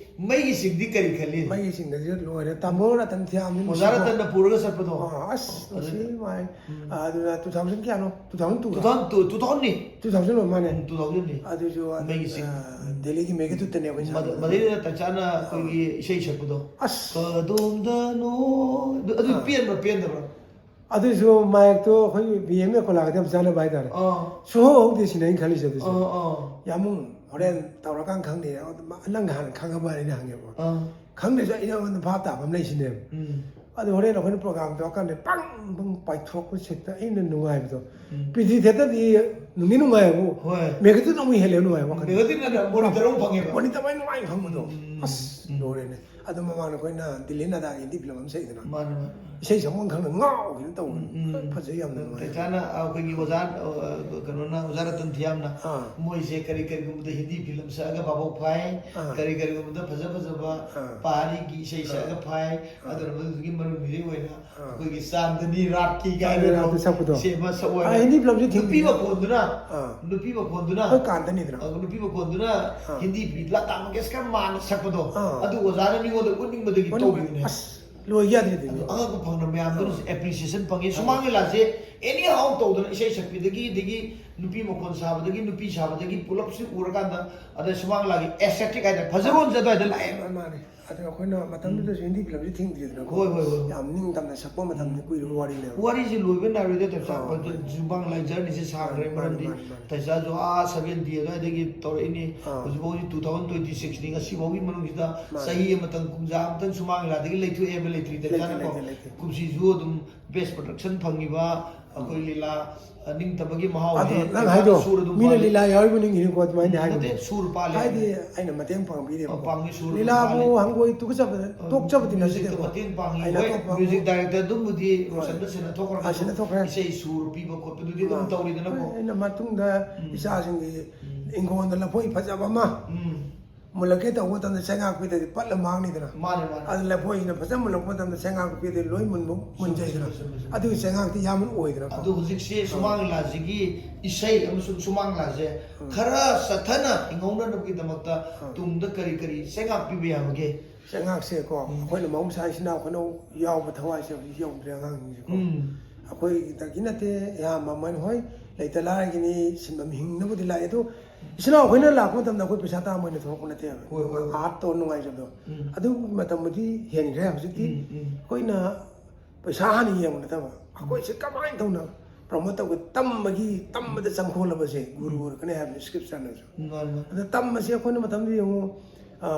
ꯃꯩꯒꯤꯁꯤꯡꯗꯤ ꯀꯔꯤ ꯈꯜꯂꯤ? ꯃꯩꯒꯤꯁꯤꯡꯗꯁꯨ ꯂꯣꯏꯔꯦ꯫ ꯇꯥꯃꯣ ꯔꯇꯟ ꯊꯤꯌꯥꯝꯅꯤ ꯑꯣꯖꯥ ꯔꯇꯟꯅ ꯄꯨꯔꯒ ꯆꯠꯄꯗꯣ꯫ ꯑꯥ, ꯑꯁ, ꯅꯨꯡꯁꯤ ꯃꯥꯏ꯫ ꯎꯝ꯫ ꯑꯗꯨꯅ two thousand ꯀꯌꯥꯅꯣ? Two thousand two꯫ Two thousand two, two thousand ꯅꯤ꯫ Two thousand ꯑꯣꯏ ꯃꯥꯅꯦ꯫ ꯎꯝ, two thousand ꯅꯤ꯫ ꯑꯗꯨꯁꯨ ꯑꯗꯨ, ꯃꯩꯒꯤꯁꯤꯡ꯫ ꯑ, ꯗꯦꯜꯂꯤꯒꯤ ꯃꯦꯒꯥꯗꯨꯠꯇꯅꯦꯕ ꯑꯩꯁꯦ꯫ ꯃꯗ-, ꯃꯗꯩꯗꯨꯗ ꯇꯟꯖꯥꯅ ꯑꯩꯈꯣꯏꯒꯤ ꯏꯁꯩ ꯁꯛꯄꯗꯣ꯫ ꯑꯁ꯫ ꯀꯗꯣꯝꯗꯅꯣ? ꯑꯗꯨ, ꯑꯗꯨ ꯑꯥ꯫ ꯄꯦꯟꯕ꯭ꯔꯥ ꯄꯦꯟꯗꯕ꯭ꯔꯥ? ꯑꯗꯨꯁꯨ ꯃꯥꯏꯛꯇꯣ ꯑꯩꯈꯣꯏ ꯕꯤ ꯑꯦꯝ ꯑꯦ ꯀꯣꯂꯥꯒꯗꯤ ꯌꯥꯝ ꯆꯥꯟꯅꯕ ꯍꯥꯏꯇꯥꯔꯦ꯫ ꯑꯥ꯫ ꯁꯨꯍꯧ ꯍꯧꯗꯦ ꯁꯤꯅꯦ ꯑꯩꯅ ꯈꯜꯂꯤꯁꯦ ꯑꯗꯨꯁꯨ꯫ ꯑꯥ, ꯑꯥ꯫ ꯌꯥꯝ ꯍꯣꯔꯦꯟ ꯇꯧꯔꯀꯥꯟ ꯈꯪꯅꯤ꯫ ꯑꯗꯨ ꯃꯥ-, "ꯅꯪ ꯍꯥꯟꯅ ꯈꯪꯉꯕ?" ꯍꯥꯏꯅ ꯈꯪꯉꯦꯕ꯫ ꯑꯥ꯫ ꯈꯪꯗ꯭ꯔꯁꯨ ꯑꯩ ꯑꯩꯉꯣꯟꯗ ꯚꯥꯞ ꯇꯥꯕ ꯑꯃ ꯂꯩꯁꯤꯅꯦꯕ꯫ ꯎꯝ꯫ ꯑꯗꯨ ꯍꯣꯔꯦꯟ ꯑꯩꯈꯣꯏꯅ program ꯇꯧꯔꯀꯥꯟꯗ ꯄꯪ ꯄꯪ ꯄꯥꯏꯊꯣꯛꯄ ꯁꯤꯠꯇ ꯑꯩꯅ ꯅꯨꯡꯉꯥꯏꯕꯗꯣ꯫ ꯎꯝ꯫ ꯄ꯭ꯔꯤꯊꯤ ꯊꯦꯇꯔꯗꯤ ꯅꯨꯡꯗꯤ ꯅꯨꯡꯉꯥꯏꯕꯨ꯫ ꯍꯣꯏ꯫ ꯃꯦꯒꯥꯗꯨꯠꯅ ꯑꯃꯨꯛ ꯍꯦꯜꯂꯦ ꯅꯨꯡꯉꯥꯏꯕ ꯋꯥꯈꯜ꯫ ꯃꯦꯒꯥꯗꯨꯠꯅ monitor ꯑꯃꯨꯛ ꯐꯪꯉꯦꯕ꯫ Monitor ꯑꯃ ꯅꯨꯡꯉꯥꯏ ꯐꯪꯕꯗꯣ꯫ ꯎꯝ, ꯑꯁ, ꯎꯝ꯫ ꯂꯣꯏꯔꯦꯅꯦ꯫ ꯑꯗꯨ ꯃꯃꯥꯡꯗ ꯑꯩꯈꯣꯏꯅ ꯗꯤꯜꯂꯤ ꯅꯥꯗꯥꯒꯤ ꯍꯤꯟꯗꯤ film ꯑꯃ ꯁꯛꯏꯗꯅ꯫ ꯃꯥꯅꯦ, ꯃꯥꯅꯦ꯫ ꯏꯁꯩ ꯁꯛꯐꯝ ꯈꯪꯗ ꯉꯥꯎꯈꯤꯅ ꯇꯧꯕꯅꯤ꯫ ꯎꯝ, ꯎꯝ꯫ ꯐꯖꯩ, ꯌꯥꯝꯅ ꯅꯨꯡꯉꯥꯏ꯫ ꯇꯟꯖꯥꯅ ꯑꯩꯈꯣꯏꯒꯤ ꯑꯣꯖꯥ, ꯑ, ꯀꯩꯅꯣꯅ, ꯑꯣꯖꯥ ꯔꯇꯟ ꯊꯤꯌꯥꯝꯅ ꯑꯥ꯫ ꯃꯣꯏꯁꯦ ꯀꯔꯤ ꯀꯔꯤꯒꯨꯝꯕꯗ ꯍꯤꯟꯗꯤ film ꯁꯛꯑꯒ ꯚꯥꯕꯣꯛ ꯐꯥꯏ, ꯑꯥ꯫ ꯀꯔꯤ ꯀꯔꯤꯒꯨꯝꯕꯗ ꯐꯖ ꯐꯖꯕ ꯑꯥ꯫ ꯄꯍꯥꯔꯤꯒꯤ ꯏꯁꯩ ꯑꯥ꯫ ꯁꯛꯑꯒ ꯐꯥꯏ, ꯑꯥ꯫ ꯑꯗꯨꯅ ꯃꯗꯨꯗꯨꯒꯤ ꯃꯅꯨꯡꯗꯨꯗ ꯑꯣꯏꯅ ꯑꯥ꯫ ꯑꯩꯈꯣꯏꯒꯤ ꯆꯥꯟꯗꯅꯤ ꯔꯥꯠꯀꯤ ꯆꯥꯟꯗꯅꯤ ꯀꯥꯏꯅ ꯔꯥꯠꯇ ꯁꯛꯄꯗꯣ꯫ ꯏꯁꯩ ꯑꯃ ꯁꯛꯑꯣ ꯑꯥ, ꯍꯥꯏꯅ ꯍꯤꯟꯗꯤ film ꯁꯦ ꯊꯤꯡꯕ ꯅꯨꯄꯤ ꯌꯥꯏ꯫ ꯃꯈꯣꯟꯗꯨꯅ, ꯑꯥ꯫ ꯅꯨꯄꯤ ꯃꯈꯣꯟꯗꯨꯅ, ꯑꯩꯈꯣꯏ ꯀꯥꯟꯇꯅꯤꯗꯅ꯫ ꯑ, ꯅꯨꯄꯤ ꯃꯈꯣꯟꯗꯨꯅ ꯑꯥ꯫ ꯍꯤꯟꯗꯤ ꯂꯇꯥ ꯃꯪꯒꯦꯁꯀꯔ ꯃꯥꯟꯅ ꯁꯛꯄꯗꯣ, ꯑꯥ꯫ ꯑꯗꯨ ꯑꯣꯖꯥꯅ ꯃꯤꯉꯣꯟꯗ ꯎꯠꯅꯤꯡꯕꯗꯒꯤ ꯎꯠꯅꯤꯡ-, ꯇꯧꯈꯤꯕꯅꯦ꯫ ꯑꯁ, ꯂꯣꯏ ꯌꯥꯗ꯭ꯔꯤꯗꯨꯅꯤ꯫ ꯑꯗꯨ ꯑꯉꯛꯄ ꯐꯪꯅ ꯃꯌꯥꯝꯗꯨꯅꯁꯨ ꯑꯥ꯫ Appreciation ꯐꯪꯉꯤ꯫ ꯑꯥ꯫ ꯁꯨꯃꯥꯡ ꯂꯤꯂꯥꯁꯦ anyhow ꯇꯧꯗꯅ ꯏꯁꯩ ꯁꯛꯄꯤꯗꯒꯤ, ꯑꯗꯒꯤ ꯅꯨꯄꯤ ꯃꯈꯣꯟ ꯁꯥꯕꯗꯒꯤ, ꯅꯨꯄꯤ ꯁꯥꯕꯗꯒꯤ ꯄꯨꯂꯞꯁꯤ ꯎꯔꯀꯥꯟꯗ, ꯑꯗ ꯁꯨꯃꯥꯡ ꯂꯥꯒꯤ ꯑꯦꯁꯊꯦꯇꯤꯛ ꯍꯥꯏꯇꯥꯔꯦ, ꯐꯖꯔꯣꯟꯁꯦ ꯑꯗꯨꯋꯥꯏꯗ ꯂꯥꯛꯑꯦꯕ꯫ ꯃꯥꯅꯦ꯫ ꯑꯗ ꯑꯩꯈꯣꯏꯅ ꯃꯇꯝꯗꯨꯗꯁꯨ ꯍꯤꯟꯗꯤ ꯐꯤꯂꯝꯁꯤ ꯊꯤꯡꯗ꯭ꯔꯤꯗꯅꯀꯣ꯫ ꯍꯣꯏ, ꯍꯣꯏ, ꯍꯣꯏ꯫ ꯌꯥꯝ ꯅꯤꯡꯇꯝꯅ ꯁꯛꯄ ꯃꯇꯝꯗ ꯀꯨꯏꯔꯕ ꯋꯥꯔꯤꯅꯦꯕ꯫ ꯋꯥꯔꯤꯁꯦ ꯂꯣꯏꯕ ꯅꯥꯏꯔꯣꯏꯗ ꯇꯥꯏꯁꯥ꯫ ꯑꯥ, ꯃꯥꯅꯦ꯫ ꯁꯨꯃꯥꯡ ꯂꯥꯏ ꯖꯔꯅꯤꯁꯦ ꯁꯥꯡꯈ꯭ꯔꯦ꯫ ꯃꯥꯅꯦ, ꯃꯔꯝꯗꯤ ꯃꯥꯅꯦ, ꯃꯥꯅꯦ꯫ ꯇꯥꯏꯁꯥꯁꯨ ꯑꯥ ꯁꯚꯦꯟꯇꯤ ꯑꯗꯨꯋꯥꯏꯗꯒꯤ ꯇꯧꯔꯛꯏꯅꯤ꯫ ꯑꯥ꯫ ꯍꯧꯖꯤꯛꯐꯥꯎ ꯍꯧꯖꯤꯛ two thousand twenty six ꯅꯤ꯫ ꯉꯁꯤꯐꯥꯎꯒꯤ ꯃꯅꯨꯡꯁꯤꯗ ꯃꯥꯅꯦ꯫ ꯆꯍꯤ ꯑꯃꯇꯪ, ꯀꯨꯝꯖꯥ ꯑꯃꯇꯪ ꯁꯨꯃꯥꯡ ꯂꯤꯂꯥꯗꯒꯤ ꯂꯩꯊꯣꯛꯑꯦ ꯍꯥꯏꯕ ꯂꯩꯇ꯭ꯔꯤ ꯂꯩꯇꯦ, ꯇꯥꯏꯁꯥꯅꯀꯣ꯫ ꯂꯩꯇꯦ, ꯂꯩꯇꯦ꯫ ꯀꯨꯝꯁꯤꯁꯨ ꯑꯗꯨꯝ ꯕꯦꯁ ꯄ꯭ꯔꯗꯛꯁꯟ ꯐꯪꯉꯤꯕ ꯑꯩꯈꯣꯏ ꯂꯤꯂꯥ, ꯑ, ꯅꯤꯡꯇꯝꯕꯒꯤ ꯃꯍꯥꯎ ꯑꯗꯣ ꯍꯦ ꯅꯪ ꯇꯥꯏꯁꯥꯅ ꯍꯥꯏꯗꯣ ꯁꯨꯔ ꯑꯗꯨꯝ ꯃꯤꯅ ꯄꯥꯜꯂꯤ꯫ ꯂꯤꯂꯥ ꯌꯥꯎꯔꯤꯕ ꯅꯤꯡꯉꯤꯅꯤꯀꯣ ꯑꯗꯨꯃꯥꯏꯅ ꯍꯥꯏꯕ꯫ ꯅꯠꯇꯦ, ꯁꯨꯔ ꯄꯥꯜꯂꯦ꯫ ꯍꯥꯏꯗꯤ ꯑꯩꯅ ꯃꯇꯦꯡ ꯄꯥꯡꯕꯤꯔꯦꯕ꯫ ꯑ, ꯄꯥꯡꯉꯤ, ꯁꯨꯔ ꯂꯤꯂꯥꯕꯨ ꯄꯥꯜꯂꯤ꯫ ꯍꯪꯒꯣꯏ ꯇꯨꯒꯠꯆꯕꯗ ꯑ, ꯇꯣꯛꯆꯕꯗꯤ ꯃ꯭ꯌꯨꯖꯤꯛꯇ ꯅꯠꯇꯦꯕꯀꯣ꯫ ꯃꯇꯦꯡ ꯄꯥꯡꯉꯤ꯫ ꯑꯩꯅ ꯍꯣꯏ, ꯑꯇꯣꯞꯄ ꯃ꯭ꯌꯨꯖꯤꯛ ꯗꯥꯏꯔꯦꯛꯇꯔ ꯑꯗꯨꯝꯕꯨꯗꯤ ꯔꯣꯁꯟꯗ ꯁꯤꯟꯅ ꯊꯣꯛꯈ꯭ꯔꯒꯁꯨ ꯑ, ꯁꯤꯟꯅ ꯊꯣꯛꯈ꯭ꯔꯦ꯫ ꯏꯁꯩ ꯁꯨꯔ ꯄꯤꯕ ꯈꯣꯠꯄꯗꯨꯗꯤ ꯑꯗꯨꯝ ꯃꯥ-, ꯇꯧꯔꯤꯗꯅꯀꯣ꯫ ꯍꯣꯏ, ꯑꯩꯅ ꯃꯇꯨꯡꯗ ꯎꯝ꯫ ꯏꯆꯥꯁꯤꯡꯒꯤ ꯏꯪꯈꯣꯜꯗ ꯂꯐꯣꯏ ꯐꯖꯕ ꯑꯃ ꯎꯝ꯫ ꯃꯨꯜꯂꯛꯀꯦ ꯇꯧꯕ ꯃꯇꯝꯗ ꯆꯩꯉꯥꯛ ꯄꯤꯗ꯭ꯔꯗꯤ ꯄꯠꯂ ꯃꯥꯡꯅꯤꯗꯅ꯫ ꯃꯥꯅꯦ, ꯃꯥꯅꯦ꯫ ꯑꯗꯨ ꯂꯐꯣꯏꯁꯤꯅ ꯐꯖꯅ ꯃꯨꯜꯂꯛꯄ ꯃꯇꯝꯗ ꯆꯩꯉꯥꯛ ꯄꯤꯗ꯭ꯔꯗꯤ ꯂꯣꯏ ꯃꯨꯟꯕ ꯃꯨꯟꯖꯩꯗꯅ꯫ ꯆꯨꯝꯃꯦ, ꯆꯨꯝꯃꯦ, ꯆꯨꯝꯃꯦ꯫ ꯑꯗꯨꯒꯤ ꯆꯩꯉꯥꯛꯇꯤ ꯌꯥꯝꯅ ꯑꯣꯏꯗꯅꯀꯣ꯫ ꯑꯗꯣ ꯍꯧꯖꯤꯛꯁꯦ ꯁꯨꯃꯥꯡ ꯂꯤꯂꯥꯁꯤꯒꯤ ꯏꯁꯩ ꯑꯃꯁꯨꯡ ꯁꯨꯃꯥꯡ ꯂꯤꯂꯥꯁꯦ ꯎꯝ꯫ ꯈꯔ ꯆꯠꯊꯅ ꯍꯤꯡꯍꯧꯅꯅꯕꯒꯤꯗꯃꯛꯇ ꯎꯝ꯫ ꯇꯨꯡꯗ ꯀꯔꯤ ꯀꯔꯤ ꯆꯩꯉꯥꯛ ꯄꯤꯕ ꯌꯥꯕꯒꯦ? ꯆꯩꯉꯥꯛꯁꯦꯀꯣ, ꯎꯝ꯫ ꯑꯩꯈꯣꯏꯅ ꯃꯍꯧꯁꯥ ꯏꯆꯤꯟ ꯏꯅꯥꯎ ꯑꯩꯈꯣꯏꯅ ꯌꯥꯎꯕ ꯊꯋꯥꯏꯁꯦ ꯍꯧꯖꯤꯛ ꯌꯧꯗ꯭ꯔꯦ ꯑꯉꯥꯡꯁꯤꯡꯁꯦꯀꯣ꯫ ꯎꯝ꯫ ꯑꯩꯈꯣꯏꯗꯒꯤ ꯅꯠꯇꯦ, ꯑꯌꯥꯝꯕ ꯑꯃ ꯍꯣꯏ ꯂꯩꯇ ꯂꯥꯏꯔꯒꯤꯅꯤ, ꯁꯤꯟꯐꯝ ꯍꯤꯡꯅꯕꯗꯤ ꯂꯥꯛꯑꯦ꯫ ꯑꯗꯣ ꯏꯆꯤꯟ ꯏꯅꯥꯎ ꯑꯩꯈꯣꯏꯅ ꯂꯥꯛꯄ ꯃꯇꯝꯗ ꯑꯩꯈꯣꯏ ꯄꯩꯁꯥ ꯇꯥꯟꯕ ꯑꯣꯏꯅ ꯊꯣꯛꯂꯛꯄ ꯅꯠꯇꯦꯕ꯫ ꯍꯣꯏ, ꯍꯣꯏ, ꯍꯣꯏ꯫ ꯑꯥꯔꯠ ꯇꯧꯔ ꯅꯨꯡꯉꯥꯏꯖꯕꯗꯣ꯫ ꯎꯝ꯫ ꯑꯗꯨꯒꯤ ꯃꯇꯝꯕꯨꯗꯤ ꯍꯦꯟꯈ꯭ꯔꯦ꯫ ꯍꯧꯖꯤꯛꯇꯤ ꯎꯝ, ꯎꯝ꯫ ꯑꯩꯈꯣꯏꯅ ꯄꯩꯁꯥ ꯍꯥꯟꯅ ꯌꯦꯡꯕ ꯅꯠꯇꯕ ꯑꯩꯈꯣꯏꯁꯦ ꯀꯃꯥꯏꯅ ꯇꯧꯅ ꯄ꯭ꯔꯃꯣꯠ ꯇꯧꯒꯦ, ꯇꯝꯕꯒꯤ, ꯇꯝꯕꯗ ꯆꯪꯈꯣꯜꯂꯕꯁꯦ ꯒꯨꯔꯨ ꯑꯣꯏꯔꯛꯀꯅꯤ ꯍꯥꯏꯕꯅꯤ ꯁ꯭ꯀ꯭ꯔꯤꯞꯆꯔꯅꯁꯨ꯫ ꯃꯥꯅꯤ, ꯃꯥꯅꯤ꯫ ꯑꯗ ꯇꯝꯕꯁꯦ ꯑꯩꯈꯣꯏꯅ ꯃꯇꯝꯗꯨꯗ ꯌꯦꯡꯉꯨ, ꯑ,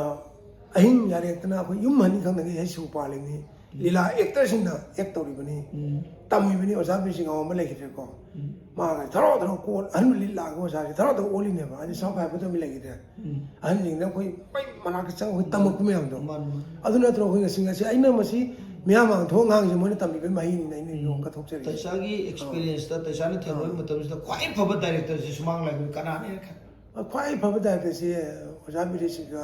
ꯑꯍꯤꯡ ꯌꯥꯔꯦꯛꯇꯅ ꯑꯩꯈꯣꯏ ꯌꯨꯝ ꯍꯟꯅꯤ ꯈꯪꯗꯉꯩ ꯍꯩꯁꯨ ꯄꯥꯜꯂꯤꯅꯤ꯫ ꯂꯤꯂꯥ ꯑꯦꯛꯇꯔꯁꯤꯡꯅ ꯑꯦꯛ ꯇꯧꯔꯤꯕꯅꯤ꯫ ꯎꯝ꯫ ꯇꯝꯃꯤꯕꯅꯤ꯫ ꯑꯣꯖꯥ ꯕꯤꯔꯁꯤꯡ ꯑꯃ ꯂꯩꯈꯤꯗ꯭ꯔꯦꯀꯣ꯫ ꯎꯝ꯫ ꯃꯥꯒ ꯊꯔꯣ ꯊꯔꯣ ꯀꯣꯜ ꯑꯍꯟ ꯂꯤꯂꯥꯒ ꯑꯣꯖꯥꯁꯦ ꯊꯔꯣ ꯊꯔꯣ ꯑꯣꯜꯂꯤꯅꯦꯕ꯫ ꯍꯥꯏꯗꯤ ꯁꯥꯎ ꯍꯥꯏꯕꯗꯣ ꯃꯤ ꯂꯩꯈꯤꯗ꯭ꯔꯦ꯫ ꯎꯝ꯫ ꯑꯍꯟꯁꯤꯡꯅ ꯑꯩꯈꯣꯏ ꯃꯩ ꯃꯅꯥꯛꯇ ꯆꯪꯉꯒ ꯑꯩꯈꯣꯏ ꯇꯝꯃꯛꯄ ꯃꯌꯥꯝꯗꯣ꯫ ꯃꯥꯅꯤ, ꯃꯥꯅꯤ꯫ ꯑꯗꯨ ꯅꯠꯇ꯭ꯔꯣ ꯑꯩꯈꯣꯏ ꯉꯁꯤ, ꯉꯁꯤ ꯑꯩꯅ ꯃꯁꯤ ꯃꯤꯌꯥꯝ ꯃꯥꯡꯗ ꯊꯣꯛꯑ ꯉꯥꯡꯉꯤꯁꯦ ꯃꯣꯏꯅ ꯇꯝꯕꯤꯕꯒꯤ ꯃꯍꯩꯅꯤꯅ ꯑꯩꯅ ꯌꯣꯝ ꯀꯠꯊꯣꯛꯆꯔꯤꯁꯦ꯫ ꯇꯥꯏꯁꯥꯒꯤ ꯑꯦꯛꯁꯄꯤꯔꯤꯌꯦꯟꯁꯇ ꯇꯥꯏꯁꯥꯅ ꯊꯦꯡꯅꯕ ꯑꯥ꯫ ꯃꯇꯝꯁꯤꯗ ꯈ꯭ꯋꯥꯏ ꯐꯕ ꯗꯥꯏꯔꯦꯛꯇꯔꯁꯦ ꯁꯨꯃꯥꯡ ꯂꯥꯏꯕ ꯀꯅꯥꯅꯦꯅ ꯈꯟ? ꯈ꯭ꯋꯥꯏ ꯐꯕ ꯗꯥꯏꯔꯦꯛꯇꯔꯁꯦ ꯑꯣꯖꯥ ꯕꯤꯔꯦꯁꯤꯒ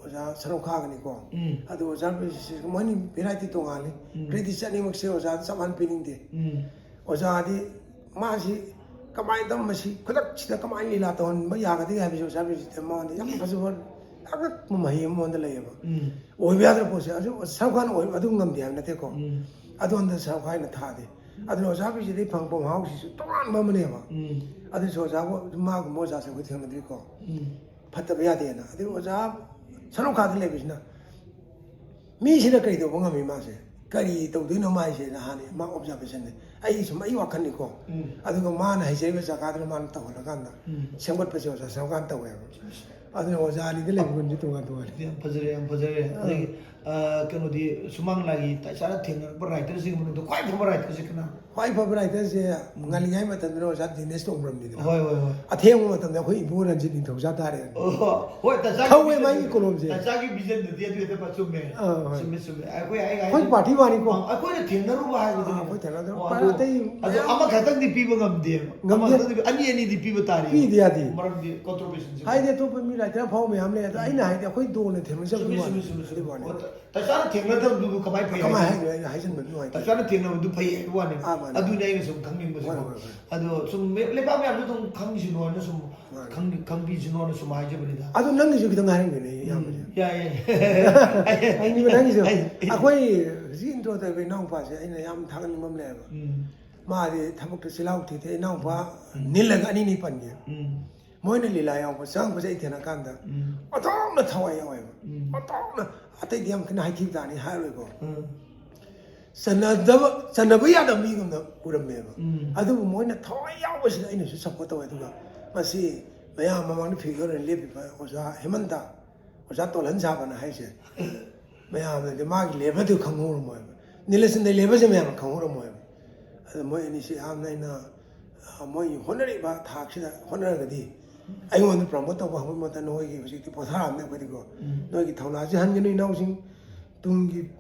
ꯑꯣꯖꯥ ꯁꯔꯨꯛ ꯈꯥꯒꯅꯤꯀꯣ꯫ ꯎꯝ꯫ ꯑꯗꯨ ꯑꯣꯖꯥ ꯕꯤꯔꯦꯁꯤꯒ ꯃꯣꯏꯅꯤ ꯚꯦꯔꯥꯏꯇꯤ ꯇꯣꯉꯥꯜꯂꯤ꯫ ꯎꯝ꯫ ꯀ꯭ꯔꯦꯗꯤꯠꯁꯦ ꯑꯅꯤꯃꯛꯁꯦ ꯑꯣꯖꯥꯗ ꯆꯞ ꯃꯥꯟꯅ ꯄꯤꯅꯤꯡꯗꯦ꯫ ꯎꯝ꯫ ꯑꯣꯖꯥꯗꯤ ꯃꯥꯁꯤ ꯀꯃꯥꯏꯅ ꯇꯧ, ꯃꯁꯤ ꯈꯨꯗꯛꯁꯤꯗ ꯀꯃꯥꯏꯅ ꯂꯤꯂꯥ ꯇꯧꯍꯟꯕ ꯌꯥꯒꯗꯒꯦ ꯍꯥꯏꯕꯁꯤ ꯑꯣꯖꯥ ꯕꯤꯔꯦꯁꯤꯗ ꯃꯉꯣꯟꯗ ꯌꯥꯝ ꯐꯖꯕ, ꯑꯉꯛꯄ ꯃꯍꯩ ꯑꯃ ꯃꯉꯣꯟꯗ ꯂꯩꯌꯦꯕ꯫ ꯎꯝ꯫ ꯑꯣꯏꯕ ꯌꯥꯗ꯭ꯔꯕ ꯄꯣꯠꯁꯦ ꯑꯗꯨ ꯁꯔꯨꯛ ꯈꯥꯟ ꯑꯣꯏ-, ꯑꯗꯨ ꯉꯝꯗꯦ ꯍꯥꯏꯕ ꯅꯠꯇꯦꯀꯣ꯫ ꯎꯝ꯫ ꯑꯗꯨ ꯑꯝꯇ ꯁꯔꯨꯛ ꯈꯥꯟꯅ ꯊꯥꯗꯦ꯫ ꯑꯗꯨꯅ ꯑꯣꯖꯥ ꯕꯤꯔꯦꯁꯤꯗꯒꯤ ꯐꯪꯉꯛꯄ ꯃꯍꯥꯎꯁꯤꯁꯨ ꯇꯣꯉꯥꯟꯕ ꯑꯃꯅꯦꯕ꯫ ꯎꯝ꯫ ꯑꯗꯨꯁꯨ ꯑꯣꯖꯥꯕꯨ, ꯃꯥꯒꯨꯝꯕ ꯑꯣꯖꯥꯁꯦ ꯑꯩꯈꯣꯏ ꯊꯦꯡꯅꯗ꯭ꯔꯤꯀꯣ꯫ ꯐꯠꯇꯕ ꯌꯥꯗꯦꯅ꯫ ꯑꯗꯨ ꯑꯣꯖꯥ ꯁꯔꯨꯛ ꯈꯥꯗ ꯂꯩꯕꯁꯤꯅ, ꯃꯤꯁꯤꯅ ꯀꯔꯤ ꯇꯧꯕ ꯉꯝꯃꯤ ꯃꯥꯁꯦ? ꯀꯔꯤ ꯇꯧꯗꯣꯏꯅꯣ ꯃꯥꯏꯁꯦꯅ ꯍꯥꯟꯅ ꯃꯥ observationꯅꯦ꯫ ꯑꯩ ꯁꯨꯝ ꯑꯩ ꯋꯥꯈꯜꯅꯤꯀꯣ꯫ ꯑꯗꯨꯒ ꯃꯥꯅ ꯍꯩꯖꯔꯤꯕ ꯖꯒꯥꯗꯨꯅ ꯃꯥꯅ ꯇꯧꯍꯜꯂꯀꯥꯟꯗ ꯁꯦꯝꯒꯠꯄꯁꯦ ꯑꯣꯖꯥ ꯁꯔꯨꯛ ꯈꯥꯟ ꯇꯧꯋꯦꯕ꯫ ꯑꯗꯨꯅ ꯑꯣꯖꯥ ꯑꯅꯤꯗ ꯂꯩꯕ ꯒꯨꯟꯁꯦ ꯇꯣꯉꯥꯟ ꯇꯣꯉꯥꯟꯂꯦ꯫ ꯌꯥꯝ ꯐꯖꯔꯦ, ꯌꯥꯝ ꯐꯖꯔꯦ꯫ ꯑꯗꯒꯤ, ꯑ, ꯀꯩꯅꯣꯗꯤ, ꯁꯨꯃꯥꯡ ꯂꯥꯏꯒꯤ ꯏꯆꯥꯅ ꯊꯦꯡꯅꯔꯛꯄ writerꯁꯤꯡꯒꯤ ꯃꯅꯨꯡꯗ ꯈ꯭ꯋꯥꯏ ꯐꯕ writerꯁꯦ ꯀꯅꯥ? ꯈ꯭ꯋꯥꯏ ꯐꯕ writerꯁꯦ ꯉꯜꯂꯤꯉꯩ ꯃꯇꯝꯗꯅ ꯑꯣꯖꯥ ꯗꯤꯅꯦꯁ ꯇꯣꯡꯕ꯭ꯔꯝꯅꯤꯗꯅ꯫ ꯍꯣꯏ, ꯍꯣꯏ, ꯍꯣꯏ꯫ ꯑꯊꯦꯡꯕ ꯃꯇꯝꯗ ꯑꯩꯈꯣꯏ ꯏꯕꯣ ꯔꯟꯖꯤꯠ ꯅꯤꯡꯊꯧꯖꯥ ꯇꯥꯔꯦ꯫ ꯑꯣ, ꯍꯣꯏ, ꯇꯆꯥꯒꯤ ꯊꯧꯋꯦ vision-ꯗꯨ-, ꯃꯥꯒꯤ ꯀꯣꯂꯣꯝꯁꯦ꯫ ꯇꯆꯥꯒꯤ vision-ꯗꯨꯗꯤ ꯑꯗꯨ ꯍꯦꯛꯇ ꯆꯨꯝꯃꯦ꯫ ꯑꯥ, ꯍꯣꯏ꯫ ꯆꯨꯝꯃꯦ, ꯆꯨꯝꯃꯦ꯫ ꯑꯩꯈꯣꯏ, ꯑꯩ, ꯑꯩ, ꯑꯩꯈꯣꯏ party ꯋꯥꯅꯤꯀꯣ꯫ ꯑ, ꯑꯩꯈꯣꯏꯅ ꯊꯦꯡꯅꯔꯨꯕ ꯍꯥꯏꯕꯗꯨꯅꯤ꯫ ꯑꯥ, ꯑꯩꯈꯣꯏ ꯊꯦꯡꯅꯔꯨꯕ꯫ ꯑꯣ, ꯄꯥꯔꯥ ꯑꯗꯨ, ꯑꯇꯩ ꯑꯗꯨ ꯃꯌꯥꯝ ꯑꯃꯈꯛꯇꯪꯗꯤ ꯄꯤꯕ ꯉꯝꯗꯦꯕ꯫ ꯉꯝꯗꯦ꯫ ꯑꯃꯈꯛꯇꯪꯗꯤ ꯄꯤ-, ꯑꯅꯤ, ꯑꯅꯤꯗꯤ ꯄꯤꯕ ꯇꯥꯔꯤ꯫ ꯄꯤꯗ ꯌꯥꯗꯦ꯫ ꯃꯔꯝꯗꯤ contribution-ꯁꯦ꯫ ꯍꯥꯏꯗꯤ ꯑꯇꯣꯞꯄ ꯃꯤ writer ꯑꯐꯥꯎꯕ ꯃꯌꯥꯝ ꯂꯩ꯫ ꯑꯗꯣ ꯎꯝ꯫ ꯑꯩꯅ ꯍꯥꯏꯗꯤ ꯑꯩꯈꯣꯏ ꯗꯣꯟꯅ ꯊꯦꯡꯅꯖꯕꯗꯤ ꯆꯨꯝꯃꯤ, ꯋꯥꯅꯤ꯫ ꯆꯨꯝꯃꯤ, ꯆꯨꯝꯃꯤ, ꯆꯨꯝꯃꯤ꯫ ꯑꯗꯨ ꯋꯥꯅꯤ꯫ ꯑꯣ, ꯇ-, ꯇꯆꯥꯅ ꯊꯦꯡꯅꯗꯕꯗꯨꯕꯨ ꯀꯃꯥꯏꯅ ꯐꯩ ꯀꯃꯥꯏꯅ ꯍꯥꯏꯅꯤ? ꯍꯥꯏꯅꯣ? ꯑꯩꯅ ꯍꯥꯏꯖꯟꯕꯗꯤ ꯅꯨꯡꯉꯥꯏꯇꯦ꯫ ꯇꯆꯥꯅ ꯊꯦꯡꯅꯕꯗꯨ ꯐꯩ ꯍꯥꯏꯕ ꯋꯥꯅꯤ꯫ ꯑꯥ, ꯃꯥꯅꯤ꯫ ꯑꯗꯨꯅꯤ ꯑꯩꯅ ꯁꯨꯝ ꯈꯪꯅꯤꯡꯕꯁꯦ꯫ ꯍꯣꯏ, ꯍꯣꯏ, ꯍꯣꯏ꯫ ꯑꯗꯣ ꯁꯨꯝ ꯃꯤ-, ꯂꯩꯕꯥꯛ ꯃꯌꯥꯝꯁꯨ ꯑꯗꯨꯝ ꯈꯪꯁꯤꯅꯣ ꯍꯥꯏꯅ ꯁꯨꯝ ꯃꯥꯅꯤ꯫ ꯈꯪ-, ꯈꯪꯕꯤꯁꯤꯅꯣ ꯍꯥꯏꯅ ꯁꯨꯝ ꯍꯥꯏꯖꯕꯅꯤꯗ꯫ ꯑꯗꯣ ꯅꯪꯒꯤꯁꯨ ꯈꯤꯇꯪ ꯍꯥꯏꯔꯝꯒꯦꯅꯦ, ꯎꯝ, ꯏꯌꯥꯝꯕꯁꯦ꯫ ꯌꯥꯏ, ꯌꯥꯏ꯫ ꯍꯪꯅꯤꯡꯕ ꯅꯪꯒꯤꯁꯨ꯫ ꯑꯩ, ꯑꯩ ꯑꯩꯈꯣꯏ ꯍꯧꯖꯤꯛ intro ꯇꯧꯔꯤꯕ ꯏꯅꯥꯎꯄꯥꯁꯦ ꯑꯩꯅ ꯌꯥꯝ ꯊꯥꯒꯠꯅꯤꯡꯕ ꯑꯃ ꯂꯩꯌꯦꯕ꯫ ꯎꯝ꯫ ꯃꯥꯗꯤ ꯊꯕꯛꯇ ꯆꯤꯜꯍꯥꯎ ꯊꯤꯗꯦ, ꯏꯅꯥꯎꯄꯥ ꯎꯝ꯫ ꯅꯤꯜꯂꯒ ꯑꯅꯤꯅꯤ ꯄꯟꯒꯦ꯫ ꯎꯝ꯫ ꯃꯣꯏꯅ ꯂꯤꯂꯥ ꯌꯥꯎꯕ ꯆꯪꯉꯛꯄꯁꯦ ꯑꯩ ꯊꯦꯡꯅꯀꯥꯟꯗ ꯎꯝ꯫ ꯑꯣꯟꯊꯣꯛꯅ ꯊꯋꯥꯏ ꯌꯥꯎꯋꯦꯕ꯫ ꯎꯝ꯫ ꯑꯣꯟꯊꯣꯛꯅ, ꯑꯇꯩꯗꯤ ꯌꯥꯝ ꯀꯟꯅ ꯍꯥꯏꯊꯤꯕ ꯇꯥꯅꯤ ꯍꯥꯏꯔꯣꯏꯀꯣ꯫ ꯎꯝ꯫ ꯆꯟꯅꯗꯕ, ꯆꯟꯅꯕ ꯌꯥꯗꯕ ꯃꯤꯒꯨꯝꯅ ꯎꯔꯝꯃꯦꯕ꯫ ꯎꯝ꯫ ꯑꯗꯨꯕꯨ ꯃꯣꯏꯅ ꯊꯋꯥꯏ ꯌꯥꯎꯕꯁꯤꯗ ꯑꯩꯅꯁꯨ support ꯇꯧꯋꯦ꯫ ꯑꯗꯨꯒ ꯃꯁꯤ ꯃꯌꯥꯝ ꯃꯃꯥꯡꯗ figure ꯑꯣꯏꯅ ꯂꯦꯞꯄꯤꯕ ꯑꯣꯖꯥ ꯍꯦꯃꯟꯇ, ꯑꯣꯖꯥ ꯇꯣꯜꯍꯟ ꯁꯥꯕꯅ ꯍꯥꯏꯁꯦ, ꯃꯌꯥꯝꯅꯗꯤ ꯃꯥꯒꯤ levelꯗꯨ ꯈꯪꯍꯧꯔꯝꯃꯣꯏꯕ꯫ ꯅꯤꯂꯦꯁꯟꯗ levelꯁꯦ ꯃꯌꯥꯝꯅ ꯈꯪꯍꯧꯔꯝꯃꯣꯏꯕ꯫ ꯑꯗ ꯃꯣꯏ ꯑꯅꯤꯁꯤ ꯌꯥꯝꯅ ꯑꯩꯅ, ꯑ, ꯃꯣꯏ ꯍꯣꯠꯅꯔꯤꯕ ꯊꯥꯛꯁꯤꯗ ꯍꯣꯠꯅꯔꯒꯗꯤ ꯑꯩꯉꯣꯟꯗ promote ꯇꯧꯕ ꯍꯧꯕ ꯃꯇꯝꯗ ꯅꯣꯏꯒꯤ ꯍꯧꯖꯤꯛꯇꯤ ꯄꯣꯊꯥꯔꯛꯑꯕꯅꯤ ꯑꯩꯈꯣꯏꯗꯤꯀꯣ꯫ ꯎꯝ꯫ ꯅꯣꯏꯒꯤ ꯊꯧꯅꯥꯁꯦ ꯍꯟꯒꯅꯨ ꯏꯅꯥꯎꯁꯤꯡ, ꯇꯨꯡꯒꯤ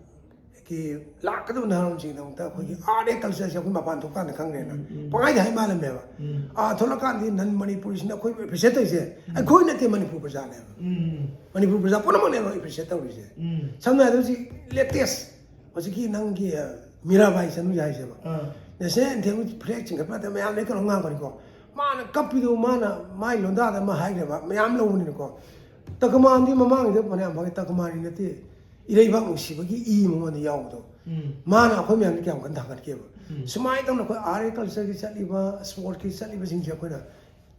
ꯀꯤ ꯂꯥꯛꯀꯗꯕ ꯅꯍꯥꯔꯣꯜꯁꯤꯡꯒꯤꯗꯃꯛꯇ ꯑꯩꯈꯣꯏꯒꯤ art and cultureꯁꯦ ꯑꯩꯈꯣꯏ ꯃꯄꯥꯟ ꯊꯣꯛꯀꯥꯟꯗ ꯈꯪꯒ꯭ꯔꯦꯅ꯫ ꯎꯝ, ꯎꯝ꯫ ꯄꯪꯍꯥꯏꯗ ꯍꯥꯏ ꯃꯥꯜꯂꯝꯃꯦꯕ꯫ ꯎꯝ꯫ ꯑꯥ, ꯊꯣꯛꯂꯛꯀꯥꯟꯗꯗꯤ non Manipuriꯁꯤꯡꯅ ꯑꯩꯈꯣꯏꯕꯨ appreciate ꯇꯧꯔꯤꯁꯦ ꯎꯝ꯫ ꯑꯩꯈꯣꯏ ꯅꯠꯇꯦ, ꯃꯅꯤꯄꯨꯔ ꯄ꯭ꯔꯖꯥꯅꯦꯕ꯫ ꯎꯝ꯫ ꯃꯅꯤꯄꯨꯔ ꯄ꯭ꯔꯖꯥ ꯄꯨꯝꯅꯃꯛꯅꯦꯕ appreciate ꯇꯧꯔꯤꯁꯦ꯫ ꯎꯝ꯫ ꯁꯝꯅ ꯍꯥꯏꯔꯕꯗ ꯍꯧꯖꯤꯛ latest ꯍꯧꯖꯤꯛꯀꯤ ꯅꯪꯒꯤ, ꯑ, ꯃꯤꯔꯥꯕꯥꯏ ꯆꯅꯨꯁꯦ ꯍꯥꯏꯁꯦꯕ꯫ ꯑꯥ꯫ National anthem flag ꯆꯤꯡꯈꯠꯄ ꯃꯇꯝꯗ ꯃꯌꯥꯝ ꯂꯩꯀꯥꯏ ꯉꯥꯡꯕꯅꯤꯀꯣ꯫ ꯃꯥꯅ ꯀꯞꯄꯤꯗꯣ ꯃꯥꯅ ꯃꯥꯏ ꯂꯣꯟꯗꯥꯗ ꯑꯃ ꯍꯥꯏꯈ꯭ꯔꯦꯕ, ꯃꯌꯥꯝ ꯂꯧꯕꯅꯤꯅꯀꯣ꯫ ꯇꯀꯃꯥꯟꯗꯤ ꯃꯃꯥꯡꯒꯤꯗ ꯐꯅꯌꯥꯝ ꯐꯪꯉꯦ, ꯇꯀꯃꯥꯟꯗꯤ ꯅꯠꯇꯦ꯫ ꯏꯔꯩꯕꯥꯛ ꯅꯨꯡꯁꯤꯕꯒꯤ ꯏ ꯃꯉꯣꯟꯗ ꯌꯥꯎꯕꯗꯣ꯫ ꯎꯝ꯫ ꯃꯥꯅ ꯑꯩꯈꯣꯏ ꯃꯌꯥꯝꯗ ꯀꯌꯥꯝ ꯀꯟꯅ ꯊꯥꯡꯒꯠꯀꯦꯕ꯫ ꯁꯨꯃꯥꯏꯅ ꯇꯧꯅ ꯑꯩꯈꯣꯏ ꯑꯥꯔꯠ ꯑꯦꯟ ꯀꯜꯆꯔꯒꯤ ꯆꯠꯂꯤꯕ, ꯁ꯭ꯄꯣꯔꯠꯀꯤ ꯆꯠꯂꯤꯕꯁꯤꯡꯁꯦ ꯑꯩꯈꯣꯏꯅ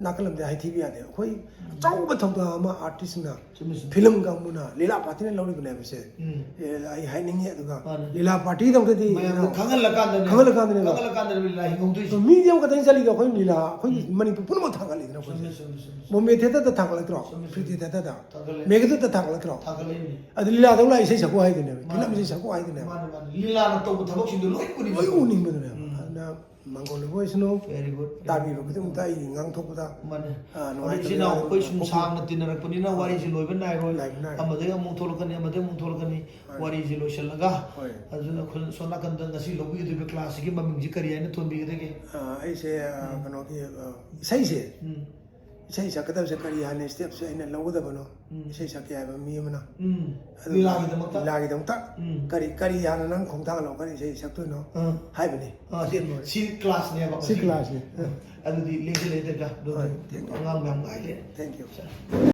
ꯅꯥꯀꯜ ꯑꯃꯗ ꯍꯥꯏꯊꯤꯕ ꯌꯥꯗꯦ꯫ ꯑꯩꯈꯣꯏ ꯑꯆꯧꯕ ꯊꯧꯗꯥꯡ ꯑꯃ ꯑꯥꯔꯇꯤꯁꯁꯤꯡꯅ, ꯆꯨꯝꯃꯤ, ꯆꯨꯝꯃꯤ꯫ ꯐꯤꯂꯝ ꯀꯥꯡꯕꯨꯅ, ꯂꯤꯂꯥ ꯄꯥꯔꯇꯤꯅ ꯂꯧꯔꯤꯕꯅꯦ ꯍꯥꯏꯕꯁꯦ, ꯎꯝ꯫ ꯑꯦ, ꯑꯩ ꯍꯥꯏꯅꯤꯡꯉꯤ꯫ ꯑꯗꯨꯒ ꯃꯥꯅꯦ꯫ ꯂꯤꯂꯥ ꯄꯥꯔꯇꯤꯗꯧꯗꯗꯤ ꯃꯌꯥꯝꯗ ꯈꯪꯍꯜꯂꯀꯥꯟꯗꯅꯦ꯫ ꯈꯪꯍꯜꯂꯀꯥꯟꯗꯅꯦꯕ꯫ ꯈꯪꯍꯜꯂꯀꯥꯟꯗꯅꯦ ꯂꯤꯂꯥ ꯍꯤꯡꯍꯧꯗꯣꯏꯁꯦ꯫ ꯃꯤꯗꯤ ꯑꯃꯈꯛꯇꯪ ꯆꯠꯂꯤꯗꯣ ꯑꯩꯈꯣꯏ ꯂꯤꯂꯥ, ꯑꯩꯈꯣꯏꯒꯤ ꯎꯝ꯫ ꯃꯅꯤꯄꯨꯔ ꯄꯨꯝꯅꯃꯛ ꯊꯥꯡꯒꯠꯂꯤꯗꯅ ꯑꯩꯈꯣꯏꯁꯦ꯫ ꯆꯨꯝꯃꯤ, ꯆꯨꯝꯃꯤ, ꯆꯨꯝꯃꯤ꯫ ꯕꯣꯝꯕꯦ ꯊꯤꯌꯦꯇꯔꯗ ꯊꯥꯡꯒꯠꯂꯛꯇ꯭ꯔꯣ? ꯆꯨꯝꯃꯤ, ꯆꯨꯝꯃꯤ꯫ ꯄ꯭ꯔꯤꯊꯤ ꯊꯤꯌꯦꯇꯔꯗ꯫ ꯊꯥꯡꯒꯠꯂꯛꯏ꯫ ꯃꯦꯘꯗꯨꯇ ꯊꯥꯡꯒꯠꯂꯛꯇ꯭ꯔꯣ? ꯊꯥꯡꯒꯠꯂꯛꯏꯅꯤ꯫ ꯑꯗꯨ ꯂꯤꯂꯥꯗꯧ ꯂꯥꯛ ꯏꯁꯩ ꯁꯛꯄ ꯍꯥꯏꯗꯨꯅꯦꯕ, ꯃꯥꯅꯦ꯫ ꯐꯤꯂꯝ ꯏꯁꯩ ꯁꯛꯄ ꯍꯥꯏꯗꯨꯅꯦꯕ꯫ ꯃꯥꯅꯦ, ꯃꯥꯅꯦ꯫ ꯂꯤꯂꯥꯅ ꯇꯧꯕ ꯊꯕꯛꯁꯤꯡꯗꯣ ꯂꯣꯏ ꯎꯅꯤꯡꯕ꯫ ꯂꯣꯏ ꯎꯅꯤꯡꯕꯗꯨꯅꯦꯕ꯫ ꯎꯝ꯫ ꯑꯗꯨꯅ ꯃꯥꯡꯒꯣꯜ ꯑꯣꯏꯕ ꯑꯣꯏꯁꯅꯨ꯫ Very good. ꯇꯥꯕꯤꯕ ꯈꯨꯗꯤꯡꯃꯛꯇ ꯑꯩꯒꯤ ꯉꯥꯡꯊꯣꯛꯄꯗ, ꯃꯥꯅꯦ꯫ ꯑꯥ, ꯑꯗꯣ ꯅꯨꯡꯉꯥꯏꯇꯕ ꯏꯆꯤꯟ ꯏꯅꯥꯎ ꯌꯥꯎꯔꯒꯗꯤ ꯑꯩꯈꯣꯏ ꯁꯨꯝ ꯉꯥꯡꯊꯣꯛꯄꯤꯌꯨ꯫ ꯁꯥꯡꯅ ꯇꯤꯟꯅꯔꯛꯄꯅꯤꯅ ꯑꯥ꯫ ꯋꯥꯔꯤꯁꯤ ꯂꯣꯏꯕ ꯅꯥꯏꯔꯣꯏ꯫ ꯂꯣꯏꯕ ꯅꯥꯏꯔꯣꯏ꯫ ꯑꯃꯗꯒꯤ ꯑꯃꯨꯛ ꯊꯣꯛꯂꯛꯀꯅꯤ, ꯑꯃꯗꯒꯤ ꯑꯃꯨꯛ ꯊꯣꯛꯂꯛꯀꯅꯤ꯫ ꯍꯣꯏ꯫ ꯋꯥꯔꯤꯁꯤ ꯂꯣꯏꯁꯤꯜꯂꯒ, ꯍꯣꯏ꯫ ꯑꯗꯨꯅ ꯑꯩꯈꯣꯏ ꯁꯣꯝ ꯅꯥꯀꯟꯗ ꯉꯁꯤ ꯂꯧꯕꯤꯒꯗꯧꯔꯤꯕ class ꯁꯤꯒꯤ ꯃꯃꯤꯡꯁꯤ ꯀꯔꯤ ꯍꯥꯏꯅ ꯊꯣꯟꯕꯤꯒꯗꯒꯦ? ꯑꯥ, ꯑꯩꯁꯦ, ꯑꯥ, ꯎꯝ꯫ ꯀꯩꯅꯣꯒꯤ, ꯑꯥ, ꯏꯁꯩꯁꯦ, ꯎꯝ꯫ ꯏꯁꯩ ꯁꯛꯀꯗꯕꯁꯦ ꯀꯔꯤ ꯍꯥꯏꯅ step ꯁꯦ ꯑꯩꯅ ꯂꯧꯒꯗꯕꯅꯣ? ꯎꯝ꯫ ꯏꯁꯩ ꯁꯛꯀꯦ ꯍꯥꯏꯕ ꯃꯤ ꯑꯃꯅ꯫ ꯎꯝ꯫ ꯑꯗꯨ ꯂꯤꯂꯥꯒꯤꯗꯃꯛꯇ? ꯂꯤꯂꯥꯒꯤꯗꯃꯛꯇ ꯎꯝ꯫ ꯀꯔꯤ, ꯀꯔꯤ ꯍꯥꯟꯅ ꯅꯪ ꯈꯣꯡꯊꯥꯡ ꯂꯧꯔꯒ ꯏꯁꯩ ꯁꯛꯇꯣꯏꯅꯣ? ꯑꯥ꯫ ꯍꯥꯏꯕꯅꯤ꯫ ꯑꯥ, ꯁꯤ, ꯁꯤ class ꯅꯦꯕ ꯁꯤ ꯉꯁꯤ꯫ Class ꯅꯤ꯫ ꯑꯥ꯫ ꯑꯗꯨꯗꯤ ꯂꯦꯡꯁꯤꯜꯂꯦ ꯗꯔꯀꯥꯔ꯫ ꯑꯗꯨ ꯍꯣꯏ, thank you꯫ ꯑꯉꯥꯡ ꯃꯌꯥꯝ ꯉꯥꯏ ꯂꯩꯔꯦ꯫ Thank you꯫